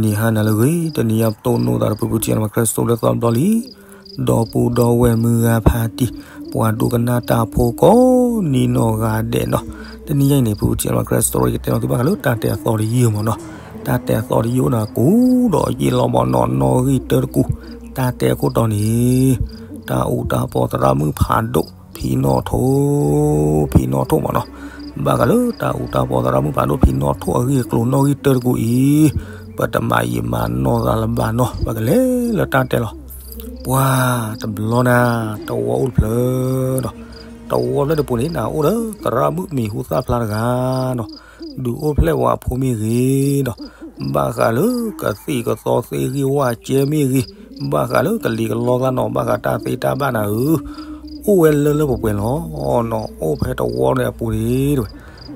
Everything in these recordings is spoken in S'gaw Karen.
နံၤဟါနၤလၢအဂ့ၤ, တနံၤအံၤပတိၢ်နီၣ်သးဒီး ဖုဖုထံၣ်နီၢ်မၤ ခရၢစိလၢသီဘျီလံ, ဒီပုၢ်ဒီဝဲၢ်မုၢ်ဂၤဖးတံၢ်, ပှၤဒိကနၣ်တၢ်ဖိကိးနံၤနီၢ်ဂၤဒဲးနီၤ. တနံၤအံၤန့ၣ် ဖုဖုထံၣ်နီၢ်မၤ ခရၢစိ ကတဲနီၤသုဘၣ်ဃးလၢတၢ်တဲအသီတယုၢ်မ့ၢ်နီၤ. တၢ်တဲအသီတယုၢ်အိၣ်ဒီးကူဒီးယ့ၢ်လီၤမ့ၢ်နီၤ, နီၣ်ဂံၢ်တၢတကူ, တၢ်တဲအခိၣ်တီန့ၣ် တၢ်အူတၢ်ပီသရၣ်မုၣ်ဖးဒိၣ် ဖံနီၣ်ထိၣ်, ဖံနီၣ်ထိၣ်မ့ၢ်နီၤ. ဘၣ်ဃးလၢတၢ်အူတၢ်ပီသရၣ်မုၣ်ဖးဒိၣ် ဖံနီၣ်ထိၣ်အဂ့ၢ်အကျိၤ နီၣ်ဂံၢ်တၢတကူအံၤ, ပတမၤယံာ်မၤနီၢ်သးလၢၤဘၣ်နီၤ, ပကလဲၤလၢတၢ်တဲလီၤ. ပှၤတဘျီနၤ, တဝီအိၣ်တဖျၢၣ်ဒီး, တဝီဖျၢၣ်တပူၤန့ၣ် နၤအိၣ်ဒီးသရၣ်မုၣ်မံၤဟူသၣ်ဖျါတဂၤနီၤ. ဒုးအိၣ်ဖျဲၣ်ဝဲအဖိမ့ၢ်ဂ့ၤဒီး, ဘၣ်ဃးလၢကသံၣ်ကသီသ့ၣ်ဂံၢ်ဝၣ်ကဲမ့ၢ်ဂ့ၤ, ဘၣ်ဃးလၢကလံၤကလီသးနီၤ, ဘၣ်ဃးတၢ်သ့တၢ်ဘၣ်နၤဧၢ, အိၣ်ဝဲလၢလၢပှဲၤပှဲၤလီၤနီၤ. အိၣ်ဖဲတဝီန့ၣ်အပူၤန့ၣ်တဲဝဲ,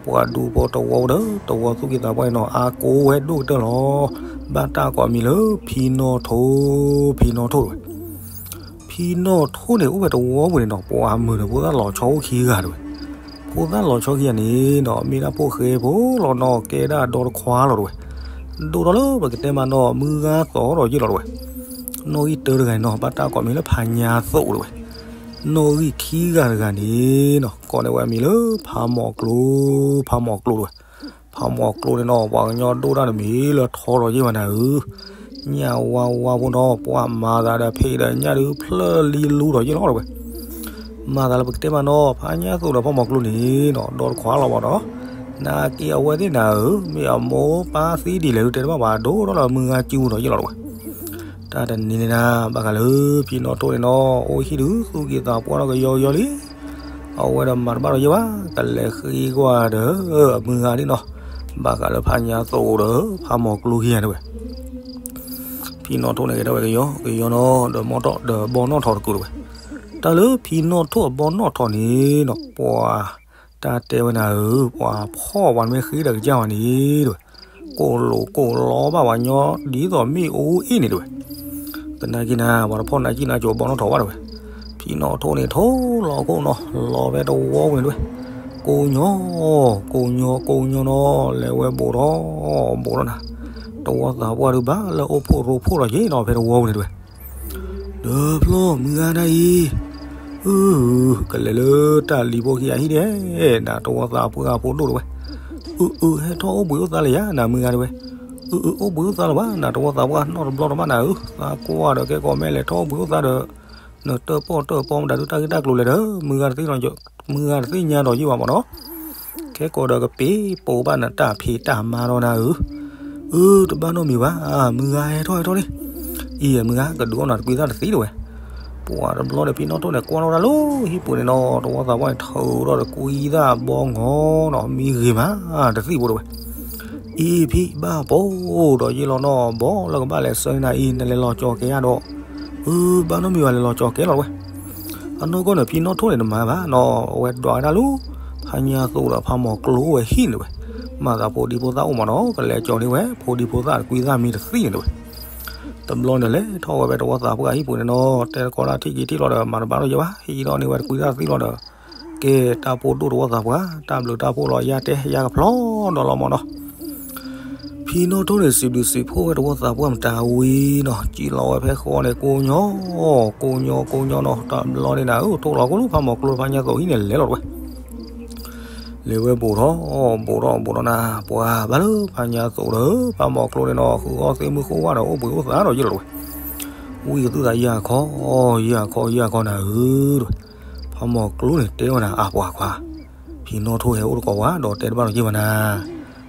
ပှၤဒူဖိတဝီဒီး တဝီသူၣ်က့သးပှၢ်န့ၣ်နီၤ, အါကိးဝဲဒိၣ်ကတၢၢ်လီၤ. ဘၣ်တၢ်ကိးအမံၤလၢ ဖံနီၣ်ထိၣ်, ဖံနီၣ်ထိၣ်တဲဝဲ. ဖံနီၣ်ထိၣ်န့ၣ် အိၣ်ဖဲတဝီပူၤန့ၣ်နီၤ, ပှၤမုာ်ဒီးဖိသၣ်လီၤဆီအိၣ်ခံဂၤတဲဝဲ. ဖိသၣ်လီၤဆီခံဂၤန့ၣ်နီၤ, မ့ၢ်ဒၣ်ဖိၣ်ဃဲဖိလီၤနီၤ, ကဲဒၣ်ဒီတခွါလီၤတဲဝဲ. ဒိၣ်ထီၣ်လၢပကတဲမးနီၤ, မုၢ်ဂၤသီၣ်ဒီးယ့ၢ်လီၤတဲဝဲ. နီၣ်ဂံၢ်တၢတဂၤန့ၣ်နီၤ, ဘၣ်တၢ်ကိးမံၤလၢဖးညါသိးတဲဝဲ. နီၣ်ဂံၢ်ခံဂၤတဂၤန့ၣ်နီၤ, ကိးန့ၢ်ဝဲအမံၤလၢ ဖးမီၤကျိ, ဖးမီၤကျိတဲဝဲ. ဖးမီၤကျိန့ၣ်နီၤ, ပှၤကညီဒိၣ်တၢ်တမံၤလၢထီဒီးယ့ၢ်ဘၣ်နၤဧၢ, ညၣ်ဝါဝါဖိနီၤ, ပှၤမၤသးဒီးဖံးဒီးညၣ်ဒုးဖျၢၣ်လံလူဒီးယ့ၢ်လီၤတဲဝဲ. မၤသးလၢပကတဲမးနီၤ, ဖးညါသိးဒီးဖးမီၤကျိန့ၣ်နီၤ, ဒီတခွါလီၤမ့ၢ်နီၤ. နာ်က့အဝဲသ့ၣ်နၤဧၢ, မ့ၢ်အမိၢ်ပၢ်သံဒ်လဲၣ်ဒုးတဲတဘၣ်ဘၣ်, ဒိၣ်ထီၣ်လၢမုၢ်ဂၤစုဒီးယ့ၢ်လီၤတဲဝဲ. တၢ်တနံၤန့ၣ်နၤ, ဘၣ်ဃးလၢဖံနီၣ်ထိၣ်န့ၣ်နီၤ, အိၣ်ဟံၣ်ဒုးသူၣ်က့သးပှၢ်ထီၣ်ကယီကယီလံ. အဝဲဒီးမၤတဘၣ်ဒီးယ့ၢ်ဘၣ်, ကလဲၤဃ့ကွၢ်ဒီးအမုၢ်ဂၤဒၣ်နီၤ, ဘၣ်ဃးလၢဖးညါသိးဒီး ဖးမီၤကျိခံဂၤတဲဝဲ. ဖံနီၣ်ထိၣ်န့ၣ်ဂဲၤထီၣ်ဝဲကယီကယီနီၤ, ဒီးမီၢ်ထီၣ်ဒီးဘီနီၣ်ထီၣ်တကူာ်တဲဝဲ. တၢ်လၢဖံနီၣ်ထိၣ်အဘီနီၣ်ထီၣ်န့ၣ်နီၤ, ပှၤတၢ်တဲဝဲနၤဧၢ, ပှၤဖီၣ်ပှၤမ့ၢ်ဃ့ဒီးကစၢ်ဝဲန့ၣ်တဲဝဲ. ကိၢ်လိာ်ကိၢ်လီဘၣ်ပှၤညီဒ်သိးမ့ၣ်အူအ့ၣ်န့ၣ်တဲဝဲ. သနာ်က့နၤ, ပှၤတဖီၣ်နၤကံၣ်နၤကၠိၤဘီနီၣ်ထီၣ်ဘၣ်တဲဝဲ. ဖံနီၣ်ထိၣ်န့ၣ်ထိၣ်လီၤခိၣ်နီၤ, လီၤဖဲတဝီပူၤန့ၣ်တဲဝဲ. ကိးညီ, ကိးညီ ကိးညီနီၤ, လဲၤဝဲဘူးထီၣ်ဘူးထီၣ်နၤ. တဝီသးပှၢ်ဒုးဘၣ်လၢအိၣ်ဖှိၣ်ရိဖှိၣ်လီၤက့ၤနီၤ, ဖဲတဝီပူၤန့ၣ်တဲဝဲ. ဒီးဖျီမုၢ်ဂၤဒၣ်အံၤ, အု, ကလဲၤလၢတၢ်လံၤဖိခံဂၤဟံၣ်ဒဲး, နတဝီသးပှၢ်ဖိဒိၣ်တဲဝဲ. အု, အု, ဟဲထီၣ်အိၣ်ဘှံးအိၣ်သါလၢယၤနၤမုၢ်ဂၤတဲဝဲ. အု, အု, အိၣ်ဘှံးအိၣ်သါလၢၤဘၣ်, နတဝီသးပှၢ်နီတဘျီတဘၣ်နၤဧၢ, သးကွၢ်ဒီးကဲကိးမ့ၢ်လဲၤထီၣ်အိၣ်ဘှံးအိၣ်သါဒီး, နတၢၣ်ပီၣ်တၢၣ်ပီၣ်မတၤဒုးတၢ်ဂ့ၢ်တၢ်ကျိၤလဲၣ်ဒီး, မုၢ်ဂၤတသ့ၣ်ညါဒီးယ့ၢ်ဘၣ်မ့ၢ်နီၤ. ကဲကိးဒီးကပ့ၤပိာ်ဘၣ်နတၢ်ဖံးတၢ်မၤဒီးနၤဧၢ. အု, တဘၣ်နီတမံၤဘၣ်, မုၢ်ဂၤဟဲထီၣ်ဟဲထီၣ်န့ၣ်. အံၤမုၢ်ဂၤ ကဒုးအီၣ်နၤတကွံသၣ်တသံတဲဝဲ. ပှၤတဘျီဒီးဖံနီၣ်ထိၣ်န့ၣ် ကွၢ်ထီၣ်ဝဲဒၣ်လၢဟံၣ်ပူၤန့ၣ်နီၤ, တဝီသးပှၢ်န့ၣ်ထုးထီၣ်တကွံသၣ်ဘီငီၤနီၤ, မံဂ့ၤမးတသံဖိတဲဝဲ. အံၤဖံဘၣ်ပိာ်ဒီးယ့ၢ်လီၤနီၤ, ဘီလၢကဘၣ်လဲၤဆှၢန့ၢ်နၤအံၤ နလဲၤလီၤကၠီၤကဲဧါဒီး. အု, ဘၣ်နီတမံၤဘၣ်လဲၤလီၤကၠီၤကဲလီၤတဲဝဲ. အနီၢ်ကီၢ်န့ၣ် ဖံနီၣ်ထိၣ်န့ၣ်တမၤဘၣ်နီၤ, အဝဲဒွးဝဲဒၣ်လၢ ဖးညါသိးဒီးဖးမီၤကျိအိၣ်ဝဲဟံၣ်န့ၣ်တဲဝဲ. မၤသးဖိဒံဖိသၣ်အိၣ်မ့ၢ်နီၤ, ကလဲၤကၠီၤန့ၢ်ဝဲ ဖိဒံဖိသၣ်တကွံသၣ်မံတသံန့ၣ်တဲဝဲ. တဘျီန့ၣ်လဲၤထီၣ်ဝဲဖဲတဝီသးပှၢ်ဟံၣ်ပူၤန့ၣ်နီၤ, တဲတကိးတၢ်ထံၣ်က့ၤထံၣ်လီၤဒီး မၤတဘၣ်ဒီးယ့ၢ်ဘၣ်, ဟံးထီၣ်န့ၢ်ဝဲတကွံသၣ်တသံလီၤဒီး, ကဲတၢ်ဖိဒိၣ်တဝီသးပှၢ်, တၢ်ဘျုးတၢ်ဖှိၣ်လီၤ ယတဲယကဖျီဒီးလီၤမ့ၢ်နီၤ. ဖံနီၣ်ထိၣ်န့ၣ် စံးဘျုးစံးဖှိၣ်ဝဲတဝီသးပှၢ်မတၤဝံၤနီၤ, ကံၣ်လီၤဝဲဖဲဃီန့ၣ် ကိးညီ, ကိးညီ ကိးညီနီၤ, တဘျီန့ၣ်နၤဧၢ, ထိၣ်လီၤခိၣ်လၢဖးမီၤကျိဖးညါသိးဟံၣ်န့ၣ်လဲၤလီၤတဲဝဲ. လဲၤဝဲဘူးထီၣ်, ဘူးထီၣ် ဘူးထီၣ်နၤ, ပှၤဘၣ်လၢဖးညါသိးဒီး ဖးမီၤကျိန့ၣ်နီၤ, ဃုအီၣ်သ့ၣ်မုၢ်ဃုဝၣ်ဒီး အိၣ်ဘှံးအိၣ်သါဒီးယ့ၢ်လီၤတဲဝဲ. ဝံသးစူၤယၤခီ, ယၤခီ ယၤခီနၤဧၢတဲဝဲ. ဖးမီၤကျိန့ၣ်တဲဝဲနၤ, အါပှၤခွါ, ဖံနီၣ်ထိၣ်ဟဲအိၣ်တကိးဝဲဒီးတဲတဘၣ်ဒီးယ့ၢ်ဘၣ်နၤ,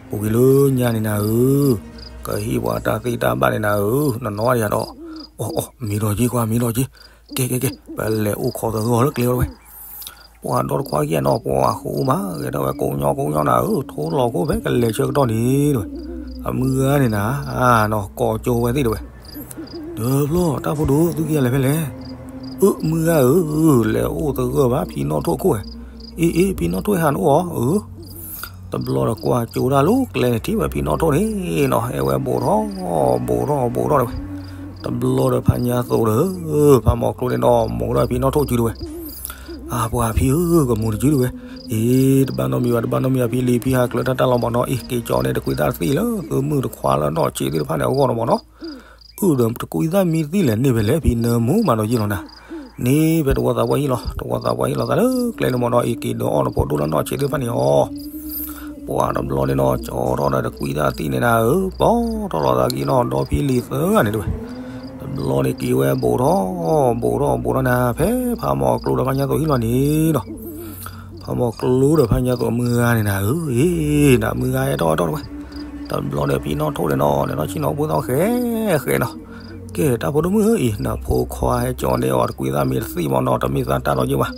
ပူၤကွံာ်လၢညါန့ၣ်နၤဧၢ, ကဟ့ၣ်ပှၤတၢ်သ့တၢ်ဘၣ်န့ၣ်နၤဧၢ, နနီၢ်ဒံးယၤဒီး, အီ အီ မ့ၢ်ဒီးက့ၤကွၢ် မ့ၢ်ဒီးက့ၤ, ကဲ ကဲ ကဲ ပလဲၤအိၣ်ခိးသဂၢၢ်အီၤလၢကျဲလီၤတဲဝဲ. ပှၤဒီတခွါခံဂၤနီၤ, ပှၤဃိမး ဂဲၤထီၣ်ဝဲကိးညီကိးညီနၤဧၢ, ထိၣ်လီၤခိၣ်ဖဲကလဲၤဆၢကတီၢ်န့ၣ်တဲဝဲ. အမုၢ်ဂၤန့ၣ်နၤ, နီၤ ကိးကၠိဝဲသ့ၣ်တဲဝဲ. ဒီးဖျီ တၢ်ဖိဒိၣ် သုခံဂၤလဲၤဖဲလဲၣ်. အၢ မုၢ်ဂၤဧၢ, လဲၤအိၣ်သဂၢၢ်ဘၣ်ဖံနီၣ်ထိၣ်အခိၣ်ဝဲ. အ့ အ့ ဖံနီၣ်ထိၣ်ဟဲဟးနအိၣ်အီၤဧၢ. တဘျီဒီးကွၢ်ကၠိတၢ်လၢကျဲန့ၣ် ထံၣ်ဝဲဖံနီၣ်ထိၣ်န့ၣ်နီၤ, ဟဲဝဲဘူးထီၣ်, ဘူးထီၣ် ဘူးထီၣ်တဲဝဲ. တဘျီဒီးဖးညါသိးဒီး ဖးမီၤကျိန့ၣ်နီၤ မိၢ်ဒီးဖံနီၣ်ထိၣ်စုတဲဝဲ. အပှၤဖံဧၢ ကမူၤတယုၢ်တဝဲ, အ့ တဘၣ်နီတမံၤဘၣ် တဘၣ်နီတမံၤဘၣ် ဖံလံၤ ဖံဟးကျၢၤတၢ်တၢ်လီၤမၢ်နီၤ အ့ က့ၤကၠီန့ၣ် တကွံသၣ်သံၣ်လၢ သုးမုၢ်တခွါလၢနီၢ်ဆံးသ့ၣ်တဖၣ်န့ၣ်အဂီၢ်န့ၣ်မၢ်နီၤ, အုၣ်ဒီးတကွံသၣ်မံသံၣ်လဲၣ်န့ၣ်ဖဲလဲၣ် ဖံနၢမူမးဒီးယ့ၣ်လီၤနၤ, န့ၣ်ဖဲတဝီသးပှၢ်ဟံၣ်လီၤ တဝီသးပှၢ်ဟံၣ်လီၤသးလၢကျဲန့ၣ်မၢ်နီၤ အ့ က့ၤဒီးအီၣ်နဖိဒိၣ်လၢနီၢ်ဆံးသ့ၣ်တဖၣ်န့ၣ်အီၤ ပှၤတဘျီန့ၣ်နီၤ ကၠီထီၣ်ဒီးတကွံသၣ်သံၣ်န့ၣ်နၤဧၢ, ပီထီၣ်လီၤသးက့ၤနီၤ ဒီဖံလံၤသၢဂၤန့ၣ်တဝဲ, တဘျီန့ၣ်က့ၤဝဲဘူးထီၣ် ဘူးထီၣ်ဘူးထီၣ်နၤ ဖဲဖးမီၤကျိဒီးဖါညါသိးဟံၣ်လီၤန့ၣ်နီၤ, ဖးမီၤကျိဒီးဖါညါသိးမုၢ်ဂၤန့ၣ်နၤဧၢ, အ့ နၤမုၢ်ဂၤအဲၣ်ထီၣ်အဲၣ်ထီၣ်တဝဲ, တဘျီန့ၣ်ဖံနီၣ်ထိၣ်န့ၣ်နီၤ လဲၤထီၣ်ဆ့ၣ်နီၤအိၣ်ဘှံးသီၣ်ဃဲဃဲနီၤ, ကဲတၢ်ဖိဒိၣ်မုၣ်ဧၢအံၤ နဖိခွါဟဲကၠီန့ၢ်အီၤတကွံသၣ်မံတသံၣ်မၢ်နီၤ တမ့ၢ်သးတၢ်လီၤယ့ၢ်ဘၣ်,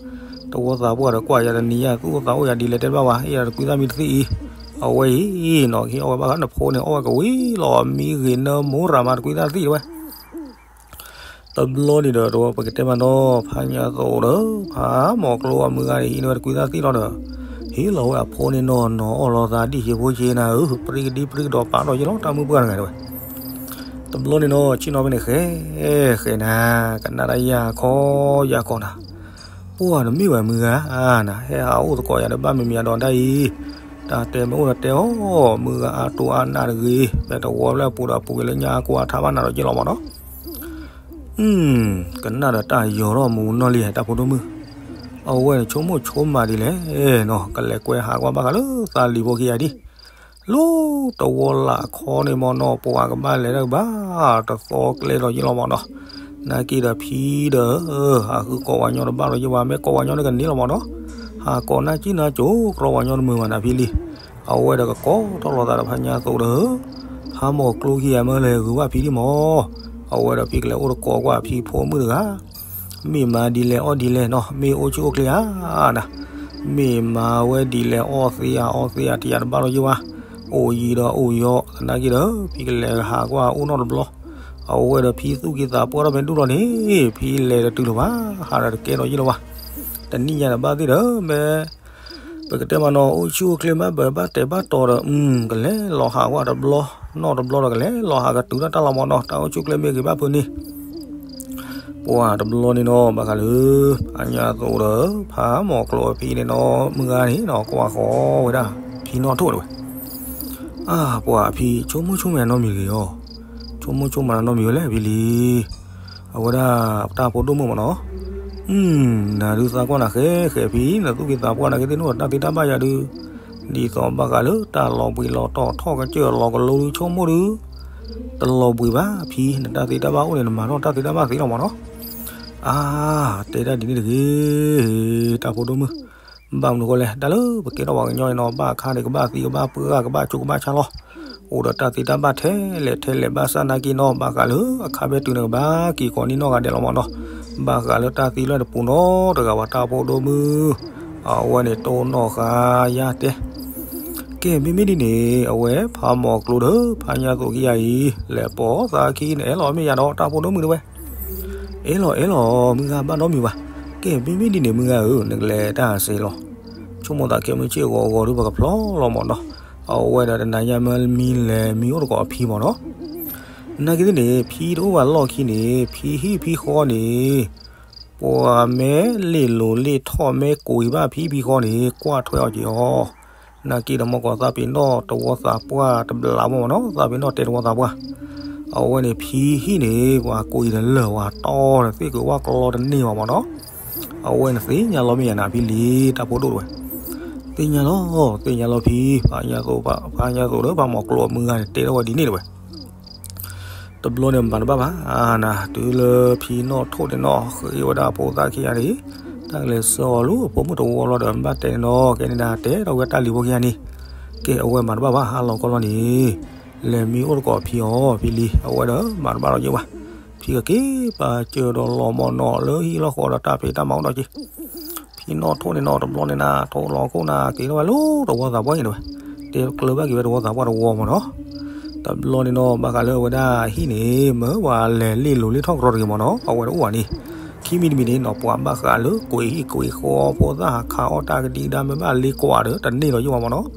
တဝီသးပှၢ်ဒီးကွၢ်ယၤတနံၤယၤသူၣ်အိၣ်သးအိၣ်ယၤဒ်လဲၣ်တဲတဘၣ်ဘၣ် အ့ တကွံသၣ်မံတသံၣ်အံၤ, အဝဲအံၤနီၤ ကဟ့ၣ်အီၣ်ဝဲဘၣ်ဃးနဖိန့ၣ် အီၣ်ဝဲကဝံၤလီၤ မံဂ့ၤနၢမူရၤမးတကွံသၣ်သံၣ်တဝဲ တဘျီန့ၣ်ဒီးတဝီပကတဲမးနီၤ ဖါညါသိးဒီး ဖးမီၤကျိအမုၢ်ဂၤန့ၣ် ဟံးန့ၢ်ဝဲတကွံသၣ်သံၣ်လီၤဒီး ဟ့ၣ်လီၤဝဲအဖိန့ၣ်နီၤနီၤအီၣ်လီၤသးဒ်ဟံၣ်ဖိက့ၤနၤဧၢ ပြံကဒံပြံကဒီးပာ်ထီၣ်ယ့ၣ်လီၤတၢ်မုၢ်ပှၢ်တဂၤတဝဲ, တဘျီန့ၣ်နီၤ ဆ့ၣ်နီၤဖဲန့ၣ်ဃဲဃဲနၤ ကနၣ်တၢ်ယၢ်ခီယၢ်ခီနၤ, ပှၢ်တမ့ၢ်ဝဲမုၢ်ဂၤနၤ ဟဲဟးအိၣ်သကိးယၤဒီးဘၣ်မံၤမံၤအဒီးဒ်အံၤ, တၢ်တဲမ့ၢ်အိၣ်ဒီးတဲအီၤ မုၢ်ဂၤအါတိၢ်အါနးတဂ့ၤ ဖဲတဝီလၢအပူၤဒီးအပူၤက့ၤလၢညါအကွၢ်ထါဘၣ်နၤဒီးယ့ၣ်လီၤမၢ်နီၤ ကနၣ်ဒီးတၢ်ယီၤထီၣ်မူနီၢ်လံ တၢ်ဖိဒိၣ်မုၣ်, အဝဲန့ၣ်ဆိကမိၣ်ဆိကမးဒ်လဲၣ်နီၤ ကလဲၤကွဲဟးကွၢ်ဘၣ်ဃးလၢသးလံၤဖိခံဂၤဒ်, လၢတဝီလၢအခီန့ၣ်မၢ်နီၤ ပှၤကဘၣ်လဲၤတၢ်ကဘၣ် တသီကျဲဒီးယ့ၣ်လီၤမၢ်နီၤ, နာ်က့ဒီးဖံဒီး ဟးဃုကိးဝဲညီတဘၣ်ဒီးယ့ၣ်ဝဲ မ့ၢ်ကိးဝဲညီန့ၣ်ကန့ၢ်လီၤမၢ်နီၤ, ဟးကိးနၢ်ကံၢ်နၢ်ကိၤ ကြီဝဲညီတမုာ်ဘၣ်နၤဖံလံၤ အဝဲဒီးကကိးထီၣ်လီၤသးဒီးဖါညါသိးဒီး ဖးမီၤကျိခံဂၤမၢလဲၤဂုၤဘၣ်ဖံဒံးမၢ်, အဝဲဒီးဖံကလဲၤအိၣ်တကိးကွၢ်ဖံဖိမုၣ်တဂၤ, မ့ၢ်မၤဒ်လဲၣ်အီၣ်ဒ်လဲၣ်နီၤ မ့ၢ်အိၣ်ဆူၣ်အိၣ်ချ့ဧါနၤ, မ့ၢ်မၤဝဲဒ်လဲၣ်အီၣ်သ့ဧါအီသ့ဧါတယၤတဘၣ်လီၤယ့ၣ်ဝဲ, အိၣ်ယံၤဒီးအိၣ်ယီၤ သနာ်က့ဒီး ဖံကလဲၤဟးကွၢ်အိၣ်နီတဘျီ, အဝဲဒီးဖံသူၣ်က့ၤသးပှၢ်ထီၣ်ဖဲဒူၣ်လီၤန့ၣ် ဖံလဲၤတတုၤလၢၤဘၣ် ဟးဒီးတကဲထီၣ်ယ့ၣ်လၢၤဘၣ်, တနံၣ်ညါဒီးဘၣ်သ့ၣ်ဒီး မ့ၢ် ပကတဲမးနီၤ အိၣ်ဆူၣ်အိၣ်ချ့မးဘၣ်ဘၣ်တဲာ်ဘၣ်တီၤဒီး ကလဲၤလီၤဟးကွၢ်တဘျီ နီၢ်တဘျီဒီး ကလဲၤလီၤဟးကတုၤတၢ်တၢ်လီၤမၢ်နီၤ တၢ်အိၣ်ဆူၣ်အိၣ်ချ့မ့ၢ်ဂ့ၤဘၣ်ဖုန့ၣ်, ပှၤတဘျီန့ၣ်နီၤ ဘၣ်ဃးလၢ ဖါညါသိးဒီး ဖးမီၤကျိအဖံန့ၣ်နီၤ မုၢ်ဂၤန့ၣ်နီၤ ကွၢ်ဃီဝဲဒၣ် ဖံနီၣ်ထိၣ်တဝဲ အါ ပှၤအဖံ ဆိကမိၣ်ဆိကမးနီတမံၤတဂ့ၤအီၤ, ဆိကမိၣ်ဆိကမးနီတမံၤဝဲလဲၣ်ဖံလံၤ, အဝဲဒၣ်တၢ်ဖိဒိၣ်မုၣ်မၢ်နီၤ, နၤဒုးသးကွၢ်နၤဃဲဃဲဖံ နသူၣ်က့ၤသးပှၢ်နၤက့ၤသ့ၣ်နအိၣ်ဒီးတၢ်သ့တၢ်ဘၣ်ယၤဒုး, ဒ်သိးဘၣ်ဃးလၢတၢ်လီၤဘှံးလီၤတီၤထီၣ်ကစၢၢ်လီၤကလိဒုးဆိကမိၣ်ဒုး, တလီၤဘှံးဘၣ်ဖံ နတၢ်သ့တၢ်ဘၣ်အိၣ်န့ၣ် နမၤထီၣ်တၢ်သ့တၢ်ဘၣ်သ့လီၤမၢ်နီၤ, အါ တဲဒၣ်ဒ်န့ၣ်တဂ့ၤ, တၢ်ဖိဒိၣ်မုၣ် ဘၣ်မနုၤဃိလဲၣ် တၢ်လၢပကဲထီၣ်ပှၤကညီအံၤနီၤ ဘၣ်အခါန့ၣ် ကဘၣ်သံကဘၣ်ပှၢ်ကဘၣ်ဆိးကဘၣ်ဆါလီၤ, အိၣ်ဒီးတၢ်သ့တၢ်ဘၣ်ထဲလဲၣ်ထဲလဲၣ်ဘၣ်ဆၣ်နာ်က့နီၤ ဘၣ်ဃးလၢအခါဖဲတုၤန့ၣ်ကဘၣ်က့ၤကိးနံၣ်နီၢ်ဂၤဒဲးလီၤမၢ်နီၤ, ဘၣ်ဃးလၢတၢ်သံလၢတပူၤနီတဂၤဘၣ်တၢ်ဖိဒိၣ်မုၣ်, အဝဲန့ၣ်တိၢ်နီၣ်ဃာ်ယၤတဲ ကဲမ့မ့ၢ်ဒ်န့ၣ် အဝဲဖးမီၤကျိဒီး ဖးညါသိးခံဂၤအံၤ လဲၤပိာ်သးခံန့ၣ် အဲၣ်လီၤမ့ၢ်ယၤဒီးတၢ်ဖိဒိၣ်မုၣ်တဝဲ အဲၣ်လီၤအဲၣ်လီၤ မုၢ်ဂၤဘၣ်နီတမံၤဘၣ်, ကဲမ့မ့ၢ်ဒ်န့ၣ် မုၢ်ဂၤဧၢ နကလဲၤတၢ်စ့လီၤ, ဆိကမိၣ်သးခဲမုၢ်ဆ့ၣ်ဂီၤဂီၤဒုးပကဖျီလီၤမၢ်နီၤ, အဝဲဒီးတနၤညါမၢမံလဲၤမံအိၣ်တကိးအဖံမၢ်နီၤ, နာ်က့သ့ၣ်န့ၣ် ဖံတအိၣ်ဘၣ်လီၢ်ခံန့ၣ် ဖံဟံၣ်ဖံဃီန့ၣ် ပှၤမ့ၢ်လ့ၣ်လိၤလ့ၣ်ထီၣ်မ့ၢ်ကွံာ်ဘၣ်ဖံဖံဃီန့ၣ် ကွၢ်ထွဲအီၤက့ၤအီၤ, နာ်က့ဒီးမ့ၢ်ကီးသးပ့ၤနီၣ်တဝီသးပှၢ်တဘျးမၢ်မၢ်နီၤ, သးပ့ၤနီၣ်တဲတဝီသးပှၢ်, အဝဲန့ၣ်ဖံဟံၣ်န့ၣ် ပှၤကွံာ်တလၢာ်ဝဲတီဒီးသ့ၣ်က့ၤဝၣ်ကျီတန့ၢ်ဘၣ်မၢ်နီၤ, အဝဲန့ၣ်သ့ၣ်ညါလီၤမ့ၢ်ယၤနၤဖံလံၤ တၢ်ဖိဒိၣ်တဝဲ, သ့ၣ်ညါလီၤ သ့ၣ်ညါလီၤဖံ, ဖါညါသိးဒီးဖါမီၤကျိၤအမုၢ်ဂၤန့ၣ် တဲထီၣ်ဝဲဒ်န့ၣ်တဝဲ တဘျီန့ၣ်မၤတဘၣ်ဘၣ်, နၤ တုၤလၢဖံနီၣ်ထိၣ်န့ၣ်နီၤ ဃ့ဝဲဒၣ်ဖိသၣ်ခံဂၤန့ၣ်, တၢ်ကလဲၤဆှၢအီၤလၢအဖိမုၣ်တဝီလီၤဒီး ဘၣ်တဲန့ၣ်နီၤ ကဲန့ၣ်ဒၣ်တဲထီၣ်ဝဲတၢ်လံၤဖိခံဂၤန့ၣ်, ကဲအဝဲမၤတဘၣ်ဘၣ် ဟါလီၤခီလီၤန့ၣ်, လဲၤမံအိၣ်တကိးဖံအီၤ ဖံလံၤ အဝဲဒီးမၤတဘၣ်လီၤယ့ၢ်ဝဲ, ဖံကက့ၤပာ်စၢၤဒီးလီၤမၢ်နီၤလၢဟံၣ်လီၢ်ဃီဒီးတၢ်ဖံးတၢ်မၤအိၣ်ဒီးက့ၤ ဖံနီၣ်ထိၣ်န့ၣ်နီၤ တဘျီန့ၣ်နၤ ထိၣ်လီၤခိၣ်နၤ က့ၤထီၣ်ဝဲလၢတဝီသးပှၢ်န့ၣ်တဝဲ, တဲကျၢၤဘၣ်က့ၤဝဲတဝီသးပှၢ်တဝီမၢ်နီၤ, တဘျီန့ၣ်နီၤ ဘၣ်ဃးလၢအဝဲဒၣ်ဟံၣ်န့ၣ် မ့ၢ်ပှၤလဲၤလ့ၣ်လိၤလ့ၣ်ထီၣ်ကရီတဂ့ၤမၢ်နီၤ အဝဲတအိၣ်ဘၣ်န့ၣ်, ခံမံၤတမံၤန့ၣ်နီၤ ပှၤဘၣ်ဃးလၢကွံာ်ဟံၣ်ကွံာ်ဃီဖိသၣ်ဟးခးအီၣ်တၢ်ကဒံကဒါမ့ၢ်ဘၣ်လ့ကွၢ်ဒီး တန့ၢ်လီၤယ့ၢ်ဝဲမၢ်နီၤ,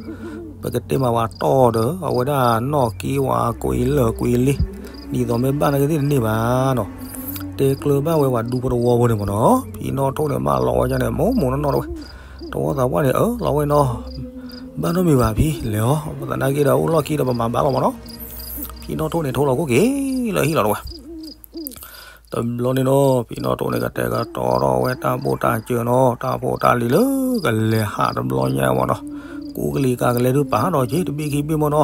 ပကတဲမးဝဲတီၢ်ဒီး အဝဲဒၣ်နီၣ်က့ဝဲကွံာ်လၢာ်ကွံာ်လ့ ဒ်သိးမ့ၢ်ဘၣ်နာ်က့သ့ၣ်တန့ၢ်ဘၣ်နီၤ, တဲကျၢၤဘၣ်ဝဲပှၤဒူဖိတဝီဖိန့ၣ်မ့ၢ်နီၤ, ဖံနီၣ်ထိၣ်န့ၣ် ဘၣ်လီၤဝဲဒၣ်န့ၣ် မိၢ်မိၢ်နီၢ်နီၢ်တဝဲ, တဝီသးပှၢ်န့ၣ် အၢ လီၤဝဲနီၤ, ဘၣ်နီတမံၤဘၣ်ဖံ လဲၤအီၤ, သနာ်က့ဒီးအိၣ်လီၢ်ခံဒီးပမၤဘၣ်လီၤမ့ၢ်နီၤ, ဖံနီၣ်ထိၣ်န့ၣ် ထိလီၤခိၣ်က့ၤလၢဟံၣ်လီၤတဝဲ တဘျီန့ၣ်နီၤ ဖံနီၣ်ထိၣ်န့ၣ် ကတဲာ်ကတီၤထီၣ်ဝဲတၢ်ဘိၣ်တၢ်စၢၤနီၤ, တၢ်ဖိတၢ်လံၤလၢကလဲၤဟးတဘျီညါမ့ၢ်နီၤ, ကူကလံၤကၤကလဲၤဒုးပာ်ဒီးက့ၤတဘ့ၣ်ခံဘ့ၣ်မ့ၢ်နီၤ,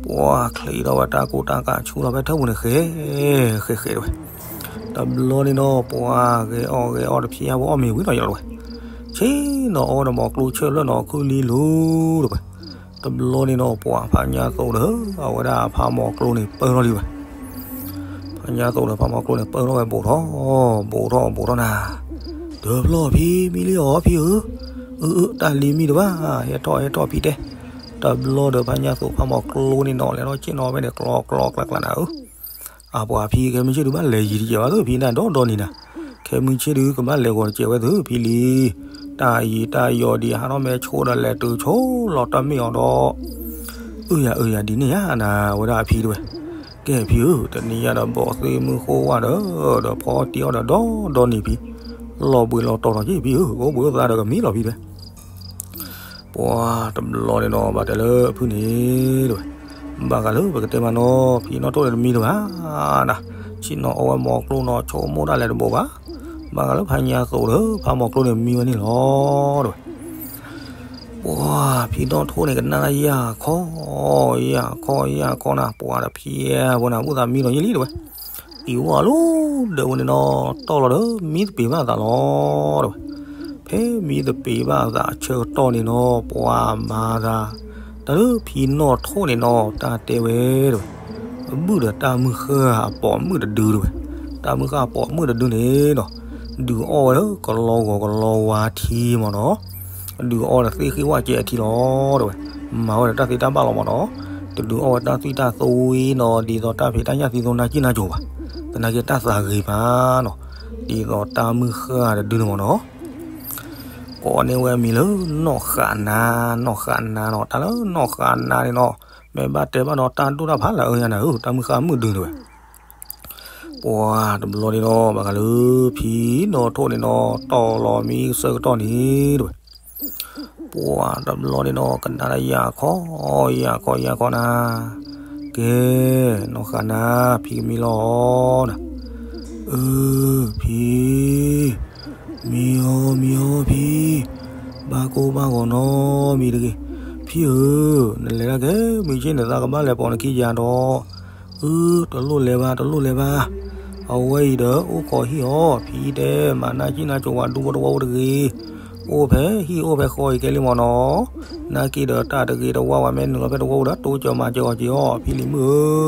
ပှၤချံးထီၣ်ဝဲတၢ်ကူတၢ်ကၤဆူလီၤဖဲထၢၣ်ပူၤန့ၣ် ဃဲ ဃဲဃဲတဝဲ, တဘျီန့ၣ်နီၤ ပှၤဂဲၤအီၣ်ဂဲၤအီၣ်တဖျဲးဖိအီၣ်မ့ၤဝံၤနီၤယလီၤတဝဲ, ဆ့ၣ်နီၤအီၣ်ဝဲဒီးမီၤကျိဆၢၣ်လၢနီၤခုၣ်လံလိၤတဝဲ တဘျီန့ၣ်နီၤ ပှၤဖါညါသိးဒီး အဝဲဒၣ်ဖးမီၤကျိန့ၣ် ပၢၢ်ထီၣ်လံဝဲ, ဖါညါသိးဒီးဖးမီၤကျိန့ၣ် ပၢၢ်ထီၣ်ဝဲ ဘူးထီၣ် ဘူးထီၣ် ဘူးထီၣ်နၤ, တဘျီဖံ မံလံအီၤဖံဧၢ, အၢ အၢ တၢ်လံမံတဘၣ်, ဟဲထီၣ် ဟဲထီၣ်ဖံတဲ, တဘျီဒီးဖါညါသိးဖးမီၤကျိန့ၣ်နီၤ လဲၤထီၣ်ဆ့ၣ်နီၤဖဲန့ၣ် ကျီကျီကျးကျးနၤဧၢ အပှၤဖံ ခဲမုၢ်ဆ့ၣ်ဒုးဘၣ်လဲၤယံၤတကဲးဘၣ်သုဖံနၤဒီဒီနံၤနၤ, ခဲမုၢ်ဆ့ၣ်ဒုးကဘၣ်လဲၤဂီၤတကဲးဝဲသုဖံလံ, တၢ်ယံၤတၢ်ယီၤဒံးဟးထီၣ်မဲာ်ဆိဒီးလဲၤတုၤဆိလီၤတၢ်မ့ၢ်အီၤဒီး, အၢ ယၤ အၢ ယၤ ဒ်န့ၣ်ယၤနၤ ဝဲဒၣ်အဖံတဝဲ, ကဲဖံဧၢ တနံၤညါဒီးဘီၣ်သ့ၣ်မုၢ်ဃိဝၣ်ဒီး ဒီးဖီတံၢ်အီၣ်ဒီးဒီဒီနံၤဖံ, လီၤဘှံးလီၤတီၤထီၣ်က့ဖံဧၢ ကအိၣ်ဘှံးအိၣ်သါဒီးကမံလီၤဖံတဲ ပှၤတဘျီန့ၣ်နီၤ ဘၣ်တဲလၢအဖုၣ်န့ၣ်တဝဲ, ဘၣ်ဃးလၢပကတဲမးနီၤ ဖံနီၣ်ထိၣ်န့ၣ်တမံတဘၣ်နၤ, ဆ့ၣ်နီၤအီၣ်ဝဲမီၤကျိနီၤ ဆိကမိၣ်တၢ်လဲၤတဘိးဘၣ်, ဘၣ်ဃးလၢဖါညါသိးဒီး ဖးမီၤကျိန့ၣ်မံဝဲန့ၣ်လီၤတဝဲ, ပှၤဖံနီၣ်ထိၣ်န့ၣ် ကနၣ်တၢ်ယၢ်ခီ, ယၢ်ခီ ယၢ်ခီနၤ ပှၤတဖျဲးဖိန့ၣ် ဘူၣ်သးမံလီၤယံာ်လံတဝဲ, အံၤဝဲလီၤဒီးဝဲန့ၣ်နီၤ တီၢ်လီၤဒီး မံသပ့ၤဘၣ်သးလီၤတဝဲ, ဖဲမံသပ့ၤဘၣ်သးအဆၢကတီၢ်န့ၣ်နီၤ ပှၤမၤသး, တၢ်လၢဖံနီၣ်ထိၣ်န့ၣ်နီၤ တၢ်တဲဝဲတဝဲ, အဘုၣ်ဒီးတၢ်မုၢ်ဃၢ်အပိာ်မုၣ်တဒုတဝဲ, တၢ်မုၢ်ဃၢ်အပိာ်မုၣ်တဒုန့ၣ်နီၤ, ဒုးအီၣ်ဝဲလၢကလီဂီၤကလီဝါထံမ့ၢ်နီၤ ဒုးအီၣ်ဒီးသ့ၣ်ဃံဝၣ်ကဲအထံလီၤတဝဲ, မၤဝဲဒီးတၢ်သ့တၢ်ဘၣ်လီၤမ့ၢ်နီၤ, တဒုးအီၣ်ဝဲတၢ်သွံၣ်တၢ်သဝံနီၤ ဒ်သိးတၢ်ဖံးတၢ်ညၣ်သံသိနၢ်ကံၣ်နၢ်ကိၤဘၣ်, သနာ်က့တၢ်သးဂ့ၤမးနီၤ, ဒ်သိးတၢ်မုၢ်ဃၢ်တဒုန့ၣ်မ့ၢ်နီၤ, ကိးန့ၢ်ဝဲအမံၤလၢနီၢ်ဃးနါ, နီၢ်ဃးနါနီၤ, တၢ်လၢနီၢ်ဃးနါန့ၣ်နီၤ, မ့ၢ်ဘၣ်တဲဘၣ်ဒီးတၢ်ဒိၣ်တၢ်ဖးလၢအၢညါနၤဧၢ, တၢ်မုၢ်ဃၢ်မုၣ်ဒုတဝဲ ပှၤတဘျီန့ၣ်နီၤ ဘၣ်ဃးလၢဖံနီၣ်ထိၣ်န့ၣ်နီၤ တီၢ်လီၤမံဆၢကတီၢ်န့ၣ်တဝဲ, ပှၤတဘျီန့ၣ်နီၤ ကနၣ်တၢ်ယၢ်ခီ, ယၢ်ခီ ယၢ်ခီနၤ, ကဲ, နီၢ်ဃးနါ, ဖံကမံလီၤနၤ, အၢ, ဖံ, မံအီၤ မံအီၤဖံ, ဘၣ်ကိၢ်ဘၣ်ဂီၤနီတမံၤတဂ့ၤ, ဖံဧၢ, နလဲၤဒၣ်ကဲမုၢ်ဆ့ၣ်န့ၣ် သးကဘၣ်လဲၤပိာ်နခံယၤဒီး အၢ, တလိၣ်လဲၤဘၣ် တလိၣ်လဲၤဘၣ်, အဝဲအံၤဒီးအိၣ်ခိးဟံၣ်အီၤ, ဖံတဲ, မၤနၢ်ကံၣ်နၢ်ကိၤဝဲဒူဖိတဝီဖိတဂ့ၤ, အိၣ်ဖဲဟံၣ်အိၣ်ဖဲဃီအံၤကဲလံမ့ၢ်နီၤ, နာ်က့ဒီးတၢ်တဂ့ၤတဝါဝဲ မ့ၢ်နုာ်လီၤဖဲတဝီဖိဒီး တိစၢၤမၤစၢၤအီၤက့ၤအီၤ ဖံလံၤမုၣ်ဧၢ,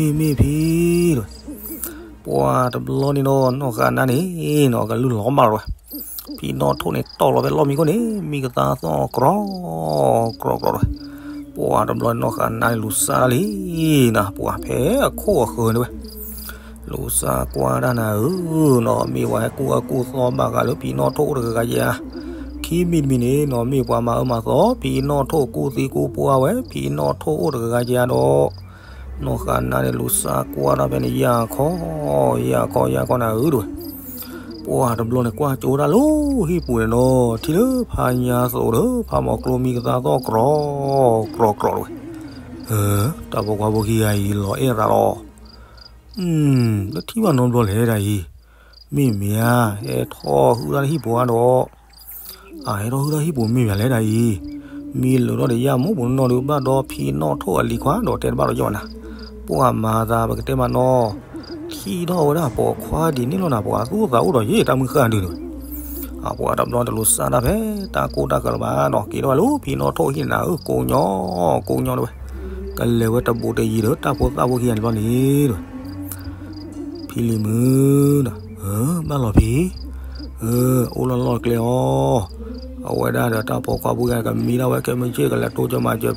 မ့ၢ်မ့ၢ်ဖံတဝဲ ပှၤတဘျီန့ၣ်နီၤ နီၢ်ဃာ်နါန့ၣ်နီၤ ကလုၢ်လီၤမၢ်လီၤဝဲ, ဖံနီၣ်ထိၣ်န့ၣ် တီၢ်လီၤဖဲလီၢ်မံခိၣ်န့ၣ် မံကသါသီၣ်ကြီကြီကြီတဝဲ, ပှၤတဘျီန့ၣ် နီၢ်ဃာ်နါန့ၣ် လူၤစၢ်တၢ်လံနီၤ ပှၤဖဲအခိၣ်အဃၢၤန့ၣ်ဝဲ, လူၤစၢ်ကွၢ်တၢ်နၤဧၢနီၤ မ့ၢ်ပှၤဟဲကူၣ်အၢကူၣ်သီဘၣ်ဃးလၢဖံနီၣ်ထိၣ်အိၣ်တဂၤဂၤဧါ, ခံမံၤတမံၤန့ၣ်နီၤ မ့ၢ်ပှၤမၤအၢမၤသီ ဖံနီၣ်ထိၣ်ကူၣ်သံကူၣ်ပှၢ်ဝဲ ဖံနီၣ်ထိၣ်အိၣ်တဂၤဂၤဧါဒီး နီၢ်ဃာ်နါန့ၣ် လူၤစၢ်ကွၢ်တၢ်ဖဲန့ၣ် ယၢ်ခီ, ယၢ်ခီ ယၢ်ခီနၤဧၢတဝဲ, ပှၤတဘျီန့ၣ် ကွၢ်ကၠိတၢ်လၢဟံၣ်ပူၤန့ၣ်နီၤ ထံၣ်လၢဖါညါသိးဒီး ဖါမီၤကျိမံကသါသီၣ်ကြီကြီကြီတဝဲ, တၢ်ပိာ်ခွါဖိခံဂၤအံၤလီၤအဲၣ်သးလီၤ, လၢထံၣ်ဘၣ်နီတဘျီလဲၣ်ဒၣ်အံၤ, မ့မ့ၢ်ဧါ, ဟဲထီၣ်ဟုၣ်တၢ်လၢဟံၣ်ပူၤဧါဒီး အဟဲထီၣ်ဟုၣ်တၢ်ဟံၣ်ပူၤမ့ၢ်မ့ၢ်လဲၣ်ဒၣ်အံၤ, မံလိာ်ထီၣ်ဒီးယၢ်မိၢ်ပူၤနီၢ်နီၢ်ဒုး ဘၣ်ဒီးဖံနီၣ်ထိၣ်အလံၤခွါဒီးတဲတဘၣ်ဒီးယီၤနၤ, ပှၤမၤသးပကတဲမးနီၤ, ထံၣ်ထီၣ်ဝဲဒၣ်ပိာ်ခွါဒ်န့ၣ်လီၤနၤ ပှၤသူၣ်အိၣ်သးအိၣ်ဒီးယဲၢ်တၢ်မုၢ်ဃၢ်ဒုးန့ၣ်ဝဲ, အပှၤတဘျီတလူၤစၢ်တၢ်ဖဲ တၢ်ကိၢ်တၢ်ဂီၤလၢၤဘၣ်နီၤ က့ၤထီၣ်ဝဲလၢဖံနီၣ်ထိၣ်ဟံၣ်နၤဧၢ ကိးညီ ကိးညီတဝဲ, ကလဲၤဝဲတဘူးတယံၤဒီး တၢ်ဖိသၣ်ဖိခံဂၤန့ၣ်ဘျီန့ၣ်တဝဲ ဖံလံၤမုၣ်, ဘၣ်လီၤဖံ, အိၣ်လီၢ်လီၢ်ကျဲအီၤ, အဝဲဒၣ်ဒီးတၢ်ပိာ်ခွါဖိဂၤကမံဒၣ်ဝဲ ခဲမုၢ်ဆ့ၣ်ကလဲၤတိစၢၤမၤစၢၤဖံ,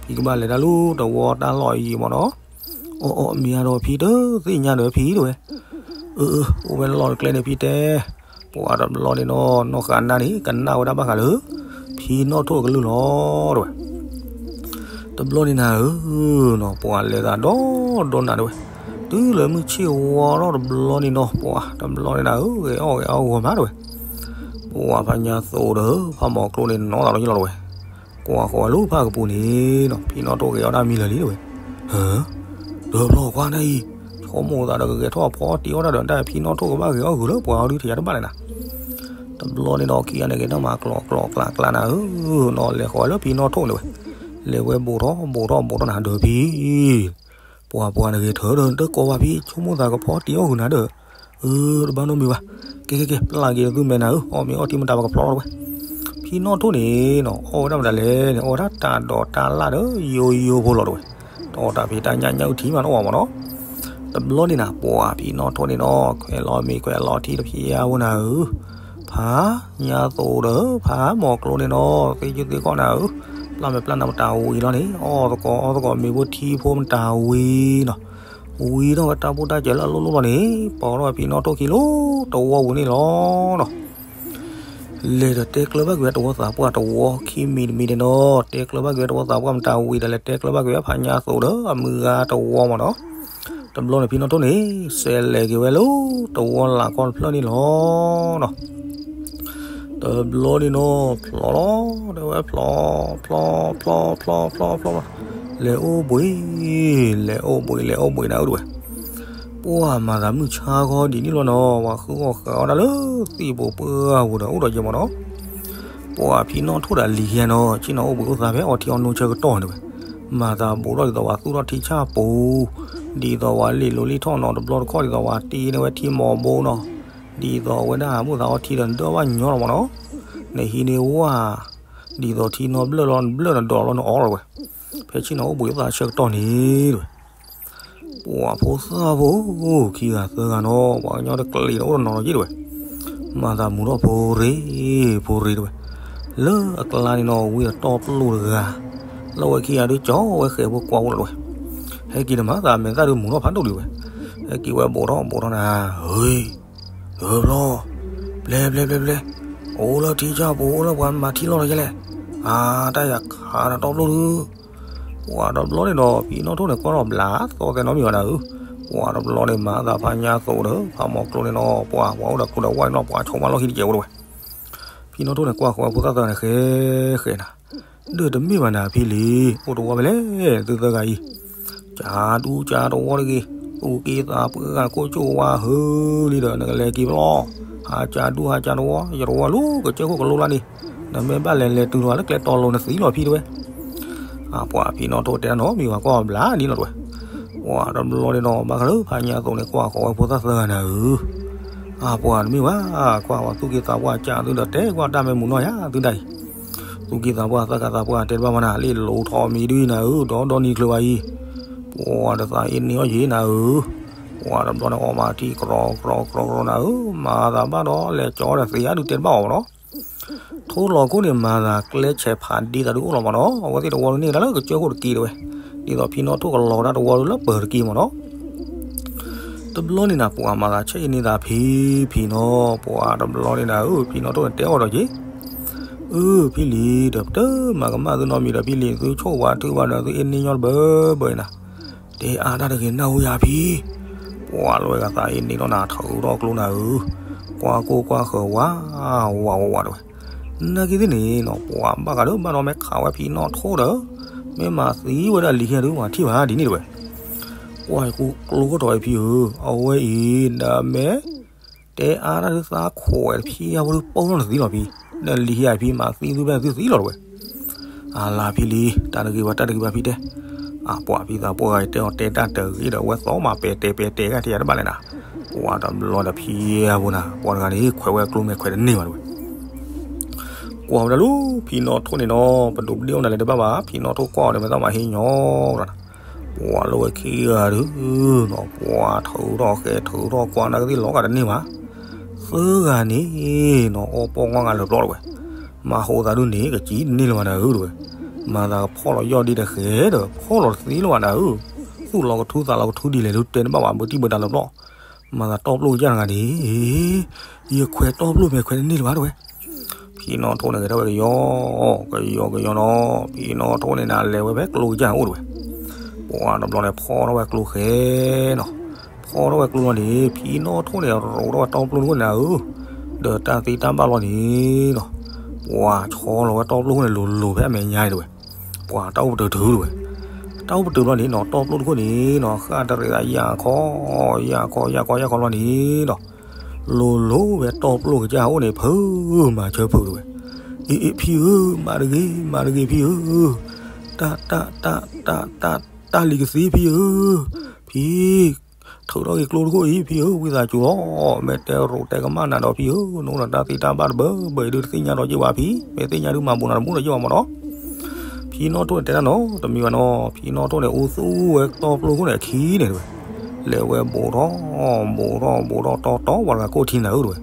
ဖံကဘၣ်လဲၤတၢ်လၢတဝီတၢ်လီၢ်အံၤမ့ၢ်နီၤ, အီၣ်အီၣ်မ့ၢ်အါဒီးဖံတသ့ၣ်ညါဒီးဖံတဝဲ, အၢ အိၣ်ဝဲလီၢ်ကျဲန့ၣ်ဖံတဲ ပှၤတဘျီန့ၣ်နီၤ နီၢ်ဃာ်နါန့ၣ် ကနၣ်ဝဲဒၣ်ဘၣ်ဃးလၢ ဖံနီၣ်ထိၣ်အကလုၢ်လီၤတဝဲ, တဘျီန့ၣ်နၤဧၢနီၤ ပှၤလဲၤသးဒီဒီနၤတဝဲ, တုၤလၢမုၢ်ဆ့ၣ်ဝါထီၣ်တဘျီန့ၣ်နီၤ, ပှၤတဘျီန့ၣ်နၤဧၢ, ဂဲၤအီၣ်ဂဲၤအီၣ်ဂီၤမးတဝဲ. ပှၤဖးညါသိးဒီး ဖးမီၤကျိန့ၣ်နီၤသးလီၤယလီၤတဝဲ. ကွၢ်ဃီၤဝဲလၢဖးကပူၤန့ၣ်နီၤ, ဖံနီၣ်ထိၣ်ဂဲၤအီၣ်တၢ်မံလၢာ်လံတဝဲ. ဟၢ, ဒီးဘျီကွၢ်နၢ်အံၤ, ဆိကမိၣ်သးဒီးကဂဲၤထီၣ်ဖီတံၢ်အီၣ်တၢ်ဒီး တၢ်ဖံနီၣ်ထိၣ်ကဘၣ်ဂဲၤအီၣ်ဂုာ်လၢပှၤအီၤဒုးထံၣ်ယၤတဘၣ်လဲၣ်နၤ. တဘျီန့ၣ်ဒီးခံဂၤန့ၣ်ဂဲၤထီၣ်မၤကျီကျီကျါကျါနၤဧၢ, နီၤလဲၤဃီၤဝဲလၢဖံနီၣ်ထိၣ်န့ၣ်ဝဲ. လဲၤဝဲဘူးထီၣ်ဘူးထီၣ်ဘူးထီၣ်နၤဒီးဖံ ပှၤပှၤနဂ့ၤထၢဒီးတကိးဘၣ်ဖံ, ဆိကမိၣ်သးကဖီတံၢ်အီၣ်ဂုာ်နၤဒီး, အၢ တဘၣ်နီတမံၤဘၣ်, ကဲကဲကဲ ပျၢ်က့ၤသုမဲာ်နၤဧၢ, အီၣ်မ့ၤအီထံမတၤပကဖျီထီၣ်တဝဲ. ဖံနီၣ်ထိၣ်န့ၣ်နီၤ အီၣ်ဝဲဒၣ်မတၤလဲၣ်န့ၣ် အီၣ်ဝဲဒၣ်တၢ်ဒိးတၢ်လၣ်ဒီးယိယိဖိလီၤတဝဲ. တၢ်အီၣ်တၢ်ဖံးတၢ်ညၣ်ညၣ်အုၣ်ထံမးနီၤအီၣ်မးနီၤ. တဘျီန့ၣ်နၤ ပှၤဖံနီၣ်ထိၣ်န့ၣ်နီၤ ခွဲးလီၤမ့ၤခွဲးလီၤထံတဖျၢၣ်ဧိၤနၤဧၢ, ဖးညါသိးဒီး ဖးမီၤကျိန့ၣ်နီၤ သ့ကၠုသ့ကီၢ်နၤဧၢ, ပျၢ်မဲာ်ပျၢ်နါမတၤဝံၤလီၤန့ၣ် အီၣ်သကိးအီသကိးမ့ၤဖိထံဖိမတၤဝံၤနီၤ. ဝံၤထီၣ်ဝဲတၢ်ဘူၣ်တၢ်စၢၤလၢအလိၣ်လိၣ်လီၤန့ၣ် ပိာ်ထီၣ်ဝဲဖံနီၣ်ထိၣ်ခံလီၤတဝီပူၤန့ၣ်လီၤနီၤ. လဲၤဒီးတဲကျၢၤဘၣ်က့ၤဝဲတဝီသးပှၢ်တဝီခံမံၤတမံၤန့ၣ်နီၤ, တဲကျၢၤဘၣ်က့ၤဝဲတဝီသးပှၢ်မတၤဝံၤဒီး လဲၤတဲကျၢၤဘၣ်က့ၤဝဲဖးညါသိးဒီးအမုၢ်ဂၤတဝီမးနီၤ. တဘျီန့ၣ်ဖံနီၣ်ထိၣ်န့ၣ် စဲးလဲၤက့ၤဝဲလၢတဝီလၢ်ကီၢ်တဖျၢၣ်န့ၣ်လီၤနီၤ. တဘျီန့ၣ်နီၤ ဖျီလီၤ, တဲဝဲဖျီ, ဖျီ, ဖျီ, ဖျီ, ဖျီ, ဖျီ, လဲၤအိၣ်ဘှံး, လဲၤအိၣ်ဘှံး, လဲၤအိၣ်ဘှံးနၤဧၢတဝဲ. ပှၢ်မၤသးမုၢ်ဆါခီဒ်န့ၣ်လီၤနီၤ, ပှၤဃုအီၣ်ဃုအီဒၣ်လၢသံၣ်ပူၤပှၢ်ပူၤဒီးအိၣ်ဒီးယဲမးနီၤ. ပှၢ်ဖံနီၣ်ထိၣ်ဒီးလံၤဟဲနီၤ ဆ့ၣ်နီၤအိၣ်ဘှံးအိၣ်သါဖဲအီထံအီနိဆၢကတီၢ်န့ၣ်ဝဲ. မၤသးဘူးထီၣ်ဒ်သိးပှၤသူၣ်ထီၣ်ထံဆၣ်ပူၤ, ဒ်သိးပှၤလ့ၣ်လိၤလ့ၣ်ထီၣ်နီၤ, တဘျီတခီၣ်ဒ်သိးပှၤတ့န့ၢ်ဝဲထံမီၤဘိနီၤ, ဒ်သိးအဝဲဒၣ်မိၢ်သးအီထံဒီးနဒၢဘၣ်ညီလီၤမးနီၤ. နဟံးန့ၢ်ဝၣ်, ဒ်သိးထံနီဘျၢၣ်လီၤ ဘျၢၣ်နဒီးလီၤနအီလီၤဝဲ. ဖဲဆ့ၣ်နီၤအိၣ်ဘှံးအိၣ်သါဆၢကတီၢ်န့ၣ်တဝဲ ပှၤဖိသၣ်ဖိ ခံဂၤသၢဂၤနီၤ ပှၤကညီတကျ့ၤဒီးအိၣ်တနီၤနီၤက့တဝဲ. မၤသးမူၤထီၣ်ဖိရ့ ဖိရ့တဝဲ. လၢအကျါန့ၣ်နီၤ ဝံၤဒီးတီၢ်ပျိၢ်တဂၤ, လၢဝဲခံဂၤဒုးကၠီဝဲဃဲၤဖိကွၢ်အိၣ်လီၤတဝဲ. ဟဲက့ၤတမၤသးမဲာ်သၣ်ဒုးမူၤထီၣ်ဖးဒိၣ်ဒံးဝဲ. ဟဲက့ၤဝဲဘူးထီၣ်ဘူးထီၣ်နၤ, ဟ့, တဘျီ, ဘျဲဘျဲဘျဲဘျဲ, အိၣ်လၢထံဆၣ်ပူၤ အိၣ်လၢပှၤမၤထံလီၢ်လီၤယဲလဲၣ်. အါ တၢ်ယၤခးဒီးတီၢ်ပျိၢ်ဒုး ပှၤတဘျီန့ၣ်ဒီး ဖံနီၣ်ထိၣ်န့ၣ်ကွၢ်ထီၣ်ဘျးသီသဲနီတမံၤဘၣ်နၤဧၢ. ပှၤတဘျီန့ၣ်မၤသးဖးညါသိးဒီး ဖးမီၤကျိန့ၣ်နီၤ ပှၤ ပှၤအိၣ်ဒီးကျိဒီးဝၣ်န့ၣ်နီၤ ပှၤဆိးမးလီၢ်ခံတကဲးဝဲတဝဲ. ဖံနီၣ်ထိၣ်န့ၣ်ကွၢ်ဃီဝဲဖိသၣ်သၢဂၤန့ၣ် ဃဲဃဲနၤ, ဒီးတမ့ၢ်ဘၣ်နၤဖံလံၤ, အိၣ်တဝီဖဲလဲၣ် သုသၢဂၤအံၤ ကၢ်ဒူကၢ်တဝီတဂ့ၤ, သူၣ်က့သးပှၢ်ဂၤကိၣ်ကၠိၣ်ဝါဟုလံဒီး နကလဲၤက့ၤဖဲလဲၣ်. ဟးကၢ်ဒူဟးကၢ်တဝီ ယတဝီလူၤကစၢၢ်ခိၣ်ကလိလါန့ၣ်, နမ့ၢ်ဘၣ်လဲၤလဲၤတုၤလီၤလၢကျဲတီၤလိၤနသံလီၤဖံတဝဲ. အပှၤဖံနီၣ်ထိၣ်တဲတၢ်နီတမံၤဘၣ် ကွၢ်အီၤဘျးဒ်န့ၣ်လီၤတဝဲ. ပှၤတဘျီန့ၣ်ဒီး ဘၣ်ဃးလၢဖးညါသိးန့ၣ် ကွၢ်ဃီဝဲဖိသၣ်သၢဂၤနၤဧၢ. အပှၤတမ့ၢ်ဘၣ်, ကွၢ်ဝဲသူၣ်က့သးပှၢ်ကၢ်သုဒီး တဲကွၢ်တၢ်မ့ၢ်မုာ်နီၢ်ယၤသုဒၣ်အံၤ သူၣ်က့သးပှၢ်သၢဂၤသးပှၢ် တဲတဘၣ်မးနၤ လ့ၣ်လိၤထီၣ်မံၤဒုအံၤနၤဧၢ, ဒီဒီနံၤချုးဘၣ်အံၤ, ပှၤတသးအ့န့ၢ်အီၣ်ယံၤနၤဧၢ. ပှၤတဘျီန့ၣ်အီၣ်မးထံကရီကရီကရီကရီနၤဧၢ, မၤသးဘၣ်ဒီးလဲၤကၠီဒီးသ့ဧါဒုတဲတဘၣ်အီၤမးနီၤ. ထိၣ်လီၤခိၣ်န့ၣ် မၤသးကျဲဆဲးဖးဒ့သးဒုအိၣ်လီၤမးနီၤ, အဝဲသ့ၣ်တဝီဒုန့ၢ်ကဒါလၢကစၢၢ်ခိၣ်တက့ၢ်တဝဲ, ဒ်သိးဖံနီၣ်ထိၣ်ကလီၤဒၣ်တဝီဒုလၢပၢၤတက့ၢ်မးနီၤ. တဘျီန့ၣ်နၤ ပှၤမၤသးဆဲးအ့န့ၢ်သးဖံဖံနီၤ, ပှၤတဘျီန့ၣ်နၤဧၢ, ဖံနီၣ်ထိၣ်န့ၣ်တဲအီၤဒီးက့ၤ, အၢ ဖံလံၤ, ဒီးပတမၤကမၣ်သုနီတမံၤဒီးဖံလံၤ, သုဆိၣ်ဝါထုဝါဒီးသုအ့န့ၢ်ညီတဘၢဘၢအံၤနၤ, တဲအါတၢ်တဂ့ၤနၢ်ဟူယၤဖံ. ပှၤလၢဝဲဂၤသးအ့န့ၢ်လီၤနၤ ထုးထီၣ်ကျိနၤဧၢ, ကွၢ်ကိၢ်ကွၢ်ဃၢၤဝး, ဝးဝးဝးတဝဲ. နာ်က့သ့ၣ်န့ၣ်နီၤ ပှၤဘၣ်ဃးဒီးဘၣ်ဒီးမ့ၢ်ခးဝဲဖံနီၣ်ထိၣ်ဒီး မ့ၢ်မၤသံဝဲဒၣ်လံၤဟဲဒုး ပှၤထံၣ်ဘၣ်ဒ်န့ၣ်တဝဲ. ကွၢ်ယကူကျိကထီၣ်ဝဲဖံဧၢ, အဝဲအံၤ နမ့ၢ်တဲအါတၢ်ဒုးသးခိးဝဲတဖံအဝဲဒုးပိာ်ထီၣ်နသံလီၤဖံ, နလံၤဟဲဖံမၤသံသုဖဲသုသံလီၤတဝဲ. အလၤဖံလံၤ, တၢ်တဂ့ၤဘၣ် တၢ်တဂ့ၤဘၣ်ဖံတဲ. အပှၤဖံသးပှၢ်ဂၤအံၤတဲအီၤတဲတၢ်တဂ့ၤဒီး အဝဲသီမးပဲာ်တဲာ်ပဲာ်တဲာ်ဂၤထံၣ်ယၤတဘၣ်လဲၣ်နၤ. ပှၤတဘျီဒီးဖံအပူၤနၤ ပှၤတဂၤန့ၣ် ခွဲးဝဲကျိမဲာ်ခွဲးတန့ၢ်ဘၣ်တဝဲ. ကွၢ်ဝဲဒၣ်လၢဖံနီၣ်ထိၣ်န့ၣ်နီၤ ပဒိးပဒ့ၣ်အိၣ်နၤလဲၤတဘၣ်ဘၣ် ဖံနီၣ်ထိၣ်ကွၢ်အီၤဒီးမဲာ်သၣ်မၤဟ့ၣ်ညီဒီးနၤ. ပှၤလၢဝဲခံဂၤဒုးနီၤ ပှၤထုးထီၣ်ဃဲၤထုးထီၣ်ကွၢ်နာ်က့သ့ၣ်လီၤဂာ်တန့ၢ်ဘၣ်. သၢဂၤန့ၣ်နီၤ အီၣ်ပိာ်မုၣ်ငါလၢာ်ပျီတဝဲ. မၤဟိးသးဒုးန့ၣ် ကစံးတန့ၢ်လၢၤဘၣ်နၤဧၢတဝဲ. မၤသးကဖီၣ်လီၤယီၢ်ဒ်တဃဲၤဒီး ဖီၣ်လီၤတသ့လၢၤဘၣ်နၤဧၢ. သူၣ်လီၤကထူသးလီၤကထူဒ်လဲၣ်ဒုးတဲတဘၣ်ဘၣ် ဘၢတံၢ်ဘၢတၢ်လၢာ်ပျီ. မၤသးတီပျိၢ်ကစၢ်တဂၤန့ၣ် ယခွဲးတီပျိၢ်မဲာ်ခွဲးတန့ၢ်လၢၤဘၣ်တဝဲ. ဖံနီၣ်ထိၣ်န့ၣ်ဂဲၤထီၣ်ဝဲကယီကယီကယီနီၤ ဖံနီၣ်ထိၣ်န့ၣ်နၤလဲၤဝဲဖဲကျိကစၢ်အိၣ်တဝဲ. ပှၤတဘျီန့ၣ်ဖီၣ်ထီၣ်ဝဲကျိဃဲၤနီၤ ဖီထီၣ်ဝဲကျိလီၤန့ၣ် ဖံနီၣ်ထိၣ်န့ၣ် ရိးထီၣ်ဝဲတီပျိၢ်တခိၣ်န့ၣ်ဧၢ, ဒီးတၢ်သ့တၢ်ဘၣ်လီၤန့ၣ်ဒီး ပှၤဆီလီၤဝဲတီပျိၢ်တခိၣ်န့ၣ် လိၤလိၤဖဲအမဲာ်ညါအံၤတဲဝဲ, ပှၤတၢ်အိၣ်ပတုာ်တုာ်တဲဝဲ, တၢ်အိၣ်ပတုာ်ဘျီန့ၣ်နီၤ တီပျိၢ်တခိၣ်န့ၣ်နီၤ ဃၣ်တရံးသးယၢ်ခီ, ယၢ်ခီ ယၢ်ခီ ယၢ်ခီ ယၢ်ခီလီၤန့ၣ်ဒီး လိၤလိၤဖဲတီပျိၢ်ကစၢ်အိၣ်န့ၣ် ဖုးမၤဆၢဖုးတဲဝဲ, အ့ အ့ ဖံဧၢ, မၤတဂ့ၤ မၤတဂ့ၤဖံဧၢ, တၢ် တၢ် တၢ် တၢ် တၢ် တၢ်လံၤကသ့ဖံဧၢ, ဖံ ထုးထီၣ်က့ၤကျိတခိၣ်အံၤ ဖံဧၢ, ဝံသးစူၤလီၤ, မ့ၢ်တဲရိးတဲကမၣ်နၤဒီးဖံဧၢ, နအိၣ်ဒီးတၢ်သ့တၢ်ဘၣ်တဘၢဘၢအံၤဒုးတသ့ၣ်ညါဒီးက့ၤဘၣ်ဖံ, မ့ၢ်သ့ၣ်ညါဒုးမၤဘူးနၤတဘူးဒီးက့ၤဘၣ်မၢ်နီၤ. ဖံနီၣ်ထိၣ်န့ၣ်တဲတၢ်နီၤ တမံၤဘၣ်နီၤ, ဖံနီၣ်ထိၣ်န့ၣ် အူသူဝဲတီပျိၢ်ခိၣ်န့ၣ်အခံန့ၣ်တဲဝဲ, လဲၤဝဲဘူးထီၣ် ဘူးထီၣ် ဘူးထီၣ်တီတီ ပှၤတဂၤကိၢ်ထံနၤဧၢတဲဝဲ,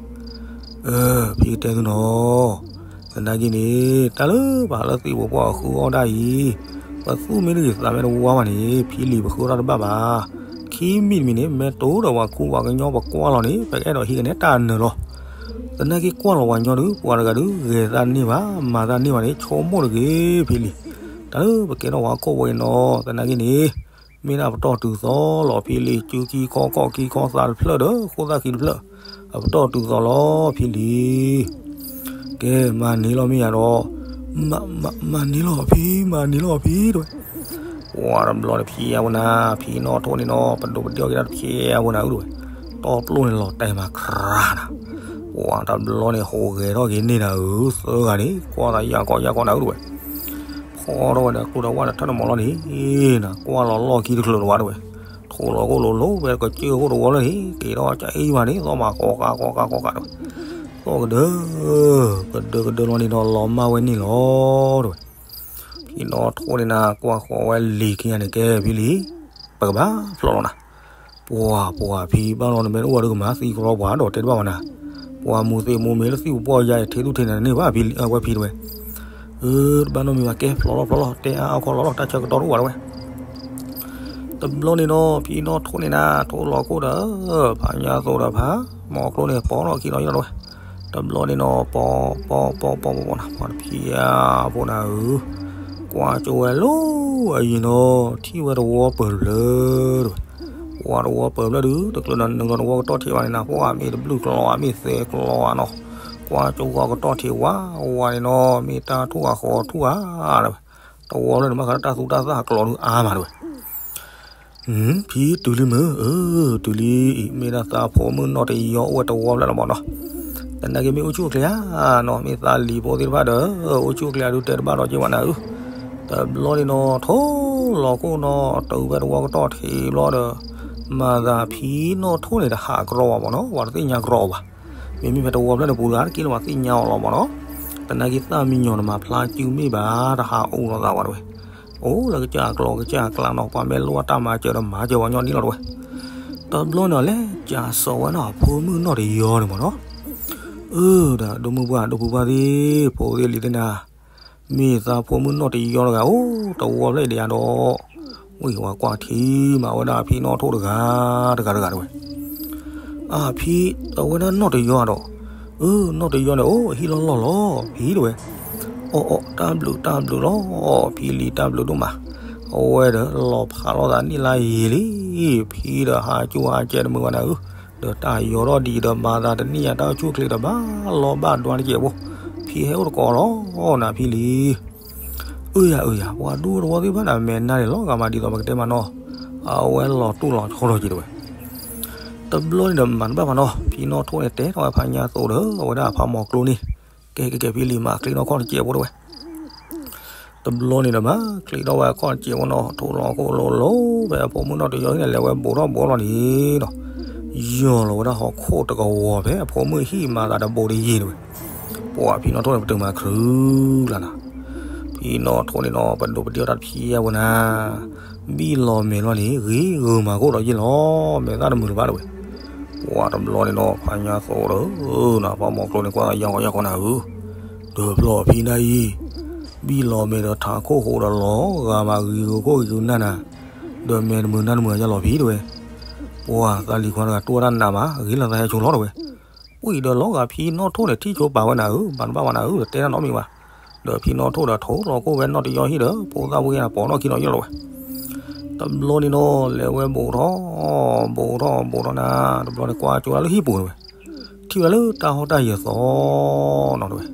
အၢ ဖံကတဲသုနီၤ သနာ်က့န့ၣ် တၢ်လၢပှၤလၢသံးပူၤပှၢ်အဃုအီၣ်ဒၣ်အံၤ, ပသူၣ်မ့ၢ်တဂ့ၤသးမ့ၢ်တဝါဘၣ်န့ၣ် ဖံလံၤပဃုအီၣ်တၢ်တဘၣ်ဘၣ်. ခံမံၤတမံၤန့ၣ် မ့ၢ်တိၢ်ဒီးပှၤခူပှၤကညီပကွၢ်လီၤန့ၣ် ပကအဲၣ်ဒိးဟံးကနဲတၢ်နၢၤလီၤ. သနာ်က့ကွၢ်လီၤပှၤကညီဒုး ပှၤတဂၤဒုး ဂဲၤသးန့ၢ်ဘၣ် မၤသးန့ၢ်ဘၣ်န့ၣ် ဆိကမိၣ်တဂ့ၤဖံလံၤ. တၢ်လၢပကဲထီၣ်ပှၤဟီၣ်ခိၣ်ဖိအံၤနီၤ သနာ်က့န့ၣ် မ့ၢ်ဒၣ်ပတီၢ်တုၤသီလီၤဖံလံၤ, စုခံခီကီၢ်ခံခီသးတဖျၢၣ်ဒီး ဃိသၣ်ခံတဖျၢၣ်, အပတီၢ်တုၤသီလီၤဖံလံၤ. ကဲ မၤန့ၢ်လီၤမ့ၢ်ယၤဒီး, မၤန့ၢ်လီၤဖံ, မၤန့ၢ်လီၤဖံတဲဝဲ. ပှၤတဘျီန့ၣ်ဖံအဝဲနၤ, ဖံနီၣ်ထိၣ်န့ၣ်နီၤ ပဒိးပဒ့အီၣ်က့ၤတၢ်တဖျဲးအဝဲနၤဧၢတဲဝဲ, တီပျိၢ်န့ၣ်လီၤတဲာ်မးခြးနၤ. ပှၤတဘျီန့ၣ်ဟူးဂဲၤထီၣ်က့ၤန့ၢ်နၤဧၢ, သၢဂၤန့ၣ် ကွၢ်သးယၢ်ကီယၢ်ကီနၤဧၢတဲဝဲ. ဖီထီၣ်ဝဲဒီးကျိဒီးဝၣ်ဒီးထၢၣ်တမီၤလီၤန့ၣ်, နကွၢ်လီၤလီၢ်ခံတချုးလၢၤဝဲတဲဝဲ, ထိးလီၤခိၣ်လိၤလိၤဝဲကစၢၢ်ခိၣ်တဝီလၢန့ၣ် က့ၤထီၣ်ကအံၤမးန့ၣ် သီၣ်မးဃီဃာ်ဃီဃာ်ဃီဃာ်တဲဝဲ, သီၣ်ကဒၢ, ကဒၢကဒၢလီၤန့ၣ်ဒီးလီၤမၢ်ဝဲန့ၣ်လီၤတဲဝဲ. ဖံနီၣ်ထိၣ်န့ၣ်နၤ ကွၢ်ဃီၤဝဲလံၤခံဂၤန့ၣ် ကဲဖံလံၤ, ပကဘၣ်ဖျိးလီၤနၤ. ပှၤ ပှၤဖံဘၣ်လီၤနမ့ၢ်တအိၣ်ဒီးကမၤသံကရီပှၤဒီးတဲတဘၣ်ဘၣ်နၤ, ပှၤမူၤသ့ၣ်မူၤမ့ၤလၢသံၣ်ပူၤပှီၢ်ယါအံၤ ထဲသူၣ်ထဲနၤန့ၢ်ဘၣ်ဖံဝဲဖံတဲဝဲ, အၢ တဘၣ်နီတမံၤဘၣ် ကဲဖျိးလီၤဖျိးလီၤ တဲအါအါခီလီၤလီၤ တၢ်ဆၢကတီၢ်တအိၣ်ဘၣ်တဲဝဲ. တဘျီန့ၣ်နီၤ ဖံနီၣ်ထိၣ်န့ၣ်နၤ ထိးလီၤခိၣ်ဒီး ဖးညါသိးဒီးဖးမီၤကျိန့ၣ် ပိာ်ထီၣ်ခံနီၤယီၢ်လီၤတဲဝဲ. တဘျီန့ၣ်နီၤ ပိာ် ပိာ် ပိာ် ပိာ် ပိာ် ပိာ်နၤ ပှၤတဖံးအါဖိနၤဧၢ, ကွၢ်ကၠိဝဲလီၤအယံၤနီၤ ထံၣ်ဝဲတဝီပၢၢ်တဖျၢၣ်တဲဝဲ, ပှၤတဝီပၢၢ်ဖျၢၣ်ဒုး တကျၢၤနုာ်လီၤတဝီကတီၢ်ထံးဘၣ်န့ၣ်နၤ ပှၤမ့ၢ်တဘျုးကျီၤဧါ မ့ၢ်သဲကျီၤဧါနီၤ, ကွၢ်ကၠိဂီၤကတီၢ်ထံးဝးဝးန့ၣ်နီၤ မ့ၢ်တၢ်ထူၣ်ဂၤဃီထူၣ်ဂၤတဲဝဲ, တဝီဖျၢၣ်န့ၣ် ဘၣ်ဃးလၢတၢ်သူတၢ်သၣ်ကျီၤဒုးအါမးတဲဝဲ. ဖံတုၤလံမုၢ်, အၢ တုၤလံအံၤ မ့ၢ်ဒၣ်သးဖိမုၣ်နီၢ်တယီအိၣ်ဝဲတဝီဖျၢၣ်လီၤမၢ်နီၤ. သနာ်က့မ့ၢ်အိၣ်ဆူၣ်အိၣ်ချ့ဧါနီၤ မ့ၢ်သးလံၤဖိသ့ၣ်တဖၣ်ဒီး အိၣ်ဆူၣ်အိၣ်ချ့ဒုးတဲတဘၣ်ဒီးက့ၤဝဲနၤဧၢ, တဘျီန့ၣ်နီၤ ထိးလီၤခိၣ်နီၤ တုၤဖဲတဝီကတီၢ်ထံးဘျီဒီး မၤသးဖံနီၢ်ထိၣ်န့ၣ် တဟးကရီဘၣ်မၢ်နီၤ ပှၤတသ့ၣ်ညါကရီဘၣ်. မ့မ့ၢ်ဖဲတဝီဖျၢၣ်န့ၣ်ပူၤတဂၤတက့ၢ်လၢပှၤသ့ၣ်ညါအီၤလီၤမၢ်နီၤ. သနာ်က့သၣ်မံညီၤနမၤဖျါစုမ့ၢ်ဘၣ် တဟးအိၣ်လီၤသးဝဲတဲဝဲ. အိၣ်လၢကစၢ်အကျိၤကစၢ်အကျါနီၤ ပှၤမ့ၢ်လိၣ်တၢ်မၤစၢၤဒီးမၤစၢၤပှၤညီနုၢ်လီၤတဲဝဲ. တဘျီန့ၣ်အီၤလဲၤကးစိာ်ဝဲနီၤ အဖိမုၣ်နီၢ်တယီန့ၣ်မၢ်နီၤ. အၢ ဒီးဒိၣ်မုၢ်ပှၢ်ဒိၣ်ဖုပှၢ်သ့ၣ် ဖိသ့ၣ်လံၤသ့ၣ်နၤ မ့ၢ်သးဖိမုၣ်နီၢ်တယီတဂၤ အိၣ်တဝီဖျၢၣ်ဒံးယါဒီး ဝံၢ်ဝၤကွၢ်ထံမၤဝဲဒၣ်ဖံနီၢ်ထိၣ်တဂၤ တဂၤတဂၤတဲဝဲ. အၢ ဖံ အဝဲဒၣ်နီၢ်တယီဒီး အၢ နီၢ်တယီန့ၣ် အိၣ်အဟံၣ်လီၢ်လီၢ်လီၤ ဖံတဲဝဲ. အီၣ်အီၣ် တၢ်ဘျုးတၢ်ဘျုးလီၤ ဖံလံၤတၢ်ဘျုးဒိၣ်မး. အဝဲဒီးလီၤဖးလိာ်သးနံၣ်လါယံာ်လံ ဖံဒီးဟးကၠိဟးကဲတမုာ်ဘၣ်နၤဧၢ, ဒီးတၢ်ယီၤထီၣ်ဒံးဒီးမၤသးတနံၣ်ညါတၢ်အိၣ်ဆူၣ်အိၣ်ချ့ဒီး ဘၣ်လီၢ်ဘၣ်ဒွါတကဲးဖိ, ဖံဟဲအိၣ်တကိးလီၤနၤဖံလံၤ. အၢယၤအၢယၤ ပှၤဒူတဝီသ့ၣ်တဖၣ်န့ၣ် မဲာ်နါန့ၣ်လီၤဂာ်မးဒ်သိးပကတဲမးနီၤ, အဝဲလီၤတူၢ်လီၤဆီလီၤက့ၤတဲဝဲ. တဘျီန့ၣ်ဒီးမၤတဘၣ်မးနီၤ ဖံနီၢ်ထိၣ်န့ၣ် တဲထီၣ်ဝဲဖးညါသိးဒီး အဝဲဒၣ်အဖးမီၤကျိန့ၣ် ကဲကဲကဲဖံလံၤမၤချံနီၢ်ခီၣ်တစဲးဖိတဲဝဲ. တဘျီန့ၣ်ဒီးမၤ ချံထီၣ်ဝဲခီၣ်တစဲးဖိနီၤ ထိးလီၤခိၣ်လိၤလိၤ ဖဲအဖိမုၣ်နီၢ်တယီဟံၣ်န့ၣ် လဲၤဝဲဘူးထီၣ်ဘူးထီၣ်လီၤန့ၣ်ဒီး ယီၤလီၤဝဲဒၣ်ဟီၣ်ခိၣ်တကဝီၤဖဲအဖိမုၣ်ဟံၣ်မၤသးဒီးဘူးတယံၤတဲဝဲ. ပှၤဖံနီၢ်ထိၣ်န့ၣ် ပတုာ်မၤချုးလၢ်လၢ်, ဖံနီၢ်ထိၣ်န့ၣ်နီၤ ပဒိးပဒ့အီၣ်တၢ်တဖံးအဝဲနၤ ဘံၣ်လီၤမဲာ်လီၤန့ၣ် ဂ့ၤဂ့ၤမၤခိၣ်ဒီးယ့ၢ်လီၤ မဲာ်သၣ်တမုာ်လၢၤဘၣ်တဲဝဲ. ပှၤတဘျီန့ၣ်နီၤ ဖးညါသိးဒီး နဖးမီၤကျိန့ၣ် ကွၢ်သးယါကီယါကီနၤဧၢ, ဒီးဖျီၣ်ဖံနၤအံၤ ဘံၣ်လီၤမဲာ်ဒီးထးခိၣ်ဃိးဒီးလီၤဂာ်မးဂ့ၤဂ့ၤခိၣ်ဂ့ၤဂ့ၤနၢ်နၤ, ဒီးမဲာ်တမုာ်နါတမုာ်ယါလီၤဖံတဲဝဲ. ပှၤသးလံၤခွါတဂၤတူၢ်ဝဲဒၣ်နးမး ဂ့ၤလီၤသးဟဲဆိလီၤတဲဝဲ. ဝံၤဒီးလီၤဂာ်ဖံနီၢ်ထိၣ်န့ၣ် ထံၣ်ဆိပာ်ဝဲနၤဧၢ, မၤတဘၣ်ဝဲနၤဧၢ, ဒီးတဲတၢ်နီတမံၤဘၣ်. ဒီးဖံနီၢ်ထိၣ်ဒီးထိးလီၤခိၣ်ဝဲနီၢ်တယီဟံၣ်ဒီး ဖိသၣ်ဝံၣ်ပိာ်နီၢ်ခံနီၢ်ယီၢ်လီၤဝဲ. တဘျီန့ၣ်နီၤ လဲၤဝဲဘူးထီၣ် ဘူးထီၣ် ဘူးထီၣ်နၤ, တဘျီန့ၣ်ကွၢ်ကၠိလၢဟံၣ်ပူၤတဝဲ, ထံၣ်ဝဲဒၣ်လၢတၢ်ဟီၣ်တၢ်ယၢၤသီနီၤတဝဲ,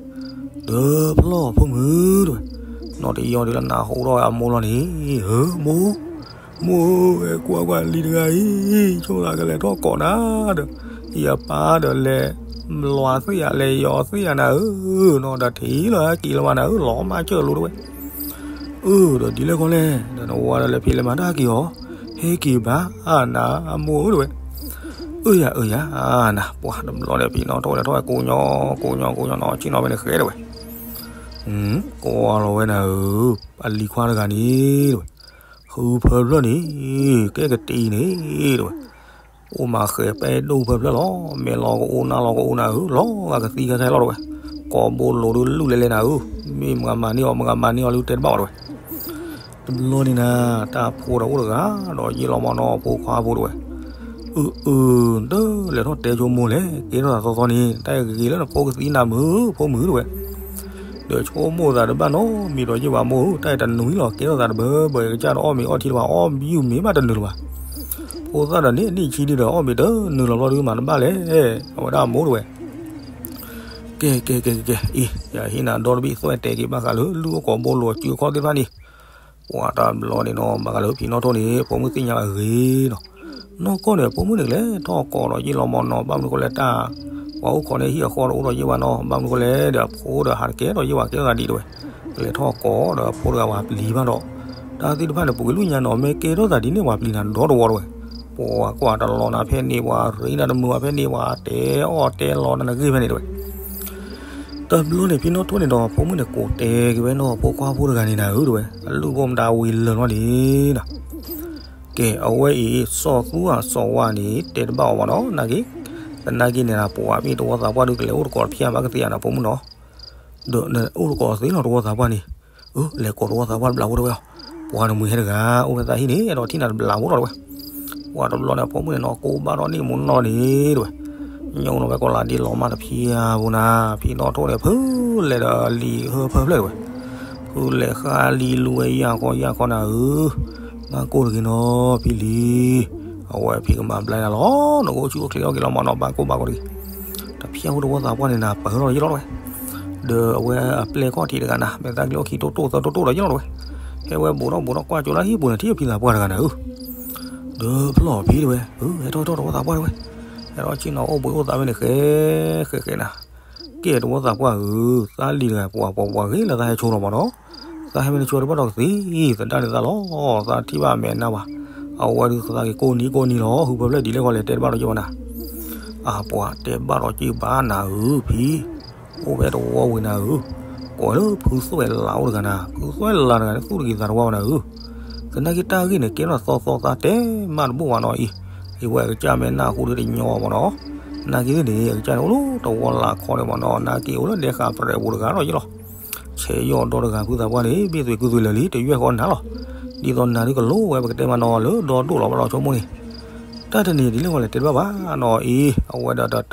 ဒီးဖျီၣ်ဖိမုၣ်တဝဲ, နီၢ်တယီၤဒုးလၢနၢ်ဟူထီၣ်ဝဲအမိၢ်လီၤန့ၣ်, ဧၢ မိၢ်, မိၢ်ဧၢ ကွၢ်ကွၢ်လံၤတဂၤအံၤ, ဆိကမိၣ်ကလဲၤထီၣ်ကိးနၤဒီး, ယပၢ်ဒီးလဲၤ လွၤသ့ၣ်ယၤ လဲၤယီၤသ့ၣ်ယၤနၤဧၢ, နီၢ်ဒီးထံၣ်လီၤဟဲက့ၤလၢၤဘၣ်နၤဧၢ, လီၤမၢ်ကၢၢ်လိၤတဝဲ အၢ ဒီးဒ်လဲၣ်ခီလဲၣ်, ဒီးနဝၤဒီးလဲၤဖံးလဲၤမၤတၢ်က့ၤအီၤ, ဟဲက့ၤဘၣ်နၤအမိၢ်ဧၢတဝဲ, အၢယၤ အၢယၤနၤ, ပှၤတဘျီန့ၣ် ဖံနီၣ်ထိၣ်လဲၤထီၣ်ဝဲကိးညီ ကိးညီ ကိးညီနီၤ ဆ့ၣ်နီၤဖဲန့ၣ်ဃဲတဝဲ, ကွၢ်လီၤဝဲနၤဧၢ, အလံၤခွါတဂၤန့ၣ်တဝဲ, ဟုဖၢဖျၢၣ်န့ၣ်, ကဲကတံၤန့ၣ်တဝဲ အိၣ်မၤဃဲၤပဲဒိၣ်ဖၢဖျၢၣ်လီၤ, မဲာ်လီၤကအိၣ်နါလီၤကအိၣ်နၤဧၢ, လီၤဂာ်ကသံခဲခဲလီၤတဝဲ, ကိာ်ဘိလိၤဒုးလုၢ်လဲၤလဲၤနၤဧၢ, မ့ၢ်မၤမၤန့ၢ်အီၤ မၤမၤန့ၢ်အီၤလၢတဲတဘၣ်အီၤတဝဲ, တဘျီန့ၣ်နၤ, တၢ်ဖိဒီးအိၣ်တဂၤ, ဒီးယ့ၢ်လီၤမၢ်နီၤ ဖိခွါဖိတဝဲ, အၢ အၢ တလဲၤထီၣ်တဲဆိကမိၣ်လဲၣ်, ကဲထီၣ်သးသီသီန့ၣ် တၢ်ဂ့ၤလၢနဖိကသံနၤမုၢ် ဖိမုၣ်တဝဲ ဒီးဆိကမိၣ်သးတဘၣ်နီတမံၤဒီးယ့ၢ်ဘၣ်မိၢ်ဧၢ, တၢ်အံၤတနုၤလီၤ ကဲထီၣ်သးတဘၢဘၢ ကစၢ်တအီၣ်မ့ၤအီထံတဘၣ် အီၣ်မ့ၤယုၢ်မ့ၤဘၣ်တနုၤလၢၤဘၣ်, ဖိသၣ်ဒီးန့ၣ် နံၣ်ဆံဒံးဒီးအီၣ်မ့ၤတနုၤလီၤဘျီဒုး မၤတဘၣ်လဲၣ်, အဝဲဒၣ်အမိၢ်တဝဲ, ကဲ ကဲ ကဲ ကဲ ကဲ အံၤ ယဟ့ၣ်နၤဒီတဘ့ၣ်သွဲၣ်တဲာ်က့ၤဘၣ်ဃးလၢ လုၢ်အိၣ်ကိာ်ဘိလိၤစုအခီၣ်သ့ၣ်တဖၣ်န့ၣ်, ပှၤတဘျီန့ၣ်နီၤ ဘၣ်ဃးလၢဖံနီၣ်ထိၣ်န့ၣ် ဖိမုၣ်သ့ၣ်ညါအဂ့ၤနီၤ, နီၢ်ကီၢ်န့ၣ် ဖိမုၣ်န့ၣ်ကလဲၤထီၣ်ကိးဒီးယ့ၢ်လီၤမၢ်နီၤ ဘၣ်မနုၤဃိလဲၣ်တၢ်, ပှၤအိၣ်ခိးန့ၢ်ဟံၣ်အဃီတအိၣ်ဒီးယ့ၢ်ဘၣ်နီၤ ဘၣ်မနုၤဃိလဲၣ်ဒီး အဖိဒီးဟးတကဲဒီးယ့ၢ်ဘၣ်ကဲထီၣ်သးဒံးတဝဲ, ကလဲၤထီၣ်ကိးဒီးအဖိတဂၤပှၤပျံၤဘၣ်ဒီး, တၢ်သ့ၣ်တဖၣ်န့ၣ် ပူၤကွံာ်လုၢ်ညါနီၤ မ့ၢ်ကဲထီၣ်သးဒ်န့ၣ်ပှၤပျံၤနၤဒီတဝီတဝဲ, ပှၤကွၢ်တလီၤနၤဖဲန့ၣ် ပှၤရ့နၤတမုာ်ဘၣ်ဖဲန့ၣ် ပှၤတဲအီၣ်တဲလီၤနၤနဂ့ၢ်ဖဲန့ၣ်တဝဲ တဘျီန့ၣ် ဖံနီၣ်ထိၣ်န့ၣ်ဒီး ဖိမုၣ်န့ၣ် ကိးတဲက့ၤဝဲနီၤ ဖိခွါဖိတဂၤန့ၣ်နၤဧၢတဝဲ, အလုၢ်ဘိမတၤဝံၤလၢာ်လီၤန့ၣ်နၤ, ကဲ အဝဲအံၤ စီၤသူအစီၤဝါန့ၣ် တဲတဘၣ်အီၤဘၣ်နီၤ နာ်က့, သနာ်က့န့ၣ်နၤ ပှၤမ့ၢ်တဝီသးပှၢ်ဒုးကလဲၤအိၣ်တကိးတဖၠၣ်ဘၣ်ကသ့ဧါနၤ ဖိမုၣ်နီၤ, ဒီးနအိၣ်တကိးသ့လီၤတဝီသးပှၢ်န့ၣ်, အၢ လဲၤကိးတဝီသးပှၢ်တဘျီဖိတဝဲအီၤ, ပှၤတမှံၤဟဲတဂၤ အိၣ်ဖဲသးဟံၣ်န့ၣ် အဲၣ်ဒိးထံၣ်နၤတဘျီဖိလီၤတဝဲ ပှၤတဘျီန့ၣ် ဖိမုၣ်န့ၣ်နီၤ ကိးဘၣ်ထီၣ်န့ၢ်မူနီၢ်န့ၣ်တဝဲ, ညိၣ်နီၢ်ဝဲကိးလၢဒ်လီၤမၢ်တဖၠၣ်ဖိနၤ, ဖံနီၣ်ထိၣ်န့ၣ် ဖုလဲၤဒီးလံာ်ဟၢဖၢဖျၢၣ်တဝဲ, ဖုလဲၤဃါလံာ်လူၤဝဲယၢ်ခီယၢ်ခီနၤဧၢ, ဘၣ်ကိၢ်တဂ့ၤနီၤ ဖံလံၤ, အဝဲဖံကမၤဘျါနၤလီၤ, နကအိၣ်ဆူၣ်အိၣ်ချ့ထီၣ်က့ၤလီၤမၢ်နီၤ ဘၣ်ကိၢ်ဘၣ်ကိၢ်တဂ့ၤ, တဖၠၣ်ဖိတဝီသးပှၢ်န့ၣ်နၤ ပၢၢ်ထီၣ်ယ့ၢ်လီၤတဝဲ ဒီးအဝဲအပျဲၢ်ခီၣ်ထံးတဂၤနၤ မဲာ်သၣ်ကျိအိၣ်ခံတိၢ်တိၢ်သၢတိၢ်တိၢ်ဒီးယ့ၢ်လီၤတဝဲ, ဟဲဝဲဘူးထီၣ်ဘူးထီၣ်ကွၢ်ကၠိလၢဟံၣ်ပူၤန့ၣ် ထံၣ်ဖံသးပှၢ်တဂၤနၤဧၢ, ဒီးဖျီၣ်ဖံတဝဲ, ဟဲထီၣ်ထီၣ်တဝီသးပှၢ်တဝဲ, ဟဲထီၣ်ဆ့ၣ်နီၤအိၣ်ဘှံးအိၣ်သးဖဲန့ၣ်ဃဲ, ဃဲဃဲနၤ, ကဲတဝီသးပှၢ်ဧၢ, သးလံၤတဂၤပှၤပှၤပှၤဂ့ၤလၢသးဟဲဆိလီၤမၢ်နီၤ, သးဟဲမ့ၢ်တဆိတဘၣ်ဒီးကသံ, သဒၣ်န့ၣ်သးလီၤ, သးထံၣ်ဘၣ်မဲာ်နါဘၣ်, အဝဲဒုးသးက့ၤကိးနံၤကိးနံၤလီၤ ဟုဖၢဖျၢၣ်ဒ်လဲၣ်ဃီလဲၣ်တဲတဘၣ်ဒီးယ့ၢ်ဘၣ်နၤ အပှၤတဲဘၣ်ဒီးက့ၤဘၣ်နၤဧၢဖံ, အိၣ်ဖဲတဝီဝံၤနၤဧၢ, ကိးလၢဖုသွဲၣ်လးအိၣ်တဂၤနၤ, ဖုသွဲၣ်လးတဂၤန့ၣ် သူၣ်တဂ့ၤသးတဝါဘၣ်နၤဧၢ, သနာ်က့တၢ်ဂ့ၢ်န့ၣ် ကဲထီၣ်သီသီသးတဲမးတဘိၣ်ဘၣ်နီၤအံၤ, အဝဲအကစၢ်မ့ၢ်နၢ်ဟူဒုးတညီဘၣ်နီၤ, နာ်က့သ့ၣ်န့ၣ် အကစၢ်န့ၣ်အိၣ်လၢတဝီလးခီန့ၣ်ဘၣ်နီၤ, နာ်က့အိၣ်လၢဒဲဃာ်ပြဲးပူၤတဂၤဒီးယ့ၢ်လီၤ ဆဲးယီၢ်ဒီတဂၤဖုသးပှၢ်န့ၣ် ဘ့ၣ်သွံးကုသွံးလၢာ်လံ တယွဲၢ်ဃီနၤလီၤ. ဒ်သိးနၤဒုးကလိဝဲပကတဲမးနီၤလၢဒီဒိၣ်လီၤဘၣ်လီၤဆိကမိၣ်န့ၣ်, တၢ်တနံၤဒ်လဲၣ်ဃီလဲၣ်တဲတဘၣ်ဘၣ်နီၤအံၤ, အဝဲဒီးတၢ်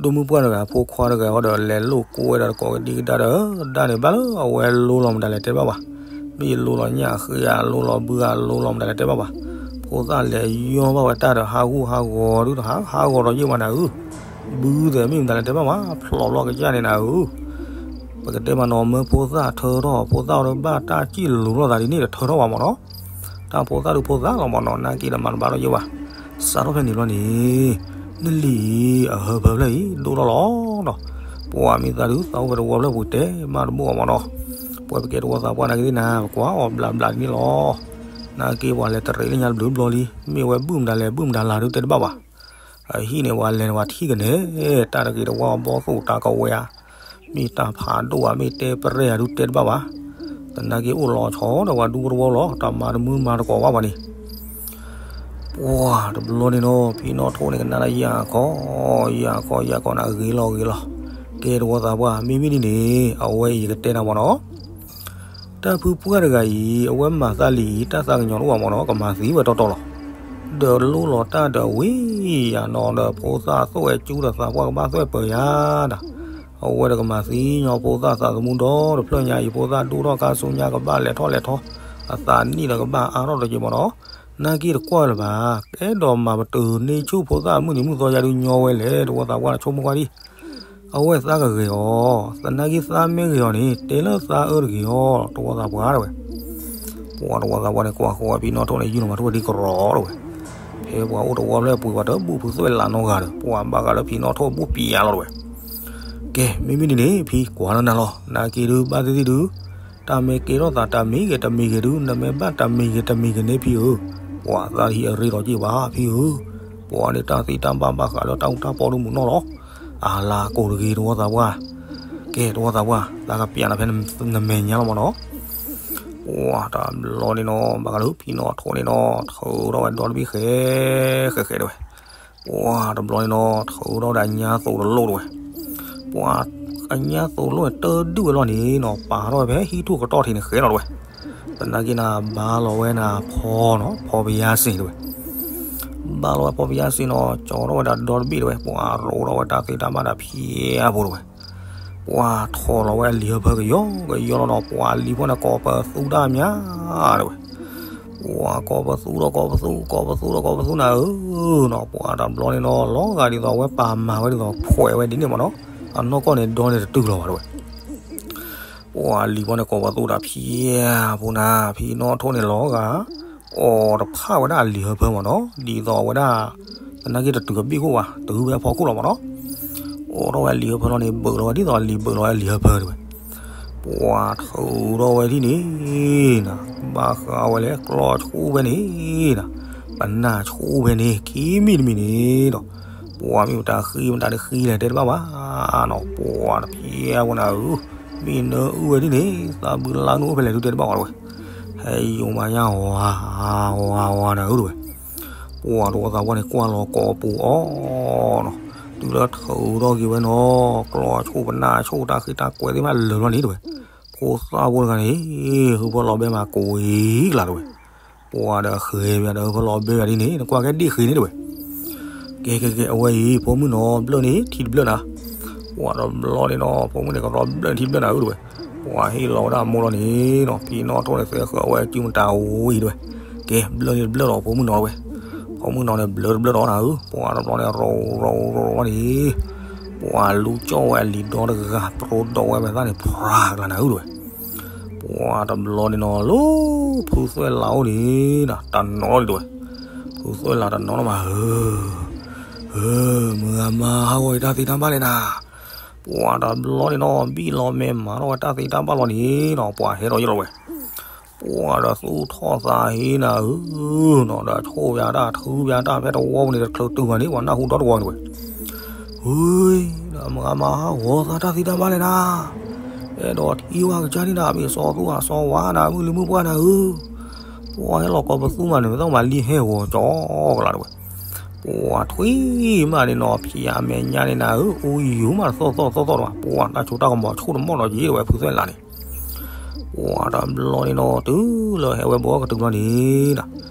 ဒိၣ်မုၢ်ပှၢ်တဂၤ ဖိခွါတဂၤဃီဒီး လဲၤလိာ်ကိးဝဲဒီးတကိးကဒံကဒါဒီး ဒၣ်န့ၣ်ဘၣ်လၢအဝဲလိလီၤမတၤလဲၣ်တဲတဘၣ်ဘၣ်. မ့ၢ်လိလီၤညၣ်ဃ့ဧါ လိလီၤဘုဧါ လိလီၤမတၤလဲၣ်တဲဘၣ်ဘၣ်. ဖိသၣ်လဲၤယီၢ်ဘၣ်ဝဲတၢ်ဒီး ဟးဂူာ်ဟးဂီၤဒုးဒီး ဟးဂီၤဒီးယုၢ်မးနၤဧၢ. ဘုသဲးမ့ၢ်မတၤလဲၣ်တဲဘၣ်ဘၣ် ဖျိးလီၤကစၢ်န့ၣ်နၤဧၢ. ပကတဲမးနီၤ မၢဖိသၣ်ထၢထီၣ် ဖိသၣ်အိၣ်ဒီးဘၣ်တၢ်စံၣ်လိၤလိာ်သးဒ်န့ၣ်ဒီး ထၢထီၣ်ဘၣ်မးနီၤ. တၢ်ဖိသၣ်ဒုးဖိသၣ်လီၤမးနီၤ နာ်က့ဒီးမၤတဘၣ်ထီၣ်ယဲဘၣ်. စးထီၣ်ဖဲန့ၣ်ဘျီန့ၣ် နလံၤအဟၢဖၢဖျၢၣ်အံၤ ဒိၣ်ထီၣ်လီၤနီၤ. ပှၤမ့ၢ်သးဒုးသးအိၣ်ဖဲတဝီဖျၢၣ်ပူၤတဲမးတဘၣ်အီၤမးနီၤ. ပဝဲပကဲတဝီသးပှၢ်နာ်က့သ့ၣ်နၤ ပကွၢ်အီၤဘျးဘျးဒ်န့ၣ်လီၤ. နာ်က့ပှၤလဲၤတရံးလၢညါတဘျုးဘျီလံ မ့ၢ်ဝဲဘုၣ်မတၤလဲၣ် ဘုၣ်မတၤလၤဒုးတဲတဘၣ်ဘၣ်. အဟံၣ်န့ၣ် ပှၤလဲၤန့ၣ် ပှၤထံၣ်ကနဲၣ် တၢ်တဂ့ၤတဝါ ဘီသိၣ်တၢ်ကဝဲၤဧါ, မ့ၢ်တၢ်ဖးဒိၣ်ဧါ မ့ၢ်တဲပရဲၣ်ဧါ ဒုးတဲတဘၣ်ဘၣ်. သနာ်က့အိၣ်လီၤဆီဒီးပှၤဒူဖိတဝီလီၤ တၢ်မၤတမုာ်မၤတကိးဘၣ်ပှၤန့ၣ်. ပှၤတဘျီန့ၣ်နီၤ ဖံနီၣ်ထိၣ်န့ၣ် ကနၣ်ဒၣ်ယၢ်ခီ ယၢ်ခီ ယၢ်ခီန့ၣ် ဂ့ၤလီၤဂ့ၤလီၤ. ကဲတဝီသးပှၢ် မ့မ့ၢ်ဒ်န့ၣ် အဝဲအံၤယကတဲနၤမးနီၤ. တၢ်ဖုပှၢ်တဂၤအံၤ အဝဲမၤသးလံအံၤ တၢ်သးကညီၤတအိၣ်ဘၣ်မးနီၤ ကမၤသံဝဲတီတီလီၤ. ဒီးလိလီၤတၢ်ဒီးဝံၤယၤနီၤ ဒီးဖိသၣ်သွဲၣ်ကၠူဒီးသးပှၢ်ကဘၣ်သွဲၣ်ပၢၤယၤဒီး အဝဲဒီးကမၤသံညီဖိသၣ်သးသမူဒီတဖျၢၣ်ညါအံၤ ဖိသၣ်ဒိၣ်ထီၣ်ခါဆူညါကဘၣ်လဲၤထီၣ်လဲၤထီၣ် အသးနံၣ်ဒီးကဘၣ်အါထီၣ်တက့ၢ်မ့ၢ်နီၤ, နာ်က့တကွၢ်လၢၤဘၣ်, အဲၣ်ဒိးမၤပတုာ်န့ၢ်ဆူၣ်ဖိသၣ်မုၢ်နံၤမုၢ်သီယါဒုးညီဝဲလဲၣ်, တဝီသးပှၢ်န့ၣ်ဆိကမိၣ်ကွၢ်ဒံး, အဝဲသးကဂ့ၤအီၤ, သနာ်က့သးမ့ၢ်ဂ့ၤအီၤန့ၣ် တဲလၢသးအၢတဂ့ၤအီၤ, တဝီသးပှၢ်တဲဝဲ. ပှၤတဝီသးပှၢ်န့ၣ် ကွၢ်ဃီဝဲဖံနီၣ်ထိၣ်န့ၣ် ယုၢ်လီၤမၤထူၣ်ဝဲဒ်ကရီတဲဝဲ, ဖဲပှၤအိၣ်တဝီဖျၢၣ်ပှ့ၤပှၤတဘူၣ်ဖုသိၣ်လးနီတဂၤဒီး ပှၤဘၣ်ဃးလၢဖံနီၣ်ထိၣ်ဘူၣ်ပျါလီၤတဲဝဲ. ကဲ မ့မ့ၢ်ဒ်န့ၣ် ဖံကွၢ်လၢနၤလီၤ, နာ်က့ဒုးဘၣ်သ့ၣ်သ့ၣ်ဒုး, တၢ်မ့ၢ်ကဲထီၣ်သးတၢ်မ့ၢ်ဂ့ၤတမ့ၢ်ဂ့ၤဒုး နမ့ၢ်ဘၣ်တမ့ၢ်ဂ့ၤတမ့ၢ်ဂ့ၤန့ၣ်ဖံဧၢ, ပှၤသးတဟံးအရ့ဒီးက့ၢ်ဘၣ်ဖံဧၢ, ပှၤန့ၣ်တၢ်သ့တၢ်ဘၣ်ဘၣ်ဃးလၢတၢ်အူတၢ်ပီဒုးမုာ်နီၢ်လီၤ, အလၤကိၢ်တဂ့ၤတဝီသးပှၢ်. ကဲ တဝီသးပှၢ် သးကပျးနၤဖဲနမဲာ်ညါလီၤမ့ၢ်နီၤ. ပှၤတဘျီန့ၣ်နီၤ ဘၣ်ဃးလၢဖံနီၣ်ထိၣ်န့ၣ်နီၤ ထုးထီၣ်ဝဲဒီတဘ့ၣ်ဃဲ ဃဲဃဲတဲဝဲ. ပှၤတဘျီန့ၣ်နီၤ ထုးထီၣ်ဝဲဒၣ်အညါသိးတလိၣ်တဲဝဲ. ပှၤအညါသိးတလိၣ်န့ၣ် တဒုၣ်ဝဲလီၤန့ၣ်နီၤ ပာ်ထီၣ်ဝဲဖဲဟံၣ်ထူၣ်ကတီၢ်ထံးန့ၣ်ဃဲလီၤတဲဝဲ. သနာ်က့နၤ ဘါလီၤဝဲနၤဖီနီၤ ဖီပယါစ့တဲဝဲ. ဘါလီၤဝဲဖီပယါစ့နီၤ ကၠီထီၣ်ဝဲဒၣ်ဒီတဘ့ၣ်တဲဝဲ. ပှၤရိးထီၣ်ဝဲတၢ်သ့တၢ်ဘၣ်ဒီးဖံအါဖိတဲဝဲ. ပှၤထီၣ်လီၤဝဲအလံာ်ဟၢဖၢကယီကယီလီၤနီၤ ပှၤလံာ်ဖိန့ၣ်ကိးပသူတၢ်မးတဲဝဲ. ပှၤကိးပသူဒီးကိးပသူ ကိးပသူဒီးကိးပသူနၤဧၢနီၤ ပှၤတဘျီန့ၣ်နီၤ လီၤဂာ်ဒ်သိးအဝဲပာ်မၤဝဲဒ်သိးဖှဲးဝဲဒ်န့ၣ်မ့ၢ်နီၤ အနီၢ်ကီၢ်န့ၣ်ဒီန့ၣ်တတုၤလီၤဘၣ်တဲဝဲ. ပှၤလံာ်ဖိန့ၣ်ကိးပသူဒီးဖံအါဖိနၤ ဖံနီၣ်ထိၣ်န့ၣ်လီၤဂာ် အိးတဖၣ်ဝဲဒၣ်အလံာ်ဟၢဖၢမ့ၢ်နီၤ ဒ်သိးအဝဲဒၣ် သနာ်က့တတုၤအဘ့ၣ်ခိၣ်ဘၣ် တုၤဝဲအဖီခိၣ်လီၤမ့ၢ်နီၤ. အိးထီၣ်ဝဲအလံာ်ဟၢဖၢလီၤန့ၣ် ဘၢးလီၤဝဲဒ်သိးအလံာ်ဘၢးလီၤဝဲအလံာ်ဟၢဖၢတဲဝဲ. ပှၤထုးထီၣ်ဝဲဒ်န့ၣ်နၤ ဘၣ်ဃးဝဲလၢကျီဆူၣ်ဖဲန့ၣ်နၤ ပနၢ်ဆူၣ်ဖဲန့ၣ် ခံမံၤတမံၤန့ၣ်ဒီး ပှၤမ့ၢ်ပတၢ်ဃံမတၤတဃံလဲၣ်တဲတဘၣ်ဘၣ်နီၤ ပှၤတဖံအါဖိနၤဧၢ မ့ၢ်နအုၣ်ဝဲဒ်န့ၣ် သးဘုးလါနအိၣ်ဖဲလဲၣ်ဒုးတဲတဘၣ်ဘၣ်တဲဝဲ. ဟဲယိာ်မးညါဝါ ဝါဝါနၤဧၢတဲဝဲ. ပှၤတဝီသးပှၢ်န့ၣ်ကွၢ်လီၤကိးပူၤအီၤနီၤ တုၤလၢထုးထီၣ်က့ၤဝဲနီၤ ကျီဆူၣ်ပနၢ်ဆူၣ်တၢ်ဃံတၢ်ကွဲးသ့ၣ်မးလၢာ်လီၤန့ၣ်တဲဝဲ. ဖိသၣ်ဖိတဂၤန့ၣ် ဟုဖၢလီၤဘဲမးကိးဝံၤကျါတဲဝဲ. ပှၤဒီးဃဲၤပှၤဒီးဟုဖၢလီၤဘဲပှၤဒ်န့ၣ် နကွၢ်ကဲဒ့ၣ်ဃ့န့ၣ်တဲဝဲ. ကဲကဲကဲ အဝဲအံၤ ဖိမုၣ်နီၤဘျၢၣ်န့ၣ်ထံတဘျၢၣ်နၤ. ပှၤတဘျီန့ၣ်နီၤ ဖိမုၣ်န့ၣ်ကရီဘျၢၣ်န့ၣ်ထံတဘျၢၣ်နၤဧၢတဲဝဲ. ပှၤဟ့ၣ်လီၤဝဲဒၣ်အမိၢ်လီၤန့ၣ်နီၤ ဖံနီၣ်ထိၣ်န့ၣ်သဲဃၢၤဝဲစုမတၤဝံၤတဲဝဲ. ကဲ ဘျၢၣ်န့ၣ်တဘျၢၣ်ဒီးဖိမုၣ်နီၤတဲဝဲ. ဖိမုၣ်နီၤန့ၣ်ဘျၢၣ်တဘျၢၣ်ဒီးနၤဧၢ ပှၤတဘျီန့ၣ်ရိၤရိၤရိၤဝဲန့ၣ် ပှၤလူၤကၠီၣ်ဝဲအလံာ်ဒီတဂၤ တြိဒီးဝဲမဲာ်သၣ်န့ၣ် ဖြါကျါနၤဧၢတဲဝဲ. ပှၤတဘျီန့ၣ်နီၤ လၢဖုသွဲၣ်လးအိၣ်န့ၣ် တနီၤလီၤဒံးတဲဝဲ. ဖုသွဲၣ်လးတနီၤလီၤမးဧၢ. ဧၢ, မုၢ်ဂၤမၤဟးဂီၤအံၤတၢ်သ့တၢ်ဘၣ်လဲၣ်နၤ. ပှၤတဘျီန့ၣ်နီၤ ဘံၣ်လီၤမဲာ်မၤထီၣ်ဝဲတၢ်သ့တၢ်ဘၣ်လီၤန့ၣ်နီၤ ပှၤဟဲဒီးယဲလီၤဝဲ. ပှၤဒီးသူၣ်ထီၣ်သးဟ့နၤဧၢနီၤ ဒီးဆိၣ်ပၠးတၢ်ထုပၠးတၢ်ဖဲတဝီပူၤန့ၣ် တချုးတုၤဘၣ်န့ၣ် ပှၤနၢ်ဟူဒီတဝီန့ၣ်ဝဲ. ဧၢ, ဒီးမုၢ်ဂၤမၤဟးဂီၤသးတၢ်သ့တၢ်ဘၣ်လဲၣ်နၤ. အဲၣ်ဒိးထံၣ်ဝဲကစၢ်န့ၣ်ဒီး မ့ၢ်စီၤသူၣ်ဂၤစီၤဝါနၤ မုၢ်လံမုၢ်ပှၢ်နၤဧၢ. ပှၤဟဲလီၤကိးပသူမးန့ၣ် မ့ၢ်သးမၤလံဟဲဂီၤကၠီကလးတဲဝဲ. ပှၤထွံၣ်မးန့ၣ်နီၤ ဖံအမဲာ်ညါန့ၣ်နၤဧၢ အူယူၤမးတသီၣ်သီၣ်သီၣ်သီၣ်တဘၣ် ပှၤတၢ်ဆိတၢ်ကမီၤဆိတမီၣ်နီၤက့တဲဝဲ ဖုသွဲၣ်လးန့ၣ်. ပှၤတဘျီန့ၣ်နီၤ တုၤလၢဟဲဝဲဘီကတုၤဘျီန့ၣ်ဒီး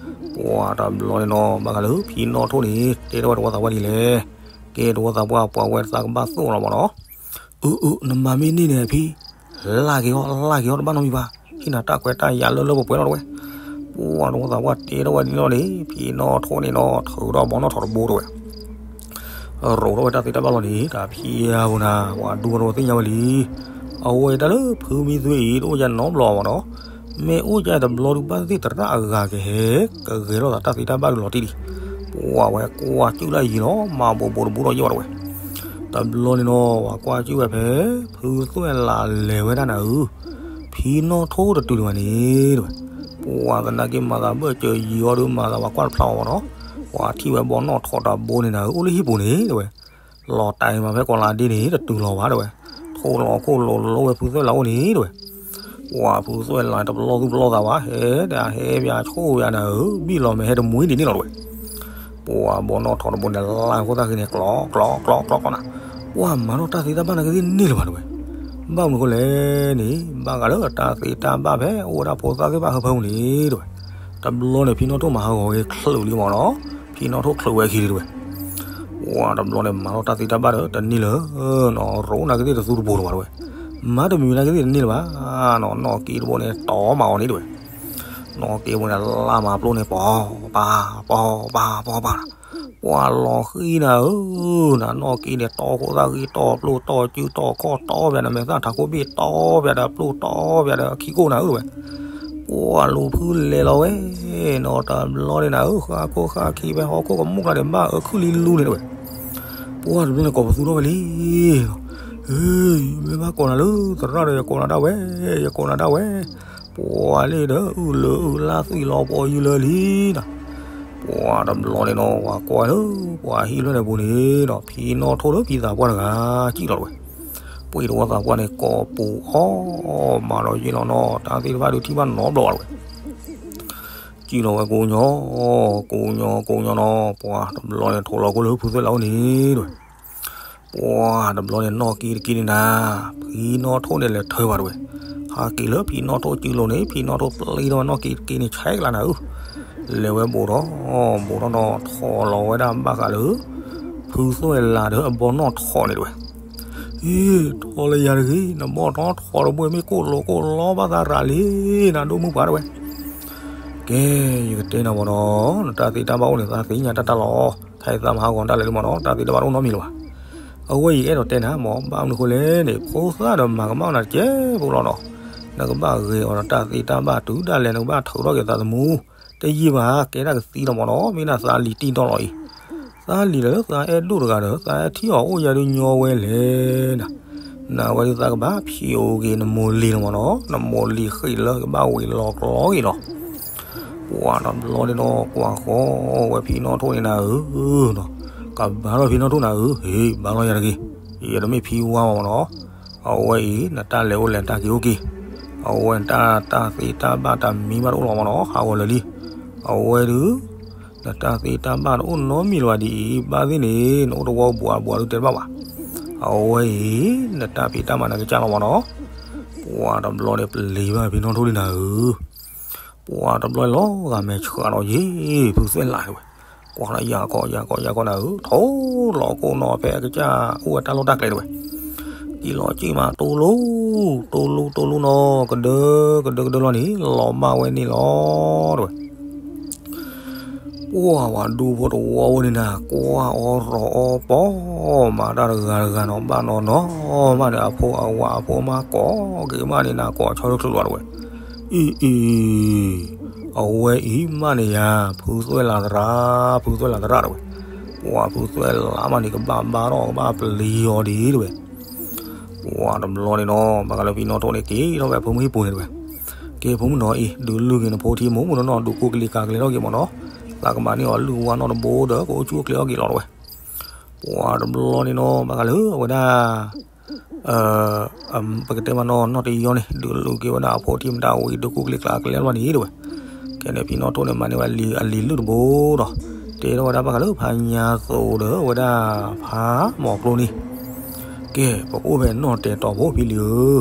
ပှၤတဘျီန့ၣ်နီၤ ဘၣ်ဃးလၢဖံနီၣ်ထိၣ်န့ၣ် တဲထီၣ်ဝဲတဝီသးပှၢ်ဒ်လဲၣ်. ကဲတဝီသးပှၢ် ပှၤဝဲသးကဘၣ်သိၣ်လီၤမ့ၢ်နီၤ. အု အု နမၤမ့ၢ်န့ၢ်န့ၣ်ဖံ လၢ်က့ၤအီၤ လၢ်က့ၤအီၤတဘၣ်နီတမံၤဘၣ်. ဟ့ၣ်နၤတၢ်ခွဲးတၢ်ယာ်လၢလၢပှဲၤပှဲၤလီၤတဲဝဲ. ပှၤတဝီသးပှၢ်တဲထီၣ်ဝဲဒ်န့ၣ်လီၤန့ၣ် ဖံနီၣ်ထိၣ်န့ၣ်နီၤ ထုးထီၣ်ဘီနီၣ်ထိးတဘိတဲဝဲ. ရိးထီၣ်ဝဲတၢ်သ့တၢ်ဘၣ်လီၤန့ၣ် တၢ်ဖံအါဖိနၤ ပှၤဒူဖိတဝီသ့ၣ်ညါဝဲလံ. အဝဲတၢ်လၢဖုမံသွံအံၤ တအိၣ်ယါနီတဘျီမ့ၢ်နီၤ. မ့ၢ်အိၣ်ယါတဘျီဒုးဘၣ်သ့ၣ်သ့ၣ်သရၣ်အဂၤကဟဲ ကဂဲၤထီၣ်သးတၢ်သ့တၢ်ဘၣ်ဒုးလီၤတံၢ်လံ. ပှၤဝဲကွၢ်စုၣ်လၢအယံၤလီၤ မၤဘိးဘိးတဘိဒီးယဲၢ်ဝဲတဝဲ. တဘျီန့ၣ်နီၤ ပှၤကွၢ်စုၣ်ဝဲဖဲ ဖုသွဲၣ်လးလဲၤဝဲဒၣ်နၤဧၢ, ဖံနီၣ်ထိၣ်တတုၤဒံးဘၣ်န့ၣ်တဲဝဲ. ပှၤသနာ်က့မၤသးဘၢၣ်စၢၤယံၤအီၤဒီး မၤသးပှၤကွၢ်တဖျါအီၤမ့ၢ်နီၤ. ပှၤထံၣ်ဝဲဘီနီၣ်ထိးတဘိန့ၣ်နၤဧၢ အိၣ်လၢဟံၣ်ပူၤန့ၣ်တဲဝဲ. လီၤတဲာ်မးဖဲကီးလါဒ့န့ၣ် တတုၤလီၤဘၣ်တဲဝဲ. ထိၣ်လီၤခိၣ်လိၤလိၤဝဲဖုသွဲၣ်လးအိၣ်န့ၣ်တဲဝဲ. ပှၤဖုသွဲၣ်လးတပလီၢ်သူၣ်ပလီၢ်သးဘၣ် ဟဲဒၣ်ဟဲပၠးဆိၣ်ပၠးနၤဧၢ ဘံၣ်လီၤမဲာ်ဟဲတမှံဒ်န့ၣ်လီၤတဲဝဲ. ပှၤဘီနီၣ်ထိးတဘိန့ၣ် လၢခိၣ်သၣ်ဃံန့ၣ် ကျီကျီကျီကျီနၤ. ပှၤမၤထီၣ်တၢ်သ့တၢ်ဘၣ်နာ်က့သ့ၣ်န့ၣ်လၢၤဘၣ်တဲဝဲ. ဘၣ်မနုၤအဃိလဲၣ်န့ၣ် ဘၣ်ဃးလၢတၢ်သ့တၢ်ဘၣ်ဖဲအိၣ်ဝဲဒၣ်ဖိသၣ်သ့ၣ်တဖၣ်ဟၢဖၢပူၤန့ၣ်တဲဝဲ. တဘျီန့ၣ် ဖံနီၣ်ထိၣ်မၤဟးဂီၤဝဲချုးလံမ့ၢ်နီၤ. ဖံနီၣ်ထိၣ်ချုးဝဲအခံလံတဲဝဲ. ပှၤတဘျီန့ၣ် မၤထီၣ်တၢ်သ့တၢ်ဘၣ်ဒီးတန့ၢ်လၢၤနီၤ ရိးနာ်က့သ့ၣ်တသူတဘိလၢၤဘၣ်တဲဝဲ. မၤတမံၤနာ်က့သ့ၣ်တန့ၢ်လၢၤဘၣ်နီၤ နီၣ်က့တဘိန့ၣ် တီမးအီၤန့ၣ်တဲဝဲ. နီၣ်က့ပူၤန့ၣ် လါမၤပျိန့ၣ် ပီၤပၤ ပီၤပၤ ပီၤပၤ, ပှၤလီၤဃံနၤဧၢ, နနီၣ်က့န့ၣ် တီခိၣ်သၣ်ဂံၢ် တီပျိၢ် တီစု တီခီၣ် တီပၠးဒီးမဲာ်သၣ်ထးခိၣ်ဘ့ၣ် တီပၠးဒီးပျိၢ် တီပၠးဒီးခံခိၣ်နၤဧၢဝဲ, ပှၤလူၤဖုလဲၤလီၤဝဲ, နီၢ်တဘျီန့ၣ်နၤဧၢ, ဃါခိၣ်ဃါခံဖဲဟီၣ်ခိၣ်ကမူၣ်ကျါန့ၣ် ဘၣ်အၢခုၣ်လံလူန့ၣ်တဝဲ ပှၤတဘျီန့ၣ် ကိးပသူထီၣ်ဝဲလံ, မ့ၢ်ဘၣ်ကိးနၤလၢသရၣ်ဒီး ယကိးနၤဒၣ်ဝဲ, ယကိးနၤဒၣ်ဝဲ, ပှၤလံဒီး အုၣ်လၢအုၣ်လါသွံၣ်လီၤပီၤယုၢ်လၢလံနီၤ, ပှၤတဘျီန့ၣ်နီၤ ပှၤကွၢ်လၢ ပှၤဟံၣ်ဖျၢၣ်န့ၣ်ပူၤန့ၣ်နီၤ ဖံနီၣ်ထိၣ်လၢဖံသးပှၢ်တဂၤ စံၣ်လီၤတဝဲ, ပှၤသဝီသးပှၢ်န့ၣ် ကိးပူၤအီၣ်မၤဒီးယ့ၢ်လီၤနီၤ တၢ်သ့ၣ်တဖၣ်ဒုးထံၣ်ဘၣ်နီတဘျီဘၣ်တဝဲ စံၣ်လီၤဝဲကိးညီ, ကိးညီကိးညီနီၤ ပှၤတဘျီန့ၣ် ထိးလီၤကိၢ်လၢဖုသွဲၣ်လးအိၣ်န့ၣ်တဝဲ, ပှၤတဘျီန့ၣ် နီၣ်က့တက့န့ၣ်နၤ, ဖံနီၣ်ထိၣ်န့ၣ်လဲၤထၢဘၣ်တဝဲ, ဟးက့ၤလၢဖံနီၣ်ထိၣ်စုလိၤန့ၣ် ဖံနီၣ်ထိၣ်ပျံၤထီၣ်ဝဲနီၣ်က့တက့န့ၣ် ဆဲးကလးနၤဧၢ, လဲၤဝဲဘူးထီၣ်, ဘူးထီၣ်နီၤ ထိးလီၤဝဲဒၣ်ဘၣ်ဃးလၢ ဖုသွဲၣ်လးဒီးအဘီနီၣ်ထိးန့ၣ်တဝဲ အ့ ထိးလၢယၤတဂ့ၤ, နဘီၣ်ထီၣ်ထိးတဘိမ့ၢ်ကိၣ်လိၤကိၣ်လီဘၣ်သးရၤလံ, နဒိၣ်မုၣ်ပှၤတဝဲ, ကဲ, ယကတဲနၤမ့ၢ်နီၤ, နတၢ်သ့တၢ်ဘၣ်အိၣ်န့ၣ် သးသ့ၣ်ညါတၢ်တၢ်လီၤ, ခဲအံၤသးမၤဟးဂီၤတၢ်လဲၤလံမ့ၢ်နီၤ, တၢ်သ့တၢ်ဘၣ်တအိၣ်နီတမံၤလၢၤဘၣ်. အဝဲအံၤအဲၣ်ဒိးတဲနၤမ့ၢ် ဘၣ်မနုၤဃိလဲၣ်န့ၣ် ဖိသၣ်ဒီးမၤကမၣ်နၤတကဲဖိလီၤနီၤ, နကဘၣ်ဂဲၤအီၤဒီးတၢ်သ့တၢ်ဘၣ်တုၤဒၣ်လဲာ် နကဘၣ်ထုးထီၣ်က့ၤသးသမူ တယံာ်ဘၣ် ကဲဒၣ်ကသံလီၤမ့ၢ်နီၤ, မ့ၢ်ဒၣ်သးလံၤတံၢ်နီၢ်လီၤအံၤ, သးလံၤလၢသးအဲၣ်ဒိၣ်တဂၤဒီး သးအဲၣ်ထံၣ်အီၤအိၣ်ယၤဒုးညီဝဲလဲၣ်နၤ, နဝဲဒုးသးကဘၣ်ဖံးအိၣ်က့ၤနမိၢ်လံၤလီၤမ့ၢ်နီၤ, နမိၢ်လံၤဃ့ၢ်လၢကဘၣ်ဝံၤလီၤကျီဂ့ၤလီၤ. ပှၤတဘျီန့ၣ်နီၤ ကွၢ်ဃီဝဲဖံနီၣ်ထိၣ်န့ၣ်နၤဧၢ, ကဘၣ်လီၤဖံနီၣ်ထိၣ်နၤဧၢ, ဟ့ၣ်ဘၣ်လီၤယၤတဂ့ၤ, ယတမ့ၢ်ဖံဝါမ့ၢ်နီၤ အဝဲအံၤ နတၢ်လဲၤအိၣ်လဲၤတၢ်က့ၤအိၣ်က့ၤ, အဝဲနတၢ်သ့တၢ်ဘၣ်တမံၤဘၣ်တအိၣ်လီၤမ့ၢ်နီၤ, ဟးဂီၤလၢာ်လံ. အဝဲဒုး နတၢ်သ့တၢ်ဘၣ်တအိၣ်နီတမံၤလၢၤဘၣ်ဒ်အံၤ, ဘၣ်သ့ၣ်န့ၣ် နအိၣ်တဝီဘှးဘှးဒုးတဲတဘၣ်ဘၣ်. အဝဲအံၤ နတၢ်ဖံးတၢ်မၤနၤကစၢ်လီၤမ့ၢ်နီၤ. ပှၤတဘျီန့ၣ်ပျံၤဘၣ်ဖံနီၣ်ထိၣ်လံနၤဧၢ. ပှၤတဘျီလီၤဂာ်မဲာ်ဆှးဒီးယ့ၢ် ဖုသွဲၣ်လးဝဲ, ကွၢ်လၢယၤကီး ယၤကီးယၤကီးနၤဧၢ, ထိၣ်လီၤကိၢ်နီၤဖဲအကစၢ်အိၣ်ဝဲတၢ်လီၢ်တၢ်ကျဲတဝဲ, ကံလီၤကံမးတိလိ တိလိတိလိနီၤ ကဒၢ ကဒၢကဒၢလီၤန့ၣ် လီၤမၢ်ဝဲန့ၣ်လီၤတဝဲ. ပှၤဝဲဒူဖိတဝီဝဲန့ၣ်နၤ ကွၢ်အီၣ်ရီးအီၣ်ပီၢ်မးတၢ်တဂၤတဂၤနီၤ ဘၣ်နီၤနီၤမးန့ၣ် အဖိအဝၤအဖိမးကိးက့ၤမးန့ၣ်နၤ ကိးဆီတချုးလီၤတဝဲ. အံၤအံၤ အဝဲအံၤမးန့ၣ်ယၤ ဖုသွဲၣ်လးသရၣ် ဖုသွဲၣ်လးသရၣ်တဝဲ. ပှၤဖုသွဲၣ်လးမးန့ၣ် ကဘၣ်ဘါထီၣ် ကဘၣ်ပျံၤအီၤဒ်တဝဲ. ပှၤတဘျီန့ၣ်နီၤ ဘၣ်ဃးလၢဖံနီၣ်ထိၣ်န့ၣ် က့ၤထီၣ်ဖဲဖိမုၣ်ဟံၣ်ပူၤန့ၣ်တဝဲ. ကဲ ဖိမုၣ်နီၤအံၤ ဒုးလုၢ်က့ၤနဖိထံမိၢ်မုၢ်နီၤနီၤ ဒုးကူကလံၤကၤကလဲထီၣ်က့ၤမ့ၢ်နီၤ. သးကမၤန့ၢ်အီၤလုၢ်ဝါနီၣ်တဘိဒီး ကအိၣ်ဆူၣ်အိၣ်ချ့ထီၣ်က့ၤလီၤတဝဲ. ပှၤတဘျီန့ၣ်နီၤ ဘၣ်ဃးလၢအဝဲဒၣ် ပကတဲမ့ၢ်နီၤ နီၢ်တယီန့ၣ် ဒုးလုၢ်က့ၤဝဲဒၣ်အဖိထံမတၤဝံၤ ဒုးကူကလံၤကၤကလဲလီၤန့ၣ်တဝဲ. ကဲန့ၣ် ဖံနီၣ်ထိၣ်န့ၣ် မၤန့ၢ်ဝဲအလံၤလုၢ်တဘိဒီး တဲထီၣ်ဝဲဒၣ်ဘၣ်ဃးလၢဖါညါသိးဒီးအဝဲဒၣ်ဖါမီၤကျိန့ၣ် ကဲ ပကအိၣ်ဖဲနီၣ်တဲာ်တီၤဖိဖံလံၤဧၢ.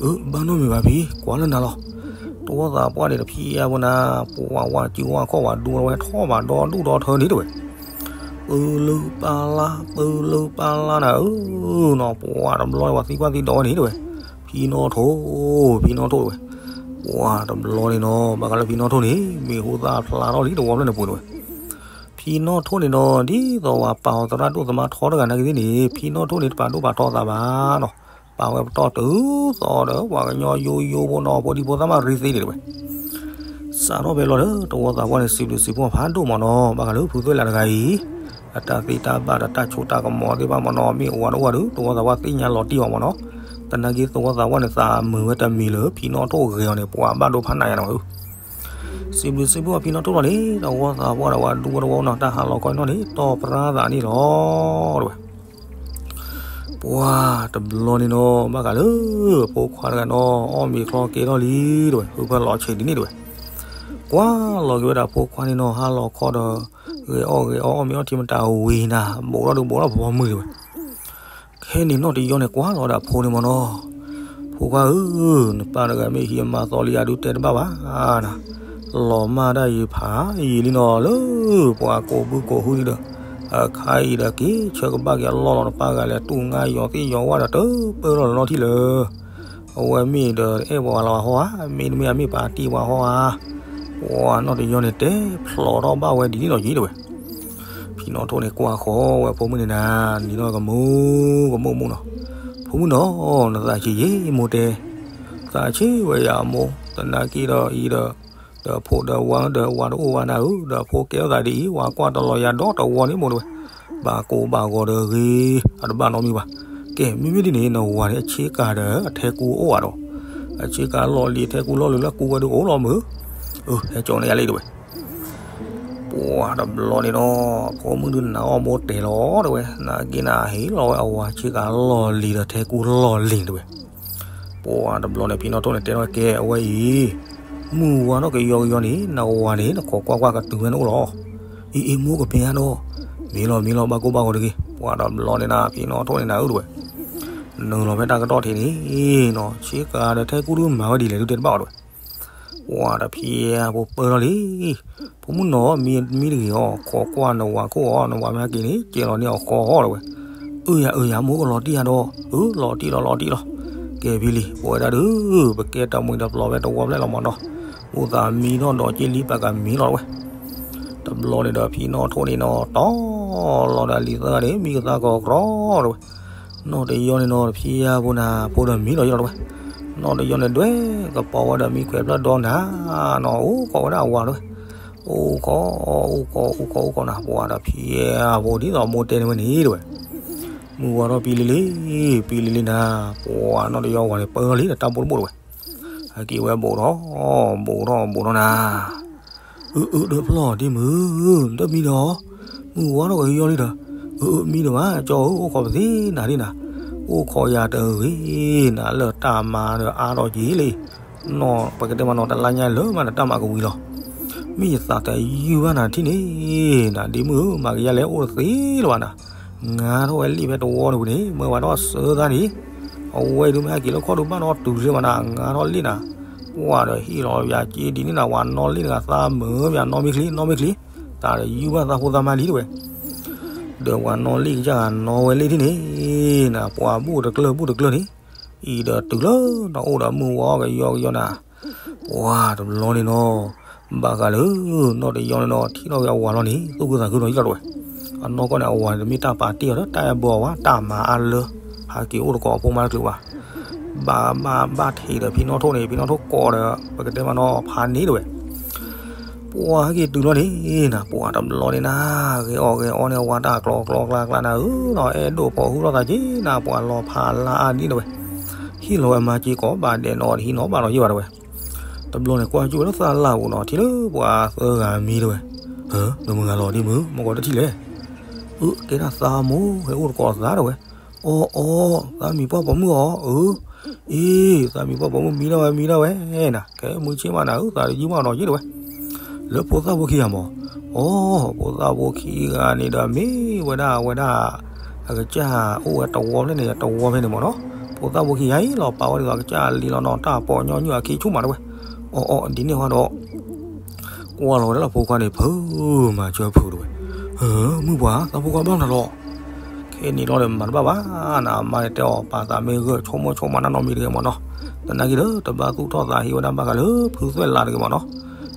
အၢ ဘၣ်နီတမံၤဘၣ်ဖံ ကွၢ်လၢနၤလီၤ. တဝီသးပှၢ်န့ၣ်တဖံးအါဖိနၤ ပှၤဝၤစုဝါခီၣ်ဝၤဒူဝဲထီၣ်ဘၣ်ဒီဒူၣ်ဒီထၢန့ၣ်တဝဲ. ပၢလၢပၢ်လၢ ပၢလၢပၢ်လၢနၤဧၢနီၤ ပှၤတဘျီန့ၣ်ပှၤသံကွၢ်သံဒိးဝဲန့ၣ်တဝဲ. ဖံနီၣ်ထိၣ် ဖံနီၣ်ထိၣ်တဝဲ. ပှၤတဘျီန့ၣ်နီၤ ဘၣ်ဃးလၢဖံနီၣ်ထိၣ်န့ၣ် မံၤဟူသၣ်ဖျါထီၣ်လံတဝီဖျၢၣ်န့ၣ်ပူၤတဝဲ. ဖံနီၣ်ထိၣ်န့ၣ်နီၤ ဒ်သိးပှၤပာ်အီၤသရၣ်ဒိၣ်သမါထီတဂၤနာ်က့သ့ၣ်န့ၣ် ဖံနီၣ်ထိၣ်န့ၣ် တပာ်ဒိၣ်ပာ်ထီသးဘၣ်နီၤ. ပာ်ဝဲပတီၢ်တုၤသိးဒီး ပှၤကညီယိယိဖိနီၤ ဖိဒံဖိသၣ်မးရံသ့န့ၣ်တဝဲ. စးထီၣ်ဖဲလီၤဒီး တဝီသးပှၢ်န့ၣ် စံးဘျုးစံးဖှိၣ်ဖးဒိၣ်မ့ၢ်နီၤ ဘၣ်ဃးလၢဖုသွဲၣ်လးတဂၤအံၤ အတၢ်သ့တၢ်ဘၣ်ဒီးတၢ်ဆိၣ်တၢ်ကမီၤသ့ၣ်တဖၣ်မ့ၢ်နီၤ မ့ၢ်အိၣ်ဝဲတအိၣ်ဝဲဒီး တဝီသးပှၢ်သ့ၣ်ညါလီၤတံၢ်ဘၣ်မ့ၢ်နီၤ. သနာ်က့ တဝီသးပှၢ်န့ၣ် သးမုာ်ဝဲတမံၤလၢ ဖံနီၣ်ထိၣ်ဂဲၤအီၤန့ၣ် ပှၤဘၣ်ဒိဖးနးယါနီၤ. စံးဘျုးစံးဖှိၣ်ဖံနီၣ်ထိၣ်လီၤန့ၣ် တဝီသးပှၢ်ဒီးဝဲဒူဝဲတဝီနီၤ တၢ်ဟးလီၤခီနီၣ်န့ၣ် တီၢ်ပြါသးန့ၣ်လီၤတဝဲ. ပှၤတဘျီန့ၣ်နီၤ ဘၣ်ဃးလၢ ဖိခွါတဂၤနီၤ အီၣ်မ့ၤချီကဲထီၣ်လံတဝဲ ဟုဖၢလီၤဆံးဒ်န့ၣ်တဝဲ. ကွၢ်လီၤက့ၤဝဲဒၣ်ဖိခွါန့ၣ်နီၤ ဟါလီၤခီဒီး ဂဲၤအီၣ်ဂဲၤအီၣ် အီၣ်မ့ၤအီထံမတၤဝံၤနၤ ဘူးထီၣ်ဒုးဘူးထီၣ်ဖီမုၢ်တဝဲ. ခဲန့ၣ်နီၢ်တယီန့ၣ် ကွၢ်လီၤဒၣ်ဖိန့ၣ်မ့ၢ်နီၤ, ဖိခွါဧၢ, နပၢ်တဂၤမ့ၢ်ဟံးအမါသီလံ အဒုးတဲတဘၣ်ဘၣ်နၤ, လီၤမၢ်ဒၣ်ယဖးယံာ်လံနီၤ လၢပှၤကိးဘုကိးဟုဒီး အခါအံၤဒီးက့ၤဆၢကဘၣ်က့ၤအလီၢ်လီၤ နပၢ်တဂၤလဲၤတူၢ်ငါယီၤသ့ၣ်ယီၤဝၣ်ဒီး တပၢၢ်လီၤလၢလီၢ်ထံၣ်လၢ အဝဲမ့ၢ်ဒီးအဲၣ်ပှၤလၢၤဝဲဟီဧါ, မ့တမ့ၢ်အမ့ၢ်ပာ်တံၢ်ပှၤဟီဧါ, ပှၤနီၢ်တယီန့ၣ်တဲဖျိးထီၣ်ဘၣ်ဝဲဒ်န့ၣ်လီၤယံၤတဲဝဲ. ဖံနီၣ်ထိၣ်န့ၣ်ကွၢ်ဃီဝဲဖိမုၣ်န့ၣ်နၤ, နံၤနီၢ်ကမူကမူၣ်မူၣ်နီၤ, ဖိမုၣ်နီၤ, နသးဆံးယ့ၢ်မိၢ်တဲ, သးဆံးဝဲယၤမိၢ်, သနာ်က့ဒီးအံၤဒီး ဒီးဖိဒီးဝၤဒီးဝၤတအိၣ်ဝဲနၤဧၢ, ဒီးဖိကဲထီၣ်သးဒ်အံၤ ဝၤကွၢ်တလီၤယၤဒီတဝီန့ၣ်မိၢ်တဲဝဲ, ဘၣ်ကိၢ်ဘၣ်ဂီၤဒီးဂ့ၤ, အတဘၣ်နီတမံၤဘၣ်. ကဲ မ့မ့ၢ်ဒ်န့ၣ် နဝၤန့ၣ်အဆ့ကၤဒီးအထဲကူအိၣ်ဧါဒီး, အဆ့ကၤလီၢ်လံၤထဲကူလီၢ်လံၤလၢကူဝဲဒုးအိၣ်လီၤမုၢ်. အၢ ဟဲကၠီန့ၣ်ယၤလံတဲဝဲ. ပှၤတဘျီန့ၣ်ဒီး ဖိမုၣ်ဒုးနၤအီၣ်မိၢ်တဲလီၤတဲဝဲ, နာ်က့နၤဟ့ၣ်လီၤဝဲအဝၤဆ့ကၤလီၢ်လံၤဒီးထဲကူလီၢ်လံၤတဲဝဲ. ပှၤတဘျီန့ၣ် ဖံနီၣ်ထိၣ်န့ၣ်တဲထီၣ်ကဲအဝဲအံၤ, မုၢ်ဝါထီၣ်ကယီကယီန့ၣ် နဝၤန့ၣ် နခိးကွၢ်ကွၢ်ကတုၤဝဲနအိၣ်လီၤ. အံၤအံၤ မိၢ်ကပ့ၤဧါဒီး, မ့ၢ်လီၤမ့ၢ်လီၤ ဘၣ်ကိၢ်ဘၣ်ဂီၤတဂ့ၤ. ပှၤတဘျီန့ၣ်နၤ ဖံနီၣ်ထိၣ်န့ၣ်နၤဧၢတဲဝဲ, နုာ်လီၤဖဲတၢ်ကတီၢ်ထံးန့ၣ်နီၤ, ဆ့ကၤဒီးထဲကူဒုးမၤဝဲဒ်လဲၣ်ဒုးတဲတဘၣ်အီၤတဲဝဲ. ပှၤတဖံးဖိပၢထီၣ်လံ, ဖိမုၣ်နီၤ မံမံတဂ့ၤအီၤ, ခိးကွၢ်နဝၤခိၣ်အီၤ, နဝၤမ့ၢ်ဟဲက့ၤန့ၣ် ကဲလီၤန့ၢ်အီၤဃီအီၤတဲဝဲ. အၢ ယၤအၢ ယၤမိၢ်ကလီၤတံၢ်ဧါဒီး, အၢ လီၤတံၢ်လီၤ လီၤတံၢ်လီၤ. ကဲဖံလံ ပဝဲဒၣ်ဒုး ပကဲတမှံၤတပျီၤဖဲတဝီဖျဲၣ်လီၤမးနီၤ, အိၣ်သးမံထီၣ်ဒီးက့လံ ပကမံလီၤတဲဝဲ. တဘျီန့ၣ်ဒီး ဖံနီၣ်ထိၣ်န့ၣ်နီၤ တီၤလီၤဒီးလံၤသၢဂၤန့ၣ် မံကသါကီၤကြီတဲဝဲ. နီၢ်တယီန့ၣ်နီၤ တဖံးဖိနၤ ဖိဒီးမံလီၤယလီၤတဲဝဲ. နီၢ်တယီန့ၣ်ဒွဲၣ်ကပီၤဝဲဒီးမံခွဲးဖျၢၣ်ဒီနၤနီၤ အိၣ်ခိးဝဲဒၣ်အဝၤတဲဝဲ. အိၣ်ခိး အိၣ်ခိး အိၣ်ခိး အိၣ်ခိးနၤ ပှၤတဖံးဖိဒ်သိးမိၢ်တဲန့ၢ်ဝဲန့ၣ်တဲဝဲ. မုၢ်ဝါထီၣ်ပံလံလံ, ပံလံလံနၤ, ပှၤနီၢ်တယီဝၤန့ၣ်ပၢထီၣ်လံဒီးတၢ်ဘိတဘိတဲဝဲ. ဟဲက့ၤဝဲဘူးထီၣ် ဘူးထီၣ် ဘူးထီၣ်နၤ အၢ အၢ ဒီဖျီၣ်ဒ်မုၢ် တမံဒီး, မုၢ်ဝါထီၣ်ကယီလံဒီး, အၢ အၢ မံဒီးဘၣ် ကၠီဧၢ အိၣ်ခိးပသ့နၤဒ်နၤ, အိၣ်ခိးယၤတဂ့ၤနၤ လၢတၢ်မၤဒီးအါထီၣ်က့ၤလံ, နီၢ်ပကတဲမးနီၢ်တလါညါလၢမးဒီး တၢ်မၤကဝံၤလီၤ, မ့ၢ်ယသးတယုၢ်ဘၣ်နၤထံၣ်န့ၣ်နၤ ဒ်မုၢ်ဧၢ မၤကယါလဲၣ်အိၣ်တသ့လၢၤဘၣ်နၤ, ငါထီၣ်ဝဲလံာ်ဖဲတဝီန့ၣ်ပူၤန့ၣ် မၢဝဲဒီးစၢသးန့ၣ်, အဝဲအံၤဒုးမ့ၢ်ဟဲက့ၤလၢခီၣ်ဒုးဘၣ်နီတတုၤလၢၤဘၣ်နၤ ငါထီၣ်လံၣ်နၤ, ပှၤဒီးဟ့ၣ်လီၤယၤက့ဒ်န့ၣ်နၤ ဝၤနီၣ်လံၣ်တဂၤသးမုာ်ယၤနီၣ်မ့ၢ်ချံ နီၣ်မ့ၢ်ချံ, သးတယုၢ်ဘၣ်သးဖိသးမါလံတဲဝဲ, ဒီးဝၤနီၣ်လံၣ်ကစၢ်ဂၤနီၣ်ဝဲလံၣ်ထံၣ်န့ၣ်နၤ ပှၤဘူၣ်တကျၢၢ်ဘူၣ်တကျၢၢ်န့ၣ်, အံၤဒီးတုၤလၢတၢ်အိၣ်ဒီးမုၢ်ဝါကယီကယီနၤ, ပှၤတဘျီန့ၣ်နီၤ, ဘၣ်ဃးလၢ နီၢ်တယီန့ၣ်နီၤ ထံၣ်ထီၣ်က့ၤအဝၤလီၤန့ၣ် သူၣ်ခုသးခုနီၤယလီၤတဲဝဲ, အနီၢ်ကီၢ်န့ၣ် အဝၤန့ၣ်တမ့ၢ်တၢ်ပာ်တ့ၢ်အီၤလၢတၢ်အဲၣ်ဘၢအီၤဘၣ် တၢ်မၤအါလၢ ဟးက့ၤအိၣ်တကိးအဖိမါတချုးဘၣ် ဘၣ်ဘၣ်ဘၣ်ထံးဒီးဖံနီၣ်ထိၣ်န့ၣ် ဖံနီၣ်ထိၣ်ကိးဒီး ပကတဲမးနီၢ်ဖးန့ၣ်တဲဝဲ, ပှၤဟဲက့ၤတုၤလီၤန့ၣ်နၤ ပှၤတဘျီန့ၣ်နၤ, ဂဲၤအီၣ်ဂဲၤအီန့ၣ် အဝၤတၢ်ကျီကျီကျါကျါနၤဧၢနီၤ အဲၣ်ဒိးပိာ်ဟုၣ်ထီၣ်သးက့နၤ ပှၤလီၤဖးလါအါဒ်တဲဝဲ, ဟ့ၣ်လီၤဝဲမါက့ကိးဘၣ်ဒဲးနီၤ တဟံးနီၤဘၣ်နီၤယဲၢ်ဘၣ်တဲဝဲ, တဘျီန့ၣ်ကွၢ်ကၠူၣ်ဝဲလၢသးလၢ်ပူၤနီၤ ထံၣ်လၢပှၤသၢဂၤမံတဲဝဲ, ဟၢ နမုၢ်ဂၤလီၤဒ်မုၢ် မ့ၢ်ကီးတထံၣ်လဲၣ် အၢ ကဲဒၣ်သးမိၢ် ဟဲအိၣ်တကိးသးတဲဝဲ, အီအီ သးမံၤပှၢ်ပိာ်မုၣ်အီၤ အၢ အ့ သးမံၤပှၢ်ပိာ်မုၣ်မံဒၣ်ဝဲ မံဒၣ်ဝဲနၤ ကဲမုၢ်ဆ့ၣ်မးနၤဧၢ သးတယုၢ်မးနီၤယဲၢ်တဲဝဲ, လၢဖိသၣ်ဖိခံဂၤမး, အီ ဖိသၣ်ဖိခံဂၤန့ၣ်ဒီးမ့ၢ်ဝဲဒၣ်ဝဲဒၣ် အကစၢ်အိၣ်ဝဲတဝီဖျဲၣ်န့ၣ် တဝီဖဲန့ၣ်မးနီၤ, ဖိသၣ်ဖိခံဂၤအံၤလီၤပာ်ဝဲဒ်သိးအကစၢ်လံလီၤနီၤ တၢ်ပိာ်ညီနုၢ်အခံဆူၣ်မးတဲဝဲ, အီအီ ဒ်န့ၣ်ဝဲဒီး ကွၢ်လီၤဝဲဒၣ်လၢဖိခွါန့ၣ် ဖုမၤစၢၤဖုတဲဝဲ, ဟၢ မုၢ်ပှၢ် သးဖိခွါဘၣ်မနုၤလီၤ, ခဲန့ၣ်လီၤဒီးမၤတဘၣ်ဘၣ်နၤ အမါန့ၣ်တဲအီၤ ပာ်သးမ့ၢ်ဂၢၢ်ဆိကမိၣ်ဆိကမးနၢ်နီတမံၤတဂ့ၤမးနီၤ, သနာ်က့ဒီး တဘၣ်သူၣ်ထီၣ်သးဟ့ဝဲဒၣ်ဘၣ်ဃးလၢဖုသွဲၣ်လးတဂ့ၤမးနီၤ,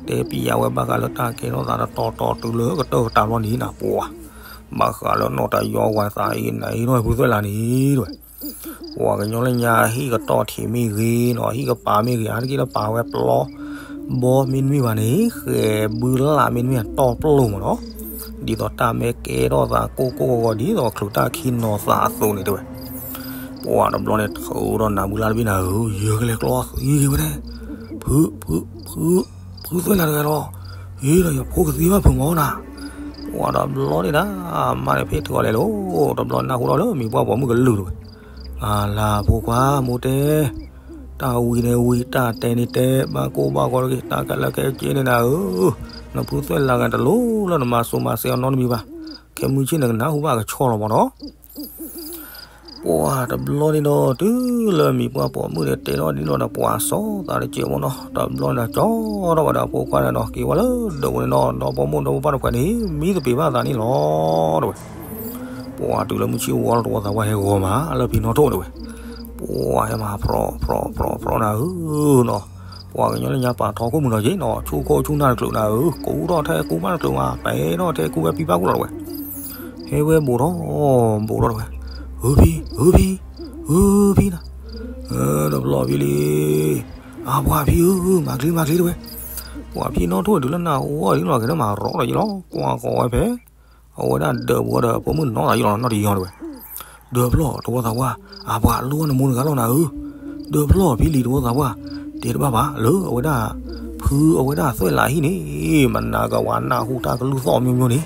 တဲပျးဝဲဘၣ်ဃးလၢတၢ်ကဲထီၣ်သးတတီၤတီၤတုၤလၢကတၢၢ်ကတၢၢ်ဘျီန့ၣ်နၤ ပှၤ ဘၣ်ဃးလၢနီၢ်တယီဝဲသးအံၤနၤ ဟ့ၣ်ထီၣ်ဝဲဖုသွဲၣ်လးန့ၣ်တဲဝဲ ပှၤကညီလၢညါဟံၣ်ကတီၢ်ထံးမ့ၢ်ဂ့ၤနီၤ ဟံၣ်ကပၤမ့ၢ်ဂ့ၤ အါတက့ၢ်လၢပာ်ဝဲပျီ ဘီမ့တမ့ၢ်ဘၣ်န့ၣ် ဃဲၤဘုလၢ်မ့တမ့ၢ်အတီၢ်ပျိၢ်မးနီၤ, ဒ်သိးတၢ်မ့ၢ်ကဲထီၣ်သးကိၢ်ကိၢ်ဂီၤဂီၤ ဒ်သိးချုးတၢ်ခံနီၤသးအသိးန့ၣ်တဲဝဲ, ပှၤတဘျီန့ၣ် ထုးဒီးနၤဘုလၢ်တဘ့ၣ်နၤဧၢ ယၢကလဲၤကျီသံဂ့ၤဝဲဒၣ်, ဖု ဖု ဖု ဖုသွဲၣ်လးတဂၤလီၤ, ဟ့ၣ်ဒီးယဖိကသံဘၣ်ဖုမးနၤ, ပှၤတဘျီန့ၣ်နၤ အမါန့ၣ်ဖဲထုးအီၤလဲၤလိၤ တဘျီနၢ်ဟူထီၣ်လၢမံၤပှၢ်ပိာ်မုၣ်ကလုၢ်တဲဝဲ, အလၤဖိခွါ မိၢ်တဲ, တၢ်ဝံၤန့ၣ်ဝံၤ တၢ်တဲန့ၣ်တဲ ဘၣ်ကိၢ်ဘၣ်ဂီၤတဂ့ၤ တၢ်ကဲလၢကဲက့န့ၣ်နၤဧၢ, နဖုသွဲၣ်လးဂၤတလိၣ်လၢနမၤစိၤမၤစဲအီၤနီတမံၤဘၣ်, ခဲမုၢ်ဆ့ၣ်နကနၢ်ဟူဘၣ်ကဆီလီၤမးနီၤ ပှၤတဘျီန့ၣ်ဒီး တုၤလၢမံၤပှၢ်ပိာ်မုၣ်န့ၣ် တဲထီၣ်ဒ်န့ၣ်ဒီး ပှၤစီၤသးတစဲးမးနီၤ, တဘျီန့ၣ်ဒီး ကၠီထီၣ်ဝဲဒီးဖိခွါန့ၣ်နီၤ, က့ၤဝဲလၢဒိးဝဲန့ၣ်နီၤ, ဒီဖိမိၢ်ဒီဖိပၢ်တဖၣ်န့ၣ် မံသပ့ၤဘၣ်သးန့ၣ်လီၤ တဲဝဲ. ပှၤတုၤလၢမုၢ်ဆ့ၣ်ဝါလီၤတဝီသးဝဲဟဲဂီၤမး လၢဖံနီၣ်ထိၣ်န့ၣ်ဝဲ, ပှၤဟဲမၤဖျိးဖျိးဖျိးဖျိးနၤဧၢနီၤ, ပှၤကညီလၢညါပာ်ထီခိၣ်မုၢ်နီၤက့ၤနီၤ ဆူခိၣ်ဆူနၢ်တကျိၤနၤဧၢ, ကူထီၣ်ထဲကူမၣ်တကျိၤမး ပဲထီၣ်ထဲကူဝဲပံပၣ်ကူၣ်လီၤတဝဲ, ဟဲဝဲဘူးထီၣ်, ဘူးထီၣ်တဝဲ, ဧၢဖံ ဧၢဖံ, ဧၢဖံနၤ, တဘျီဖံလံ, အပှၤဖံဧၢ မၤချ့မၤချ့တဝဲ, ပှၤဖံနီၣ်ထိၣ်တုၤလၢနၢ်ဟူအီၤဒ်လီၤ ကဲထီၣ်မၤရီဒီးယလီၤ ကွၢ်ဃီၤဝဲဖဲ အဝဲဒၣ်ဒၢးပူၤဒီး ဖိမုၣ်နီၢ်သးယလီၤနီၢ်တယီၤတဝဲ, ဒၢးဖျီၣ်တဝီသးပှၢ်, အပှၤလိၣ်နမိၢ်တဂၤလီၤနၤဧၢ, ဒၢးဖျီၣ်ဖံလံတဝီသးပှၢ်, တဲတဘၣ်ဘၣ်လၢအဝဲဒၣ် ဖုအဝဲဒၣ်သွဲၣ်လးဟံၣ်န့ၣ်, မနၤကဝၤနၢ်ဟူတၢ်ကလုၢ်သီၣ်မိမိန့ၣ်,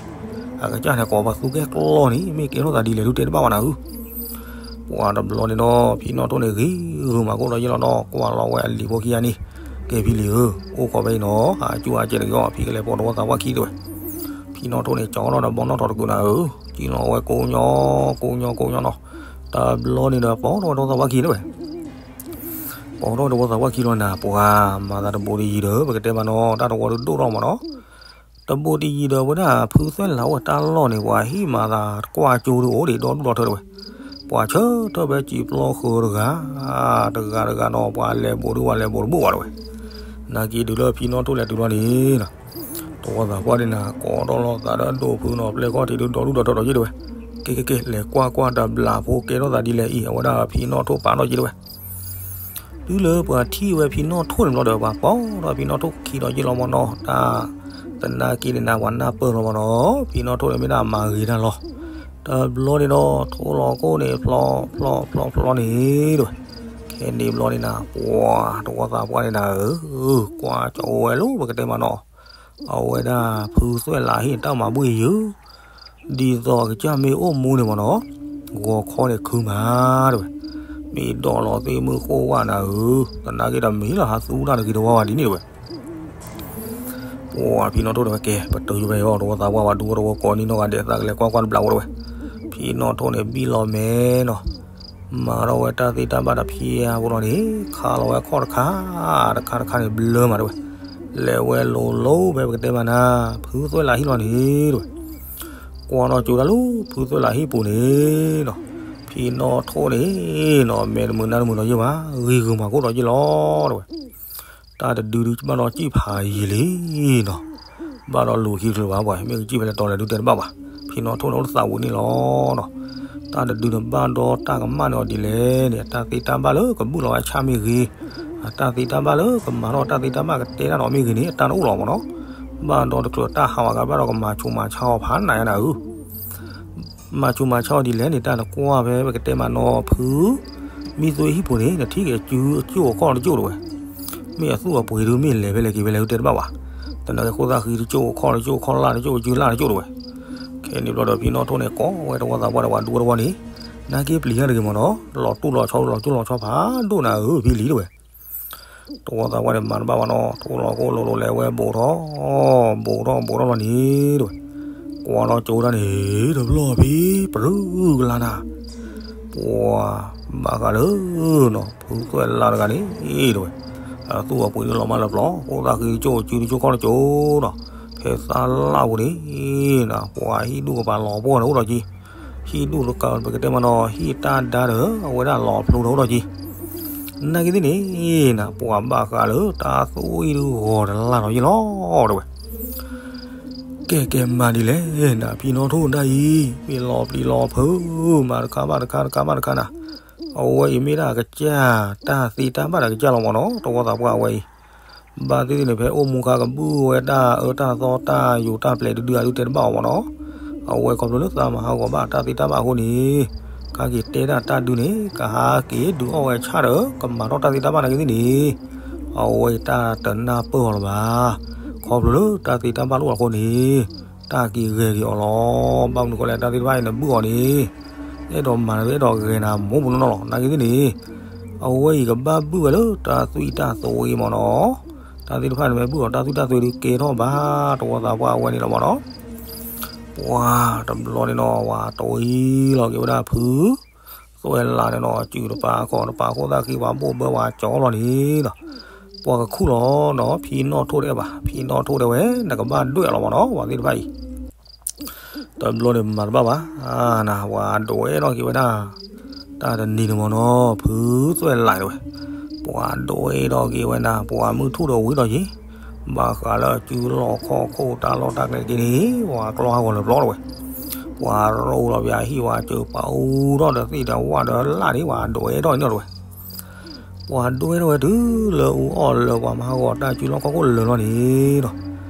အကစၢ်န့ၣ်ကိးပသူကဲကျီန့ၣ် မ့ၢ်ကဲထီၣ်သးဒ်လဲၣ်ဒုးတဲတဘၣ်ဘၣ်နၤဧၢ ပှၤတဘျီန့ၣ်ဒီး ဖံနီၣ်ထိၣ်န့ၣ်ဂ့ၤဂုာ်မၤကိၣ်ဒီးယလီၤဒီး ကွၢ်လီၤဝဲအလံၤဖိခံဂၤန့ၣ်, ကဲဖံလံၤဧၢ, အိၣ်ခိးဖဲအံၤနီၤ ဟးကၠူအကဲတဂ့ၤအီၤ ဖံကလဲၤပိာ်တဝီသးပှၢ်ခံတဝဲ, ဖံနီၣ်ထိၣ်န့ၣ် ကၠီထီၣ်ဒီးဘီနီၣ်ထီၣ်တကုာ်နၤဧၢ, ကံလီၤဝဲကိးညီ ကိးညီကိးညီနီၤ, တဘျီန့ၣ်ဒီး ပိာ်ထီၣ်ဝဲတဝီသးပှၢ်ခံတဝဲ ပိာ်ထီၣ်တဝီသးပှၢ်ခံလီၤနၤ ပှၤမၤသးတဘူးတယံၤဒီး ပကတဲမးနီၤ တၢ်တဝီဒုးဒိၣ်ထီၣ်မးနီၤ, တဘူးတယံၤဒီး ဝဲဒၣ်ဖုသွဲၣ်လးအိၣ်တၢ်လီၢ်န့ၣ် ပှၤဟံၣ်မၤသးကွၢ်ကၠိဒုးအိၣ်ဒံးဒီဒူၣ်ဒီထၢတဝဲ, ပှၤဆၢထၢၣ်ဖဲစံာ်ပျီဃၢၤတဂၤ, တဂၤတဂၤနီၤ ပှၤလဲၤဘူးဒုး ပှၤလဲၤဘူးတဘူးဘၣ်တဝဲ, နာ်က့ဒုးလၢဖံနီၣ်ထိၣ်လဲၤတုၤလီၤန့ၣ် တဝီသးပှၢ်န့ၣ်နၤ ကိးထီၣ်လီၤသးဒီးဒိးဖုနီၤ ပျဲၢ်ခီၣ်ထံးဒုးဒီဒူၣ်ဒီထၢဒီးယ့ၢ်တဝဲ, ကဲကဲကဲ လဲၤကွၢ်ကွၢ်တဘျးဖိကဲထီၣ်သးဒ်လဲၣ်အံၤ အဝဲဒၣ်ဖံနီၣ်ထိၣ်ပာ်ထီၣ်ယ့ၢ်တဝဲ တုၤလၢပှၤထံၣ်ဝဲဖံနီၣ်ထိၣ်န့ၣ်ဘျီဒီး ပှၤပိာ်ထီၣ်ဖံနီၣ်ထိၣ်ခံဒီးယ့ၢ်လီၤမးနီၤ, တၢ်တနာ်က့န့ၣ်နၤ ပှၤနၢ်ပၢၢ်လီၤမးနီၤ, ဖံနီၣ်ထိၣ်န့ၣ်မ့ၢ်ဒၣ်မၤဂ့ၤတၢ်လီၤ, တဘျီန့ၣ်ဒီး ထိၣ်လီၤခိၣ်န့ၣ် ဖျီဖျီဖျီဖျီန့ၣ်တဝဲ, ခဲန့ၣ်ဘျီန့ၣ်နၤ ပှၤတဝီသးပှၢ်န့ၣ်နၤဧၢ, ကွၢ်ကၠီဝဲလီၤ ပကတဲမးနီၤ, အဝဲဒၣ်ဖုသွဲၣ်လးဟံၣ်တၢ်မၤဘှ့ၣ်ယုၢ် ဒ်သိးအကစၢ်မ့ၢ်အိၣ်မူန့ၣ်မးနီၤ, ဂီၤခီန့ၣ်ခုမးတဝဲ, မ့ၢ်ဒီးလီၤသ့ၣ်မုၢ်ဃိဝဲနၤဧၢ, တနာ်က့ဒီးမ့ၢ်လီၤဟးသူတၢ်တဂ့ၤတဝီဝဲဒ်န့ၣ်တဝဲ, ပှၤဖံနီၣ်ထိၣ်တဝဲကဲ ပတုာ်ယဘဲအီၤ တဝီသးပှၢ်ဝဲဒူဝဲတဝီကိးနံၣ်နီၢ်ဂၤဒဲးသးကလဲၤကွၢ်ကွၢ်တဘျးဖိတဝဲ, ဖံနီၣ်ထိၣ်န့ၣ်ဘံၣ်လီၤမဲနီၤ မၤထီၣ်ဝဲတၢ်သ့တၢ်ဘၣ်တဖၣ်အဃိလီၤန့ၣ် ခါလီၤဝဲခီၣ်တခါ, တခါတခါန့ၣ်ဘျၢမးတဝဲ, လဲၤဝဲလိၤလိၤဖဲပကတဲမးနၤ, ဖုသွဲၣ်လးဟံၣ်လီၤန့ၣ်တဝဲ, ကွၢ်ထီၣ်ကၠိတၢ်လၢဖုသွဲၣ်လးဟံၣ်ပူၤန့ၣ်နီၤ, ဖံနီၣ်ထိၣ်န့ၣ်နီၤ မဲာ်တမုာ်နါတမုာ်ဒီးယ့ၢ်ဘၣ်, ဂ့ၤဂုာ်မၤကိၣ်ဒီးယ့ၢ်လီၤတဝဲ တၢ်တဒုဒုးဘၣ်ဒီးစံၣ်ဖးယံာ်လံနီၤ, ဘၣ်ဒီးလူၤခံတချုးဘၣ်ပှၤ မ့ၢ်ကစံၣ်ဖဲလဲၣ်တီၤလဲၣ်ဒုးတဲတဘၣ်ဘၣ်, ဖံနီၣ်ထိၣ်န့ၣ်အိၣ်တသးဝံၤန့ၣ်လီၤနီၤ, တၢ်တဒုန့ၣ်ဘၣ်ဒီးတၢ်ကမၣ်န့ၢ်အီၤဒ်လဲၣ်န့ၣ် အတၢ်သ့တၢ်ဘၣ်လၢကဘုၣ်လီၤဝဲဆၣ်မ့ၢ်ဂ့ၤ, အတၢ်သ့တၢ်ဘၣ်လၢကမၤထီၣ်တၢ်သ့တၢ်ဘၣ်ကတဲတၢ်ဒီးမ့ၢ်ဂ့ၤန့ၣ် အတၢ်တအိၣ်လီၤမးနီၤ, ဘၣ်ဒီးတချုးတၢ်ဟးဝဲဂၤဘၣ်ဒီးကမၤဆူးမၤဆါအီၤဖးနးယါနၤဧၢ မၤဆူးမၤဆါအီၤဒ်လဲၣ်န့ၣ် တၢ်နကွၢ်ဖဲပကတဲမးနီၤ ဖုမံသွဲဟံၣ်ပူၤန့ၣ် နထံၣ်က့ၤအစုအကၠိၣ်အခီၣ်တကၠိၣ်တဝဲ, မ့ၢ်အသူၣ်အပှ့ၤဒုးမ့ၢ်လဲၤဖဲလဲၣ်က့ၤဖဲလဲၣ်ဒုးတဲတဘၣ်ဘၣ်, သနာ်က့ခိၣ်သၣ်ဃံတကၠိၣ်အခီၣ်တကၠိၣ်အခီၣ်လၢ်တကၠိၣ်အစုလၢ်တကၠိၣ်တဝဲ, ခဲန့ၣ်ဘျီဒီးဖံနီၣ်ထိၣ်န့ၣ် ကိးဝဲတဝီသးပှၢ်ဒီးပှၤဒူဝဲတဝီန့ၣ်, နၢ်က့ပျံၤတၢ်တဂ့ၤမးနီၤ လီၤတူၢ်လီၤဆီလီၤကၠိၣ်လီၤဆီဖးဒိၣ်နၤဧၢ ဖံလံၤတဝဲ တဝီသးပှၢ်န့ၣ် မၤတဘၣ်ဘၣ်နီၤ ထိၣ်လီၤကိၣ်လိၤလိၤလဲၤဝဲဘူးထီၣ်, ဘူးထီၣ်ဘူးထီၣ်လီၤန့ၣ်တဝဲ, ကွၢ်ထီၣ်ကၠိတၢ်န့ၣ် တဘျီဖံ ပရူကလါနၤ, ပှၤဘၣ်ဃးလၢနီၤ ဖုသွဲၣ်လးတဂၤန့ၣ်တဝဲ, အသူၣ်အပှ့ၤဒုးလီၤမၢ်လၢပျီ ခိၣ်သၣ်ဃံတကၠိၣ်အစုတကၠိၣ်ခီၣ်တကၠိၣ်နီၤ, ဖဲသၣ်လၣ်ပူၤန့ၣ်နၤ ပှၤဟံၣ်ဒူၣ်ကပၤလီၤပှီၢ်န့ၣ်အိၣ်ဒီးက့ ဟံၣ်ဒူၣ်တကးပကတဲမးနီၤ ဟံၣ်တၢ်ဒါဒီး အဝဲဒၣ်လီၤဖျိဒီးအိၣ်ဒီးက့, နာ်က့သ့ၣ်န့ၣ်နၤ ပှၤဘၣ်ဃးလၢတၢ်သူၣ်အံၤဒုးဂီၤတလၢ်ဒီးယ့ၢ်လီၤတဝဲ, ကဲကဲမၤဒ်လဲၣ်နၤ ဖံနီၣ်ထိၣ်ဒၣ်အံၤ မ့ၢ်လီၤပျံၤလီၤဖုး မၤတခါဘၣ်တခါ တခါဘၣ်တခါနၤ, အဝဲအံၤမ့ၢ်ဒၣ်အကစၢ် တၢ်သ့တၢ်ဘၣ်ဒီးကစၢ်လီၤမးနီၤ တဝီသးပှၢ်အဝဲအံၤ ဘၣ်သ့ၣ်သ့ၣ်န့ၣ် ဖဲအိၣ်မူခါကဘုၣ်ဝဲတၢ်အၢတၢ်သီတၢ်ယိာ်တၢ်ပျဲၤဒုဒုအဒုတဲတဘၣ်အီၤမးနီၤ, အဝဲခီဖျိလၢသးမၤဟးဂီၤဘၣ်တၢ်သ့တၢ်ဘၣ်အဃိန့ၣ်, ကဟဲက့ၤတဲဒၣ်တၢ်ဒုန့ၣ် ကဟးက့ၤဒုးအီၣ်ဝဲဆၣ်ဒီး ကမၤထီၣ်တၢ်သ့တၢ်ဘၣ်နာ်က့သ့ၣ်န့ၣ်, အဝဲအံၤတၢ်တနၢ်ပၢၢ်အီၤလၢၤဘၣ်, ခီဖျိလၢတၢ်သ့တၢ်ဘၣ်တအိၣ်အဃိန့ၣ်, တၢ်က့ၤဂဲၤက့ၤအီၤလီၤ, ဘၣ်မနုၤဃိလဲၣ် တၢ်သ့တၢ်ဘၣ်အံၤနဘုၣ်အီၤန့ၣ် အဲၣ်ဒိးမၤနၤအဲၣ်ဒိးဂဲၤနၤမိၢ်ပူၤနီၢ်နီၢ်လီၤ နာ်က့သ့ၣ်န့ၣ်, အဝဲအံၤကဘၣ်ဘုၣ်ဝဲလၢတၢ်သွံၣ်တၢ်သွဲအံၤမးနီၤ, တၢ်သ့ၣ်တဖၣ်န့ၣ်မ့ၢ်ဘုၣ်အီၤတၢ်သွံၣ်တၢ်သွဲဒုးကဲထီၣ်ဘၣ် တဝီသးပှၢ်အဝဲန့ၣ်လီၤမးနီၤ, ပှၤတဘျီန့ၣ်နီၤ ဝဲတဝံၤလီၤက့ၤဝဲဒၣ်ဖု သွဲလးန့ၣ်နီၤ စုတပၤခီၣ်တပၤခိၣ်သၣ်ဃံဝဲဘိၣ်ဘၢဝဲကၠီလီၤန့ၣ်နီၤ, ပှၤကခူၣ်လီၤနီၤ ဖံနီၣ်ထိၣ်ဒဲးဘၣ် ဖံနီၣ်ထိၣ်ဒဲးဝဲ နကဘၣ်ဒွဲၣ်အီၤလီၤမးနီၤ ပှၤသ့ၣ်တဖၣ်အံၤ တဘျီန့ၣ်မၤတဘၣ်ဘၣ်, နဝဲဒိးဝဲနီၢ်က့ၤဝဲဒၣ်, တၢ်တနံၤန့ၣ်မးနီၤ ဖုသွဲၣ်လးတဝဲ, ပှၤဒွဲထီၣ်က့ၤဝဲနၤ ပှၤမုၢ်ထူၣ်ဒီးဝံၤဒီးယံၤ, ဘၣ်ဃးလၢအစုလီၢ်ခီၣ်ခိၣ်တၢ်လီၢ်တၢ်ကျဲတက့ၢ်န့ၣ် ပှၤကျီဟးဂီၤလၢၤပျီတဝဲ, ပှၤရိၣ်လီၤပှၤဟံၣ်ပှၤစၢၤ ပှၤအူထီၣ်ဒီးသ့ၣ်ဒီးဝၣ်ဒီးလၣ်န့ၣ် ပှၤဒွဲထီၣ်န့ၣ်တဝဲ, ပှၤဒွဲထီၣ်ဝဲတုၤလၢအူအီၣ်လၢပှၤမၤဟးဂီၤတၢ်စုလီၢ်ခီၣ်ခိၣ်လၢာ်လီၤန့ၣ်ဒီး,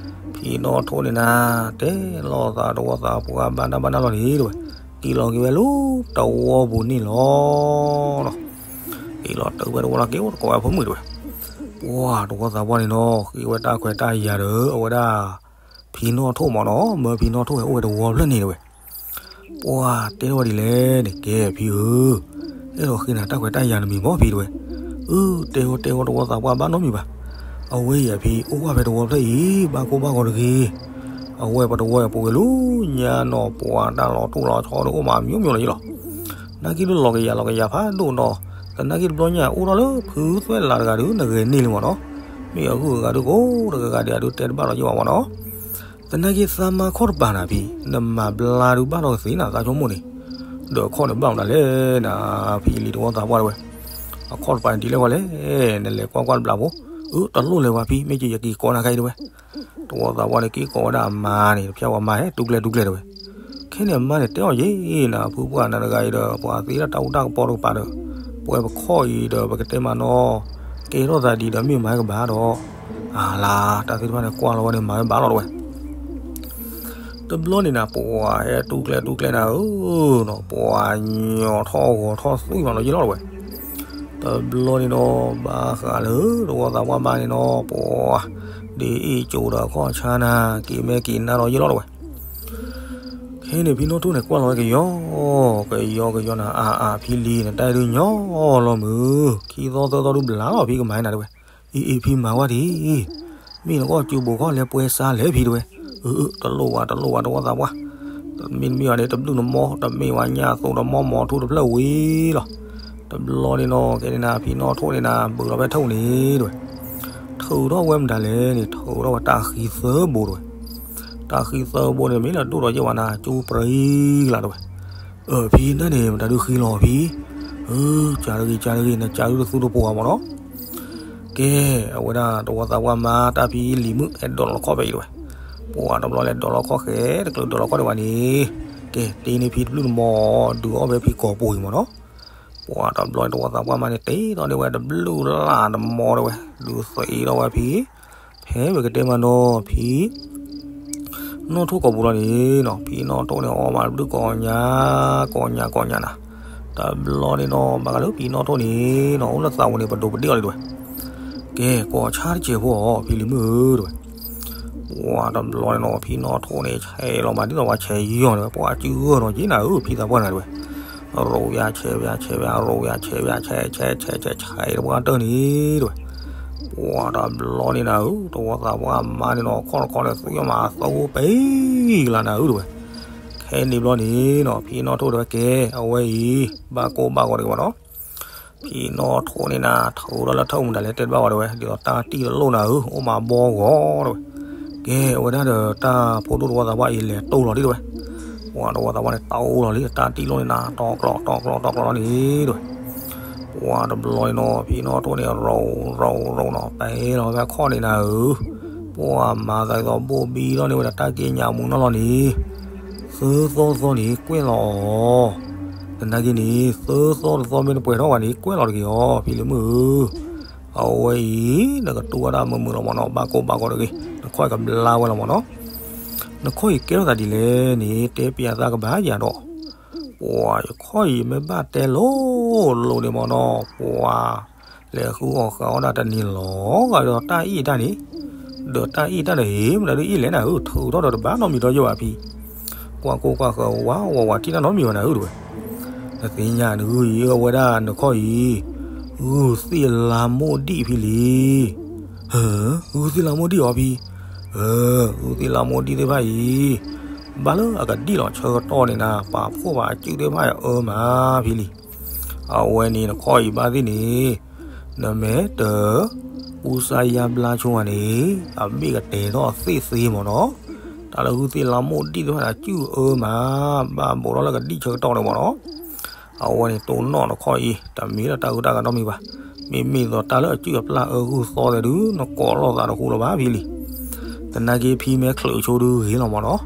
ဖံနီၣ်ထိၣ်န့ၣ်နၤ တဲလိာ်သးတဝီသးပှၢ်ဘၣ်နၢ်ဘၣ်နၢ်လီၤန့ၣ်တဝဲ, က့ၤလီၤက့ၤဝဲလၢတဝီပူၤန့ၣ်လီၤ. က့ၤလီၤတုၤဝဲတဝီလီၤ က့ၤအိၣ်တကိးဝဲဖိမုၣ်တဝဲ, ပှၤတဝီသးပှၢ်န့ၣ်နီၤ ဃ့ဝဲတၢ်ခွဲးတၢ်ယာ်ဒီး အဝဲဒၣ် ဖံနီၣ်ထိၣ်မးနီၤ မၢဖံနီၣ်ထိၣ်ဟဲအိၣ်ဝဲတဝီဖျၢၣ်န့ၣ်တဝဲ, ပှၤတဲထီၣ်ဝဲဒ်လဲၣ်န့ၣ် ကဲဖံဧၢ, အဲၣ်ဒိးဃ့နၤတၢ်ခွဲးတၢ်ယာ်တမံၤမ့ၢ်ဖံတဝဲ, အၢ တဲဝဲတဲဝဲတဝီသးပှၢ်ဘၣ်နီတမံၤဘၣ်, အဝဲအံၤအဖံ အိၣ်ဝဲဖဲတဝီဖျၢၣ်အံၤ ဘၣ်ကိၢ်ဘၣ်ဂီၤတဂ့ၤ, အဝဲပတဝီအပူၤဝဲလၢညါနီၤ ပှၤတၢ်လီၤထူလီၤဆီဒီးအိၣ်မးမံၤမံၤလီၤယံၤလီၤ. နာ်က့ဒုးလီၤကယၤလီၤကယၤဖးဒိၣ်နီၤ, သနာ်က့တဘျီညါအိၣ်ထီၣ်လၢဖုသွဲၣ်လးတဂၤဒုး နဂဲၤန့ၢ်လံမးနီၤ, မ့ၢ်အဂုၤအဂၤဒုးကိးတဂၤဂၤဒံးအဒုးတဲတဘၣ်လီၤယံၤဘၣ်မးနီၤ, သနာ်က့သးမါခီၣ်တပၤနၤဖံ နမၤဘျါဒုးဘၣ်ထီၣ်ကသ့နၤသးဆိကမိၣ်န့ၣ်, ဒီးအခီၣ်န့ၣ်ဘၣ်မနုၤလဲၣ်နၤ, ဖံလံၤတဝီသးပှၢ်တဝဲ, အခီၣ်တပၤန့ၣ်ဒ်လဲၣ်ဃီလဲၣ်, နလဲၤကွၢ်ကွၢ်တဘျီဖိ, အၢ တလိၣ်လဲၤဝဲဖံ မ့ၢ်က့ၤယက့ၤကိးနၤခဲအံၤတဝဲ တဝီသးပှၢ်န့ၣ် က့ၤကိးဝဲဒၣ်အမါန့ၣ် တဖျဲဝဲမါဟဲတူၢ်ကျဲတူၢ်ကျဲတဝဲ, ခဲန့ၣ်အမါန့ၣ်တဲအီၤယဲၢ်နၤ ဖုပှၢ်နၤတဂၤအံၤဒီး ပှၤသ့ဒၣ်တၢ်အူတၢ်ကပီၤတကပၤဒီး, ပဝဲပခီၣ်အံၤဒီးပကတဲမးနီၤ, ကဲထီၣ်သးဒ်ဒီးမ့ၢ်မၤဟဲကဘၣ်ဒီး, အလါ တၢ်သ့ၣ်တဖၣ်န့ၣ်ကွၢ်လီၤဝဲန့ၣ် မၤဝဲဘၣ်လီၤတဝဲ တဘျီန့ၣ်နၤ ပှၤဟဲတူၢ်ကျဲတူၢ်ကျဲနၤဧၢ, ပှၤညီထီၣ်ဂီၤထီၣ်သွံၣ်မးလီၤယံၤလီၤတဝဲ, တဘျီန့ၣ်နီၤ ဘၣ်ဃးလၢတဝီသးပှၢ်မါန့ၣ်နီၤ ပှၤ ဒ်အ့ၣ်ကၠိဒီးအခီၣ်ဆါနၤ က့ၤမဲက့ၤနါလီၤယံၤလီၤတဝဲ, ခဲန့ၣ်ဖံနီၣ်ထိၣ်န့ၣ်ကွၢ်လီၤဝဲကယီ, ကယီကယီနၤ အါအါဖံလံၤ နတၢ်အံၤဒုးညီလီၤမုၢ်, ခံသီသၢသီဒုးဘျါလီၤဖံကမၤနၤတဝဲ, အံၤအံၤဖံမၤဝဲဒ် မ့ၢ်နကီၢ်ကၠိဘိခီၣ်လဲၤပှဲၤစါလဲၣ်ဖံတဝဲ, အၢ တလိၣ်ဝဲတလိၣ်ဝဲတဝီသးပှၢ်, မ့တမ့ၢ်ဘၣ်န့ၣ် တဘျုးနမီၢ် တမ့ၢ်ဝဲညၣ်သိးတမီၢ်မီၤထူတဖျၢၣ်ဝံၤလီၤ. တဘျီန့ၣ်နီၤ ကဲန့ၣ်နၤ ဖံနီၣ်ထိၣ်န့ၣ်နၤ ဘုးလီၤဖဲထၢၣ်န့ၣ်တဝဲ, ထုးထီၣ်ဝဲမတၤလဲၣ်န့ၣ် ထုးထီၣ်ဝဲတၢ်ဃံသၢဘိတဝဲ, တၢ်ဃံသၢဘိန့ၣ် မ့ၢ်လၢဒိၣ်ဒီးယဲၢ်ဝဲနၤ ကၠိပြံကလးတဝဲ, အၢ ဖံနၢ်န့ၣ် မတၤဒုးဃံလီၤဖံ, အၢ ကၢ်တဂ့ၤ ကၢ်တဂ့ၤ နကၢ်ဒုးတသူတပှီၤမးနီၤ ကဲ အဝဲဒၣ်တဝီသးပှၢ်မါ တၢ်ဖံလံၤမုၣ် အဲၣ်ဒိးလီၤခီၣ်ဖဲအံၤတဝဲ, ပှၤတဘျီလဲၤဒိးလီၤခီၣ်ဃဲ တကျၢၤဒိးလီၤခီၣ်ဒံးဘၣ်န့ၣ်, ကဲ တ့န့ၢ်ဖံတဘျုးတမီၢ် ဒုးအီၣ်ဖဲဖံကိာ်ပူၤအံၤမးနီၤ, ပှၤတဘျီတဝီသးပှၢ်မါန့ၣ် တ့ထီၣ်န့ၢ်ဝဲတဘျုးလၢ်တမီၢ်တဝဲ, ဒုးသ့ထီၣ်ဝဲဖံ ဖဲပကတဲမးနီၤ ဖံ နီၣ်ထိၣ်ကိာ်ပူၤလီၤန့ၣ်နီၤ, ဖံနီၣ်ထိၣ်န့ၣ် အီၣ်မးတဘျုးကိးညါ ကိးညါကိးညါနၤ, တဘျီန့ၣ်နီၤ ဘၣ်ဃးလၢဖံနီၣ်ထိၣ်န့ၣ်နီၤ အိၣ်လၢသးပူၤန့ၣ် ပဒိးပဒ့ၣ်အီၤလံတဝဲ, ကဲ ကိးဆါတစဲးဖိအီၤ ဖံလံၤမုၣ်ဧၢတဝဲ, ပှၤတဘျီန့ၣ်နီၤ ဖံနီၣ်ထိၣ်န့ၣ် ဆဲးလီၤမးဒ်သိးပှၤဆဲးယီၤန့ၣ်ဝဲ ပှၤစုဂၢၢ်နီၤ က့နၤဧၢ ဖံသးပှၢ်နၤတဝဲ ရိးယၤဆဲးဝဲဆဲးဝဲ ရိးယၤဆဲးဝဲဆဲး ဆဲးဆဲးဆဲးဆဲးဆဲးတပှၢ်တၢၢ်န့ၣ်တဝဲ, ပှၤတဘျီန့ၣ်နၤဧၢ တဝီသးပှၢ်မါန့ၣ်နီၤ ခီၣ်တခီန့ၣ် သူယီၢ်မး သူပ့ၤကလးနၤဧၢတဝဲ, ခဲန့ၣ်ဘျီန့ၣ်နီၤ ဖံနီၣ်ထိၣ်တဝဲကဲ အဝဲအံၤ ဘၣ်ကိၢ်ဘၣ်ဂီၤတဂ့ၤဘၣ်နီၤ, ဖံနီၣ်ထိၣ်န့ၣ်နၤ ထုးထီၣ်လၢထၢၣ်မတၤလဲၣ်တဲတဘၣ်ဝဲတဝဲ ဒ်သိးတၢ်တံၢ်တလိၣ်နၤဧၢ အိၣ်မးဘီဂီၤတဝဲ, ကဲ အဝဲဒၣ်ဒီးတၢ်ဖိဒိၣ်တဝီသးပှၢ်အံၤလဲၤတိၢ်လီၤဒံးတဝဲ, ပှၤတဝီသးပှၢ်န့ၣ် တိၢ်လီၤလံ တၢ်တံၢ်လိၣ်န့ၣ်နၤ တီကျီတီကျီတီကျီလီၤန့ၣ်တဝဲ, ပှၤတဘျီန့ၣ်နီၤ ဖံနီၣ်ထိၣ်န့ၣ် ရိးရိးရိးနီၤ ပဲလီၤဖဲခီၣ်န့ၣ်နၤဧၢ, ပှၤမၤသးဒ်သိးဘိၣ်ဘံထီၣ်န့ၢ်ဝဲဒၣ်တၢ်က့ညါမူနီၢ်လီၤန့ၣ်, သၢသီတသီန့ၣ် ကွဲးလီၤအီၤ, သနာ်က့န့ၣ် သၢသီတသီမ့ၢ်တပှဲၤထီၣ်ဘၣ်န့ၣ် ကွဲးလီၤတဂ့ၤအီၤ ဖံလံၤမုၣ်ဧၢ, အဝဲအံၤ နကတူၢ်ဝဲဒၣ်မုာ်မုာ်လီၤမးနီၤ ဘၣ်ကိၢ်ဘၣ်ဂီၤတဂ့ၤ နခီၣ်အံၤကဘျါဝဲလီၤမးနီၤ, နခီၣ်အံၤကဲထီၣ်သးဒ်လဲၣ်န့ၣ် တဲပျးသးကဘၣ်ယၤဒီး ပှၤယခီၣ်အံၤမ့ၢ်ဘၣ်တဲလိၤလိၤန့ၣ်မးနီၤ ပှၤလဲၤဃုအီၣ်ဃုအီဒၣ်တန့ၢ်လီၤဂာ်ဒီးတၢ်အ့ၣ်တၢ်န့ၣ်, ဒီးတၢ်အ့ၣ်တၢ်န့ၣ် မတၤဒုးအ့ၣ်လဲၣ်နၤဧၢ ထုးထီၣ်ဒီးတဘၣ်နီတမံၤဒီးယိၣ်ဘၣ်ဖံ, ကွၢ်ကိၢ်ကွၢ်ဃၢၤဝးဝးဝးထံၣ်တၢ်နီတမံၤဘၣ်နၤဧၢတဝဲ, နသ့ၣ်ညါနဂုၢ်အံၤ အဝဲဒၣ်နခီၣ်အံၤ, ဂုၢ်သ့ၣ်လါမိၢ်ဒံၣ်ဖံလံၤ ဟၢ, ဂုၢ်သ့ၣ်လါမိၢ်ဒံၣ်အီၤဖံ, အၢ, ဂုၢ်သ့ၣ်လါမိၢ်ဒံၣ်သ့ၣ်တဖၣ်အံၤ, ဘၣ်လၢအကဒံၣ်လီၤဆၢကတီၢ်န့ၣ်နၤ ပာ်ဖှိၣ်ဘၣ်အစုၣ်သ့ၣ်တဖၣ်အအၢမးဖံလံၤ, အဝဲန့ၣ်နခီၣ်အံၤဘၣ်သ့ၣ်န့ၣ်, နမ့ၢ်တ ကူစါယါဘျါဆိဝဲန့ၣ်, အဘ့ၣ်ကတဲာ်ထီၣ်သ့ၣ်သ့မးနီၤ, တၢ်လၢဂုၢ်သ့ၣ်လါမိၢ်ဒံၣ်သ့ၣ်တဖၣ်န့ၣ် အစုၣ်အၢမး, ဘၣ်ဘိးထီၣ်လၢကဒံၣ်ဆၢကတီၢ်န့ၣ်မးနီၤ, အဝဲန့ၣ်တိၢ်နီၣ်နခီၣ်အံၤ တမ့ၢ်လၢတၢ်ဂုၢ်တၢ်ဂၤနီတမံၤဘၣ်, မ့မ့ၢ်သိးတၢ်လၢအစုၣ်အပျၢ်အၢဂုၢ်သီသဲးဒုး နကိးလိာ်သးတဃူလၢၤဘၣ်ဖံလံၤ. သနာ်က့ဖံမ့ၢ်ချုးဆိဒုဂ့ၤလီၤမၢ်နီၤ.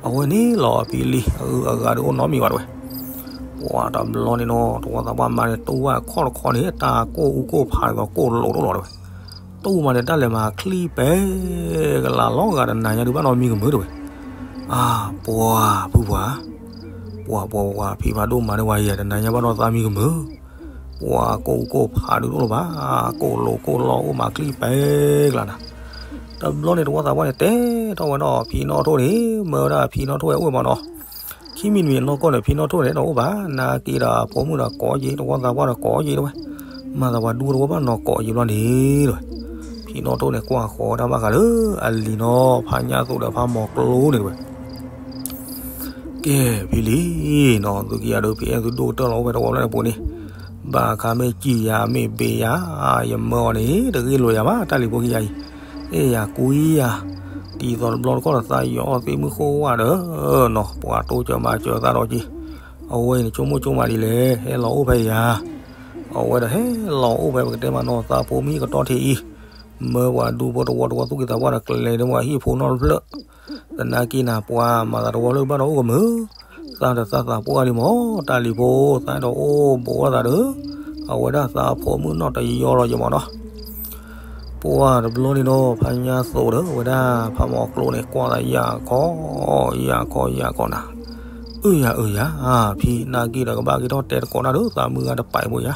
အဝဲန့ၣ်လီၤဖံလံၤ အဂုၤအဂၤဒုးအိၣ်နီတမံၤဘၣ်တဲဝဲ. ပှၤတဘျီန့ၣ်နီၤ တဝီသးပှၢ်မၤန့ၣ် တူၢ်ဝဲအခီၣ်တခီန့ၣ် တၢ်ကိၢ်အူကိၢ်ဖးဒီးကိၢ်လိာ်တအိၣ်လီၤတဲဝဲ. တူၢ်မၤန့ၣ် တၢ်လဲၤမၤချံပဲ ကလၤလီၤဂာ်တနၤညါဒုးဘၣ်နီတမံၤကမုာ်တဲဝဲ. အါ ပှၤဖုပှၤ, ပှၤပှၤပှၤ ဖံဖးဒိၣ်မၤန့ၢ်ဝဲယဲ တနၤညါဘၣ်ဒီးသးမံၤကမုာ်. ပှၤကိၢ်အူကိၢ်ဖးဒုးတအိၣ်လၢၤဘၣ်, ကိၢ်လိာ်ကိၢ်လီၢ်အိၣ်မၤချံပဲကလၤနၤ. တဘျီန့ၣ်တဝီသးပှၢ်န့ၣ် တဲထီၣ်ဝဲဒီးဖံနီၣ်ထိၣ်န့ၣ် မၢဝဲဒၣ်ဖံနီၣ်ထိၣ်ဝဲအိၣ်ဝဲမၢ်နီၤ. ခံမံၤတမံၤအနီၢ်ကီၢ်န့ၣ် ဖံနီၣ်ထိၣ်န့ၣ်တအိၣ်ဘၣ်, နာ်က့ဒီးအဖိမုၣ်ဒီးကိးက့ၤ တဝီသးပှၢ်ဒီးကိးက့ၤတဲဝဲ. မၤသးပှၤဒူတဝီဘၣ်နီၤကိးက့ၤဘျီန့ၣ်တဲဝဲ. ဖံနီၣ်ထိၣ်န့ၣ် ကွၢ်ဃီၤဝဲဒၣ်ဘၣ်ဃးလၢအလံၤနီၤ ဖါညါသိးဒီးဖါမီၤကျိန့ၣ်တဲဝဲ. ကဲဖံလံၤနီၤ သုကယၤဒုးဖံအဲၣ်သုဒိၣ်ကတၢၢ်လီၤအိၣ်ဖဲတဝီလၢန့ၣ်ပူၤန့ၣ်, ဘၣ်အခါမ့ၢ်စံၣ်ယၤမ့ၢ်ဘ့ၣ်ယၤ, ယမၢအီၤန့ၣ် တဂ့ၢ်လိာ်ယၤဘၣ် တၢ်လံၤဖိခံဂၤအံၤ, အဲၣ်ယၤကွံယၤ, ဒ်သိးတဘျီတခီၣ်ဒီးသးယီၤအီၣ်သ့ၣ်မုၢ်ဃိၣ်ဝၣ်ဒီးနီၤ ပှၤတိစၢၤမၤစၢၤသးဒီးက့ၤ, အဝဲအံၤန့ၣ် ဆိကမိၣ်ဆိကမးဒ်လဲၣ် ဟဲလီၤအိၣ်ဖဲယၤ အဝဲဒီးဟဲလီၤအိၣ်ဖဲပကတဲမးနီၤ သးဖိမုၣ်ကတီၢ်ထံးအံၤ, မၢပှၤဒူဖိတဝီတဝီသူၣ်က့သးပှၢ်ဒီး ကျဲၤဒၣ်ပှၤဟံၣ်ဖိနီတဖျၢၣ်, သနာ်က့နၤ ပှၤမၤသးတဝီဖျၢၣ်ဘၣ်ဒီးအိၣ်ကမုာ်, သးဒီးသးသးပှၢ်လံမၢ် တၢ်လံၤဖိ သးဒီးအိၣ်ဘူးအသးဒီး, အဝဲဒၣ်သးဖိမုၣ်နီၢ်တယီလီၤယမၢ်နီၤ. ပှၤတဘျီန့ၣ်ဒီး ဖါညါသိးဒီး အဝဲဒၣ်ဖါမီၤကျိန့ၣ် ကွၢ်သးယၢ်ခီ, ယၢ်ခီယၢ်ခီနၤ, အၢယၤအၢယၤ, ဖံနာ်က့ဒီးကဘၣ်က့ၤထီၣ်တဲတကိးတၢ်ဒီး သးမုၢ်ဂၤတပာ်ဖိယၤ,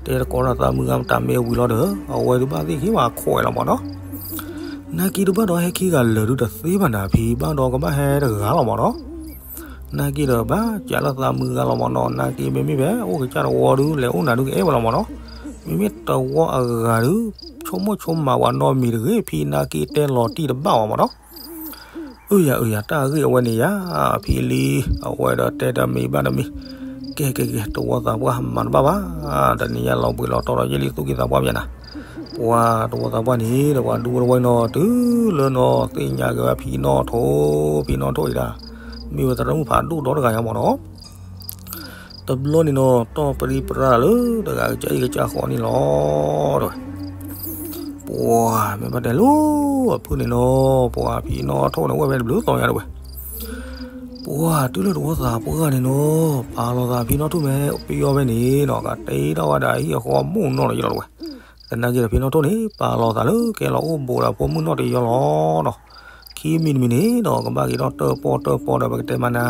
တဲတကိးတၢ်သးမုၢ်ဂၤမတၤမ့ၢ်ဝံၤလီၤဒီး အဝဲဒုးဘၣ်သ့ၣ်က့ၤဝဲခွဲးလီၤမၢ်နီၤ. နာ်က့တဘၣ်ဒီးဟဲခံဂၤလၢာ်ဒုးတသ့ဘၣ်နၤဖံ ဘၣ်ဒီးကဘၣ်ဟဲတဂၤလီၤမၢ်နီၤ. နာ်က့ဒီးဘၣ်ကးလၢသးမုၢ်ဂၤလီၤမၢ်နီၤ, နာ်က့မ့မ့ၢ်ဖဲအိၣ်ကစၢ်တဝီဒုး လဲၤအိၣ်နၤဒုးကအဲၣ်ဝဲလီၤမၢ်နီၤ, မ့မ့ၢ်တဝီအဂၤဒုး ဆိကမိၣ်ဆိကမးဝဲနီတမံၤတဂ့ၤ ဖံနာ်က့တဲလီၤတံၢ်တဘၣ်ဝဲမၢ်နီၤ. အၢယၤအၢယၤ တၢ်ဂ့ၢ်အဝဲန့ၣ်ယၤ, ဖံလံၤ အဝဲဒီးတဲတမံၤဘၣ်တမံၤ, ကဲကဲကဲ တဝီသးပှၢ်မၤတဘၣ်ဘၣ်, တနံၤညါလီၤဘှံးလီၤတီၤဒီးယဲၢ်လံသူၣ်က့သးပှၢ်မ့ၢ်နၤ, ပှၤတဝီသးပှၢ်န့ၣ်ဒီး ပှၤဒူဝဲတဝီအံၤနီၤ တုၤလၢနီၤသ့ၣ်ညါက့ၤဝဲဖံနီၣ်ထိၣ်, ဖံနီၣ်ထိၣ်အံၤဒၣ် မ့ၢ်ဝဲသရၣ်မုၣ်ဖးဒိၣ်ဒီတဂၤယါမၢ်နီၤ. တဘျီန့ၣ်နီၤ တီၢ်ပရံးပရၢ်လၢတဂၤကစၢ်အံၤကစၢ်ဃီန့ၣ်လီၤတဲဝဲ. ပှၤမ့ၢ်ဘၣ်တဲလိၤအဖုၣ်န့ၣ်နီၤ ပှၤဖံနီၣ်ထိၣ်န့ၣ် အိၣ်ဝဲဖဲတဘျုးသီညါတဲဝဲ. ပှၤတုၤလၢတဝီသးပှၢ်န့ၣ်နီၤ ပာ်လီၤသးဖံနီၣ်ထိၣ်မ့ၢ်ပယီၤဖဲန့ၣ်နီၤ ကတဲဒၣ်ဝဲဒၣ်ဟံၣ်အဃီမုၢ်နီၢ်တယီလီၤတဲဝဲ. သနာ်က့ဒီးဖံနီၣ်ထိၣ်န့ၣ် ပာ်လီၤသးလၢကဲလီၤအိၣ်ဘူးဒီးဖိမုၣ်နီၢ်တယီလီၤနီၤ. ခံမံၤတမံၤန့ၣ်နီၤ ကဘၣ်က့ၤထီၣ်တၢၣ်ပီၣ်တၢၣ်ပီဒီး ပကတဲမးနၤ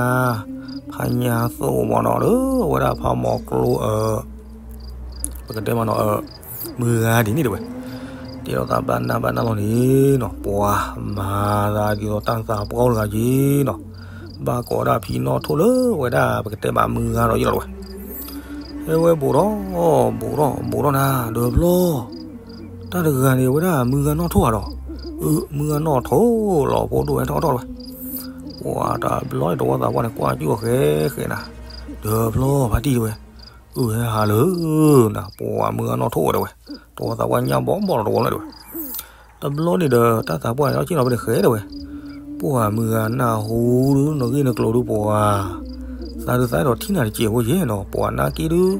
ဖါညါသိးမၢ်နီၤဒီး အဝဲဒၣ်ဖါမီၤကျိအ ပကတဲမးနီၤ မုၢ်ဂၤဒ်န့ၣ်တဲဝဲ. တဲဒီးသးဘၣ်နၢ်ဘၣ်နၢ်လီၤန့ၣ်နီၤ ပှၤမၤသးဒ်သိးတၢ်သးပှၢ်တဂၤက့ၤနီၤ ဘၣ်ကိးဒၣ်ဖံနီၣ်ထိၣ်လၢဝဲဒၣ်ပကတဲမးမုၢ်ဂၤဒီးယလီၤတဲဝဲ. ဟဲဝဲဘူးထီၣ် ဘူးထီၣ် ဘူးထီၣ်နၤ ဒီးဖျီ တၢ်တဂၤန့ၣ် အဝဲဒၣ်မုၢ်ဂၤနီၣ်ထိၣ်ဧါဒီး, အၢ မုၢ်ဂၤနီၣ်ထိၣ်လီၤ ဖိဒိၣ်ဟဲထီၣ်ထီၣ်တဲဝဲ. ပှၤတဘျီန့ၣ် တဝီသးပှၢ်န့ၣ် ကွၢ်ကၠူၣ်ဃဲဃဲနၤ, ဒီးဖျီဖါတံၢ်တဲဝဲ, အၢ ဟဲဟးလၢနၤ ပှၤမုၢ်ဂၤနီၣ်ထိၣ်တဲဝဲ, တဝီသးပှၢ်ညၣ်ဘီဘီလီၤတဝီလီၤတဲဝဲ. တဘျီန့ၣ်ဒီး တၢ်သးပှၢ်န့ၣ် ထီၣ်ဆ့ၣ်နီၤဖဲန့ၣ်ဃဲတဲဝဲ, ပှၤမုၢ်ဂၤနၢ်ဟူဒုး နဂ့ၢ်နကျိၤဒုးပှၤ သးဒုးသးအဲၣ်ဒိးထံၣ်နၤတစဲးဖိယဲၢ်နီၤ ပှၤနာ်က့ဒုး,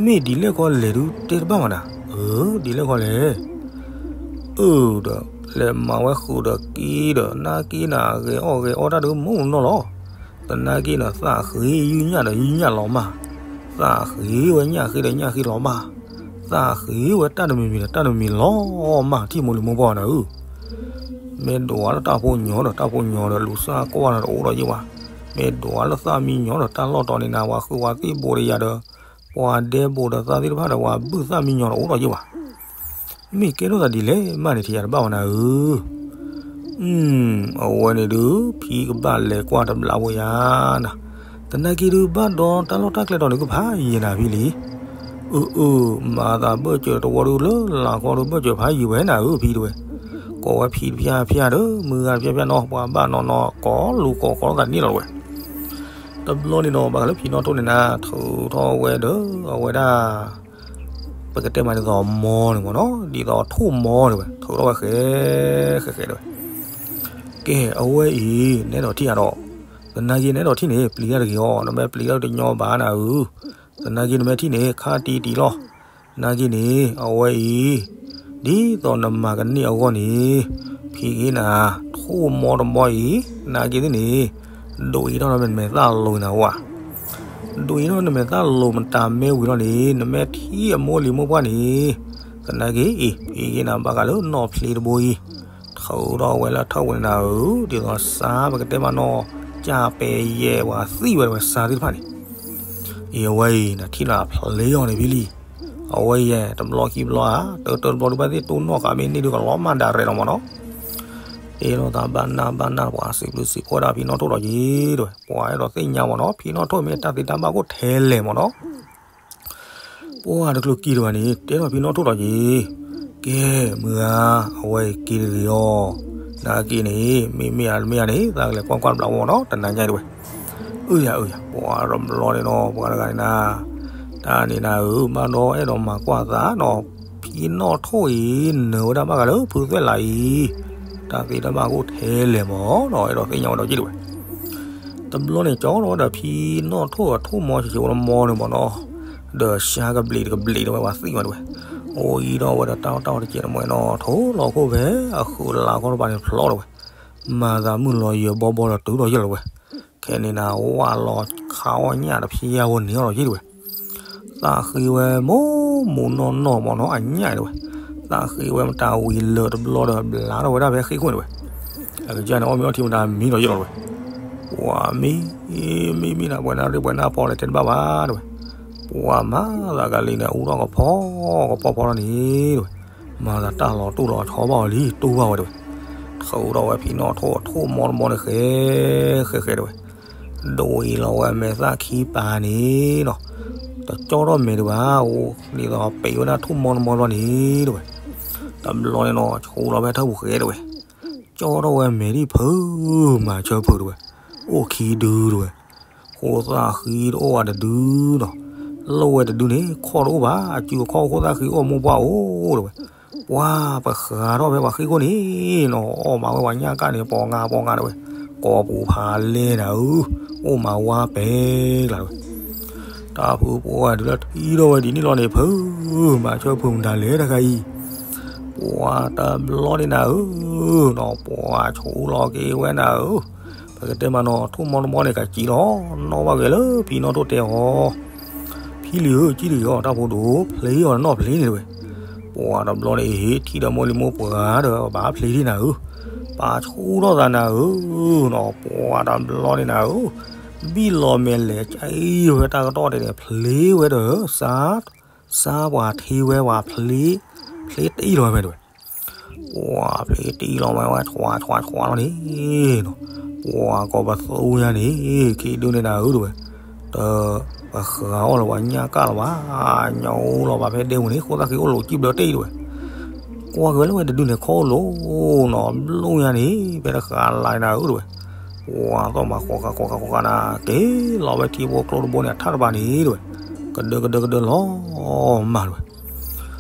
မ့ၢ်ဒ်လဲၣ်ခီလဲၣ်ဒုး တဲတဘၣ်မးနၤ, အၢ ဒ်လဲၣ်ခီလဲၣ်, အၢ ဒီး လဲၤမၤဝဲဃုာ်ဒီးက့ၤဒီး နာ်က့နၤ ဂဲၤအီၣ်ဂဲၤအီတၢ်ဒုးမုၢ်နီၢ်လီၤ. သနာ်က့ဒီး သးဃ့ယုၢ်ညၣ်ဒီးယုၢ်ညၣ်လီၤမၢ်, သးဃ့ဝဲညၣ်ဃ့ဒီးညၣ်ဃ့လီၤမၢ်, သးဃ့ဝဲတၢ်တမံၤမံၤဒီးတၢ်တမံၤမံၤလီၤမၢ် ထံၣ်မိၢ်လံၤမိၢ်ပှၢ်နၤဧၢ. မ့ၢ်ဒိးဝဲလၢတၢ်ဖိညီဒီးတၢ်ဖိညီဒီး လူၤစၢ်ကွၢ်နၤတအိၣ်ဒီးယ့ၢ်ဘၣ်, မ့ၢ်ဒိးဝဲလၢသၣ်မံညီဒီးတၢ်လီၢ်တီၤန့ၣ်နၤ ပှၤဃုာ်ပှၤသံၣ်ဘိဒီးယၤဒီး ပှၤဒဲဘိးဒီးသးသ့ၣ်တဖၣ်ဒီး ပှၤဘုၣ်သၣ်မံညီတအိၣ်ဒီးယ့ၢ်ဘၣ်. မ့ၢ်ကဲထီၣ်သးဒ်လဲၣ်မးန့ၣ် ထံၣ်ယၤတဘၣ်ဝဲနၤဧၢ. အဝဲန့ၣ်ဒုး ဖံကဘၣ်လဲၤကွၢ်တဘျီဝဲယၤနၤ, သနာ်က့ဒုး ဘၣ်ဒီးတၢ်လီၢ်တၢ်ကျဲတီၤန့ၣ် ကဖးယံာ်နၤဖံလံၤ. အၢ အၢ မၤသးဘၢၣ်စၢၤတဝီဒုး လၢလာ်ခီဒုး ဘၢၣ်စၢၤဖးယံာ်ဝဲနၤဧၢ ဖံတဲဝဲ. ကိးဝဲဖံတဖၣ်ဖၣ်ဒီး မုၢ်ဂၤတဖၣ်ဖၣ်နီၤ ပှၤဘၣ်နီၤနီၤ ကိးလူၤကိးခီလိာ်သးန့ၣ်လီၤတဲဝဲ. တဘျီန့ၣ်နီၤ ဘၣ်ဃးလၢဖံနီၣ်ထိၣ်န့ၣ်နၤ ထုးထီၣ်ဝဲဒီး အဝဲဒၣ် ပကတဲမးဒ်သိးမီန့ၣ်မ့ၢ်နီၤ ဒ်သိးထိၣ်မီန့ၣ်ဝဲ ထုးထီၣ်ဝဲဃဲ ဃဲဃဲတဲဝဲ. ကဲ အဝဲအံၤ နဲဒိးထံၣ်ဧါဒီး, သနာ်က့နဲဒိးထံၣ်န့ၣ် ပျံၤတၢ်တဂ့ၤအီၤ နမ့ၢ်ပျံၤတၢ်တညီဘၣ်နၤဧၢ. သနာ်က့နမ့ၢ်ထံၣ်န့ၣ် ခါတံၢ်တံၢ်လီၤ. နာ်က့န့ၣ် အဝဲအံၤ ဒ်သိးနမၤကန့ၢ်အဂီၢ်န့ၣ် ဖံးက့ၤနၤ ထိၣ်မီတမီအံၤ နာ်က့သ့ၣ်န့ၣ် ဒိးအံၤထီၣ်နမဲာ်သၣ်လိၤနၤဝဲ ဒိးအံၤထီၣ်နမဲာ်သၣ်လိၤမတၤမ့ၢ်ဝံၤလီၤန့ၣ် နမ့ၢ်ထံၣ်အမိၢ်လံၤမိၢ်ပှၢ်န့ၣ် သနာ်က့အံၤ ဖံးက့ၤနၤဘၣ်ဃးလၢနီၣ်ဖျ့တဘိအံၤ ထုးထီၣ်ဝဲလၢထၢၣ်ပူၤန့ၣ်နၤဧၢ ဒ်သိးစါပကတဲမးနီၢ် ကၢ်ပဲယဲၢ်ပှၤသံဝဲတဝဲစါသ့ၣ်တဖၣ်န့ၣ် အံၤအဝဲအံၤ နထံၣ်လၢအဖျ့အီၤန့ၣ်ဖံလံ အဝဲအံၤ တဘျီခံဘျီဧါ တၢတၢတဘျီဒုးဘၣ်သ့ၣ်တိၢ်နီၣ်ဃာ်မ့ၢ်န့ၢ်ဒုးကလီၤမၢ်ဒၣ်ရဲၣ်လီၤမးနီၤ တဲလိာ်သးဘၣ်နၢ်ဘၣ်နၢ်ပှၤစံးဘျုးစံးဖှိၣ်ဒၣ်ဖံနီၣ်ထိၣ်ဒီးက့ၤတဝဲ ပှၤအဲၣ်ဒိးသ့ၣ်ညါမးနီၤ ဖံနီၣ်ထိၣ်မ့ၢ်တၢ်သ့တၢ်ဘၣ်အိၣ်ထဲလဲၣ်မးနီၤ ပှၤတကျိၤက့ၤတဝဲန့ၣ် တဲထီၣ်ဖံနီၣ်ထိၣ်ဒီးက့ၤ ကဲ မုၢ်ဂၤ အဝဲက့ၤတဂ့ၤအီၤ နာ်က့န့ၣ် မ့မ့ၢ်အမ့ၢ်ဧါန့ၣ် သးကလဲၤကွၢ်ကွၢ်တဘျီမးနီၤ တနၤညါတဝဲ အၢယၤအၢယၤ ပှၤတဘျီန့ၣ်နီၤ ပှၤတဂၤန့ၣ်နၤ တၢ်န့ၣ်နၤဧၢ ဘၣ်ဒီးအဲၣ်ဒိးမၤကွၢ်သးနီၤ ဖံနီၣ်ထိၣ်အံၤ နၢၤဝဲဒၣ်ဘၣ်ဃးလၢဖုသွဲၣ်လးအံၤ တၢ်သ့တၢ်ဘၣ်အိၣ်ထဲလဲၣ်မးနီၤ အဲၣ်ဒိးသ့ၣ်ညါဝဲဒီးက့ၤတဝဲ တဘျီန့ၣ် ကၠီထီၣ်ဝဲဒီးဖံနီၣ်ထိၣ်အထိၣ်မီဆံးဆံးအိၣ်တမီန့ၣ်မးနီၤ ဒီးစါကဘျံးတကဘျံးတဝဲ ပှၤသံဝဲတဝဲ အိၣ်အံၤဒီးဝဲဒီးတၢ်အီၣ်တၢ်အီတကဲးတမှဲနီၤ ထိၣ်လီၤခိၣ်ဖဲအဃုာ်လါခီတပၤန့ၣ်ဖျီတဝဲ မၤသးမုၢ်လီၤယၢၤဘီဘီဒီးတုၤထီၣ်ယဲၢ်လီၤဝဲ ခဲန့ၣ်နၤ ဝၣ်လီၤခးအီၣ်ညၣ်တဖျၢၣ်ဝဲန့ၣ်အီၣ်လီၤက့ၤတဝဲ သးဃ့ဝဲမိၢ်မိၢ်နီၢ်နီၢ်မးနီၤ အညၣ်တဝဲ သးဃ့ဝဲမတၤဝံၤလၢာ်တဘျီဒီးဘျါထီၣ်ဝဲဒၣ်ဖဲဃ့ၢ်ခိၣ်န့ၣ်ဝဲ အကစၢ်န့ၣ် အီၣ်မ့ၤအီထံမတၤမံဒီးယဲၢ်လီၤတဝဲ ပှၤမံ မံမံနၤ ပှဲၤနၢ်ရ့ၣ်ပှဲၤနၢ်ဖီလဲၣ်တဲတဘၣ်ဘၣ်တဝဲ ပှၤမၤသးကလံၤန့ၣ် အူထီၣ်ကဖီကဖီဖီလီၤန့ၣ်တဝဲ မၤသးတၢ်လီၤတူၢ်လီၤဆီဘၣ်အီၤလံ တူၢ်ဘၣ်ဝဲတဝဲ ထုးထီၣ်ဝဲဖံနီၣ်ထိၣ်အထိၣ်မီတမီန့ၣ် ဃဲ ဃဲဃဲတဝဲ ဒိးအံၤလီၤဝဲအမဲာ်သၣ်ခံပၤန့ၣ်နီၤ တကၠီထီၣ်မဲာ်ဒံးဘၣ် ဒ်သိးပံးဝဲဒၣ်ထိၣ်မီတမီဘျီန့ၣ်တဝဲ တဘျီန့ၣ်နီၤ ဆူလီၤဖဲထၢၣ်ပူၤဃဲတဝဲ ကၠီထီၣ်ဝဲမဲာ်ဒံးဖု မၤဆၢဖုတဝဲ အိၣ်ခံဒုတဝဲ ဃိသၣ်ဃံတအိၣ်ဘၣ်တဒုနီၤ လိၣ်ဝဲတဒုန့ၣ် ခီၣ်တအိၣ်ဘၣ် အစုအခီၣ်ဃိသၣ်ဃံအိၣ်မိၢ်ပှၢ်အိၣ်တဝဲ ပှၤပဃးထီၣ်ဖဲပှၤဃ့ၢ်ခိၣ်န့ၣ်နီၤ အီၣ်မးဝဲပှၤညၣ်ကၣ်န့ၣ် ပီၤငါပီၤငါတဝဲ ကိးပူၤဖးလဲၢ်နၤဧၢ အိၣ်မးဝါပဲကျါတဝဲ တၢ်ဖုပှၤဒုးလၢထံထီၣ်ဝဲဒ်န့ၣ်လီၤန့ၣ် ဖု မၤဆၢဖုမတၤလဲၣ်တခါအံၤ ပှၤတဘျီန့ၣ်နၤဧၢ နီၤ ပှၤဆူလီၤက့ၤဝဲနၤဧၢ ပကတဲမးနီၤ ထိၣ်မီတမီန့ၣ် ကစံးလီၤ နီၣ်ဘၣ်ဂ့ၤလၢဖံနီၣ်ထိၣ်တဲအီၤ ဖံလံၤဧၢ ကံၣ်တဂ့ၤအီၤ တၢ်ဖိဒိၣ် ဖျ့အီၤနီၣ်ဖျ့န့ၣ်တဝဲ ပှၤတဘျီန့ၣ် ထံၣ်ဒီးမိၢ်လံၤမိၢ်ပှၢ်ဒီး ဘၣ်ဖျ့ဒံးနၤဧၢ ပာ်ဆူထီၣ်သးနၤဧၢ နီၤ ပှၤတဘျီန့ၣ်နၤဧၢ ဘံၣ်လီၤမဲာ်လဲၤကၠံဝဲတၢ်ကတီၢ်တဲန့ၣ် ဖျ့ဝဲဒီး စါ စါပှၤထံဝဲပှၤဖျ့ ဖျ့တအံၣ်လီၤဝဲဖဲတဝဲ ပှၤဖျ့တအံၣ်လီၤဝဲဝဲ ဆွးဆွးဆွးလီၤန့ၣ်နီၤ ပှၤကိးပသူညါန့ၣ် ခံဒုန့ၣ်နၤဧၢတဝဲ တပဃးအီၣ်လၢၤပှၤညၣ်ကၣ်လၢၤဘၣ် ညၣ်အိၣ်လီၤဘၣ်ဖဲဒဲပူၤန့ၣ် ဃိသၣ်ဃံအိၣ်လိာ်ကံၣ်ဘျၢတအံၣ်တဝဲ ကွၢ်က့ၤဝဲလၢဝဲတဒုန့ၣ် ခီအိၣ်လိာ်နီၤ ဘျီညါန့ၣ် ဖဲတဃးလၢ်နၤဧၢတဝဲ ပှၤသီၣ်မၤဃီဃာ်ဃီဃာ်ဃီဃာ်နၤ က့ၤလီၤဝဲထံဖိကျိတဘိန့ၣ် အထၣ်တပၤန့ၣ်တဝဲ ကဒၢကဒၢကဒၢလီၤမၢ်တဝဲ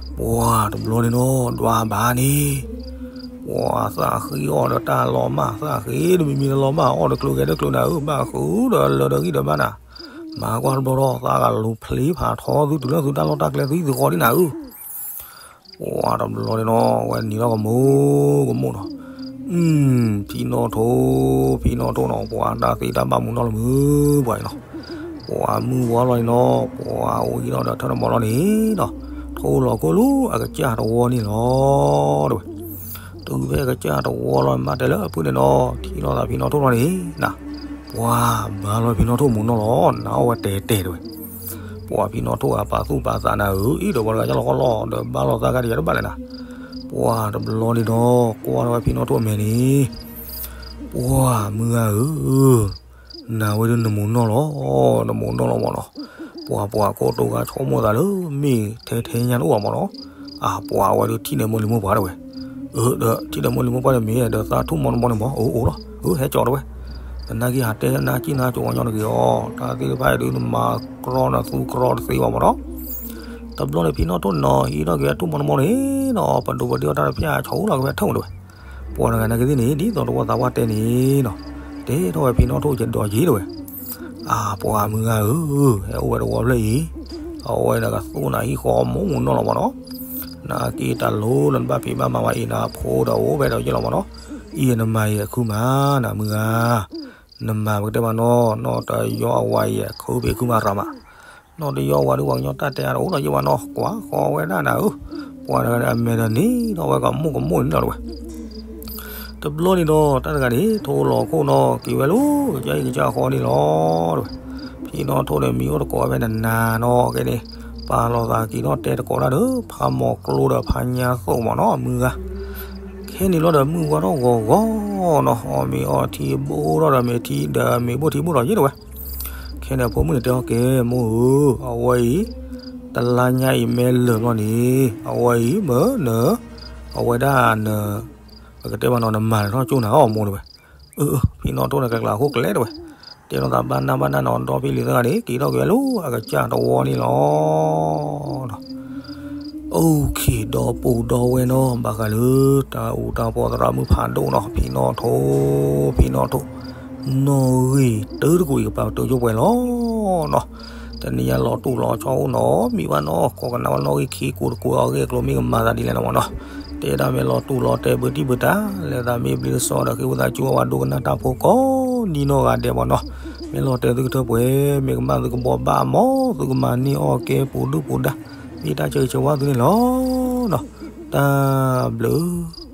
ပှၤတဘျီန့ၣ်နီၤ ဒွးဘၣ်န့ၣ် ပှၤသးဃံအီၣ်ဒီးတၢ်လီၤမၢ် သးဃံတမံၤမံၤလီၤမၢ် အီၣ်တကျိၤဂဲၤတကျိၤနၤဧၢ ဘၣ်ဃုာ်ဒီးလၢာ်ဒီးဂံၢ်ဒီးဘါနၤ မၤကွၢ်တဘျီဒီး သးကလူၤဖျ့ဖးထီသုတုၤလၢသုတၢ်လီၢ်တၢ်ကျဲသုသ့ၣ်ဃီဒ်နၤဧၢ ပှၤတဘျီန့ၣ်နီၤ ဝဲနံၤထီၣ်ကမူကမူနီၤ ဖံနီၣ်ထိၣ် ဖံနီၣ်ထိၣ်နီၤ ပှၤတၢ်သ့တၢ်ဘၣ်မူနီၢ်လၢမုာ်ပှၤအံၤနီၤ ပှၤမုၢ်ဝါလီၤန့ၣ်နီၤ ပှၤအိၣ်အံၤဒီးထၢၣ်တမီၤလီၤန့ၣ်နီၤ ထိၣ်လီၤခိၣ်လၢအကစၢ်တဝီန့ၣ်လီၤ တဝဲ တုၤဖဲအကစၢ်တဝီလီၤ မ့ၢ်တဲလၢအဖုန့ၣ်နီၤ ထံၣ်လီၤသးဖံနီၣ်ထိၣ်လီၤန့ၣ်နီၤ ပှၤဘါလီၤဖံနီၣ်ထိၣ်မူနီၢ်လီၤ နၤအီၣ်ဝဲတဲတဲတဝဲ ပှၤဖံနီၣ်ထိၣ်အပာ်သူၣ်ပာ်သးနၤဧၢ အံၤဒီးပှၤတဂၤယလီၤဃီလီၤ ဒီးဘါလီၤသးကါတယၤတဘၣ်လဲၣ်နၤ ပှၤတဘျီန့ၣ်နီၤ ကွၢ်ထီၣ်ဝဲဖံနီၣ်ထိၣ်အမဲာ်န့ၣ် ပှၤမုၢ်ဂၤဧၢ နၤဝဲဒၣ်နမူနီၢ်လီၤ နမူနီၢ်လီၤမးနီၤ ပှၤပှၤကိးတိၤဂၤဆိကမိၣ်သးလၢ မ့ၢ်ထဲထဲညါတအိၣ်ဘၣ်မးနီၤ အပှၤဝဲဒၣ်ထံၣ်န့ၣ်မိၢ်လံၤမိၢ်ပှၢ်တဝဲ အၢ ဒီးထံၣ်န့ၣ်မိၢ်လံၤမိၢ်ပှၢ်န့ၣ်မ့ၢ် ဒီးသးထူၣ်မီတမီန့ၣ်မး အိၣ်အိၣ်လီၤ အၢ ဟဲကၠီတဝဲ သနာ်က့ဟးတဲနါကံၣ်နါကိးဝဲညီတဂ့ၤအီၤ တၢ်သ့ၣ်တဖၣ်အံၤဒုးနမၤကြီနသူကြီတသ့ဘၣ်မးနီၤ တဘျီန့ၣ်ဖံနီၣ်ထိၣ်န့ၣ်နီၤ ဟံးထီၣ်က့ၤဝဲထူၣ်မီတမီန့ၣ်နီၤ ပဒိးပဒ့အီၣ်တၢ်တဖၣ်ဆိလီၤက့ၤဝဲထၢၣ်မးတဝဲ ပှၤတဂၤနာ်က့သ့ၣ်န့ၣ် ဒ်သိးတဝီသးပှၢ်တဲန့ၣ်နီၤ တဲထီၣ်ဝဲဖံနီၣ်ထိၣ်ယဒီးယ့ၤတဝဲ အပှၤမုၢ်ဂၤဧၢ ဟဲအိၣ်ဝဲတဝီဖျၢၣ်အံၤ အဝဲဒၣ်ကသူၣ်နၤဟံၣ်ဃီမိၢ်မူနီၢ်လီၤမၢ်နီၤ. နက့ၤတၢ်လိၤလၢနဘၣ်ဖံးဘၣ်မၤဝဲအံၤ နဖိဒီးအိၣ်ဖဲဒီးယ့ၢ်လီၤမၢ်နီၤ. အံၤနမၤယဲၢ်ခုမး နမုၢ်ဂၤ, နမၤပကတဲဘၣ်နီၤ နီၢ်တယီအဝၤယဲၢ်ခုဖံးခုမးရၤမး. နီၢ်တယီဝၤဒုး ပှၤကညီတၢ်တဲအါတအိၣ်ဒီးယ့ၢ်ဘၣ်နီၤ ကွၢ်ဃီဝဲဒၣ်နၤဧၢ, ပှၤတဂၤဒီးအမဲာ်ဒီးန့ၣ်ဒီးဝဲကမူၣ်ကမူၣ်န့ၣ်လီၤတဝဲ. တဘျီန့ၣ်ဒီး တၢ်တဂၤန့ၣ် ထိလီၤခိၣ်နီၤ က့ၤဝဲလၢ ကစၢ်အံၤကစၢ်ဃီန့ၣ်လီၤတဝဲ. ဖံနီၢ်ထိၣ်ဒီးမံၤအိၣ်တကိးဝဲဖဲနနၤနီၤ ကဲန့ၣ် ပာ်လီၤသးက့ၤထီၣ်တဲတကိးတၢ်ဒီး ဖးမီၤကျိဒီးဖးညါသိၣ်မၢ်နီၤ အမုၢ်ဂၤ. ခဲန့ၣ်လီၤဒီးမုၢ်ဝါထီၣ်ဂီၤဂီၤနီၤ အီၣ်မ့ၤအီထံဘိထီၣ်ဒီးမ့ၤထံဒီးမ့ၤဘိၣ်ထံဘိၣ်ထီၣ်ယ့ၢ်တဝဲ. ခဲန့ၣ်အဖိမုၣ်န့ၣ်တဲအီၤကဲ မိၢ်ဧၢ, အဝဲအံၤ တလါညါအံၤမ့ၢ်လၢာ်ဘျီန့ၣ် အဝဲအံၤမ့ၢ်န အဝဲဒၣ်န ပကတဲဘၣ်နီၤ နမၤထီၣ်ကၠိနၤအီၤမိၢ်တဝဲ. အၢ ဖံနီၢ်ထိၣ်န့ၣ် ကကျးခိၣ်ကျဲတဝဲ, တဲလိာ်သးဘၣ်နၢ်ဘၣ်နၢ်နီၤ ဒီဖံလံၤသၢဂၤန့ၣ် က့ၤထီၣ်က့ၤဝဲလၢအကစၢ်တဝီန့ၣ်လီၤ. အိၣ်ခ့ဒီပူၤဒီဝဲနီၤ ဘၣ်ဃးလၢ တၢ်အူတၢ်ပီသရၣ်မုၣ်ဖးဒိၣ်နီၤ ဖံနီၢ်ထိၣ် ဖံနီၢ်ထိၣ် နီၣ်ဂံၢ်တၢတကိးအံၤကပာ်ပတုာ်ကၠိပှဲၤလီၤနီၤ. တနံၤညါလီၤတူာ်လီၤဆီအိၣ်နီတမံၤဘၣ်နီၤ ကိးကနၣ်ဝဲနီၣ်ဂံၢ်ခံကိးတကိးအဂ့ၢ်အကျိၤမ့ၢ်ကမၤသးဒ်လဲၣ်နီၤမၢ်နီၤ. တဲဒၣ်မ့ၢ်လီၤတူာ်လီၤတဲာ်ဘုတံၢ်ဘုတၢ် လဲၤသးမ့ၢ်ဘျ့တစီဒီး ဃ့ဝံသးစူၤဝဲဒိကနၣ်တၢ်ဖိကိးနံၤနီၢ်ဂၤဒဲးမၢ်နီၤ. မ့ၢ်လီၤတဲာ်သုကထၢပှဲၤ မ့ၢ်ကမၣ်သုကဘီဘၣ်အမီၤ သုကမၤန့ၢ်အီၣ်ကဲပူၤဒုၣ်ပူၤဒါ မ့ၢ်တၢ်ဆၢဂ့ၤဆၢဝါသုန့ၣ်လီၤ. တၢ်ဘျုး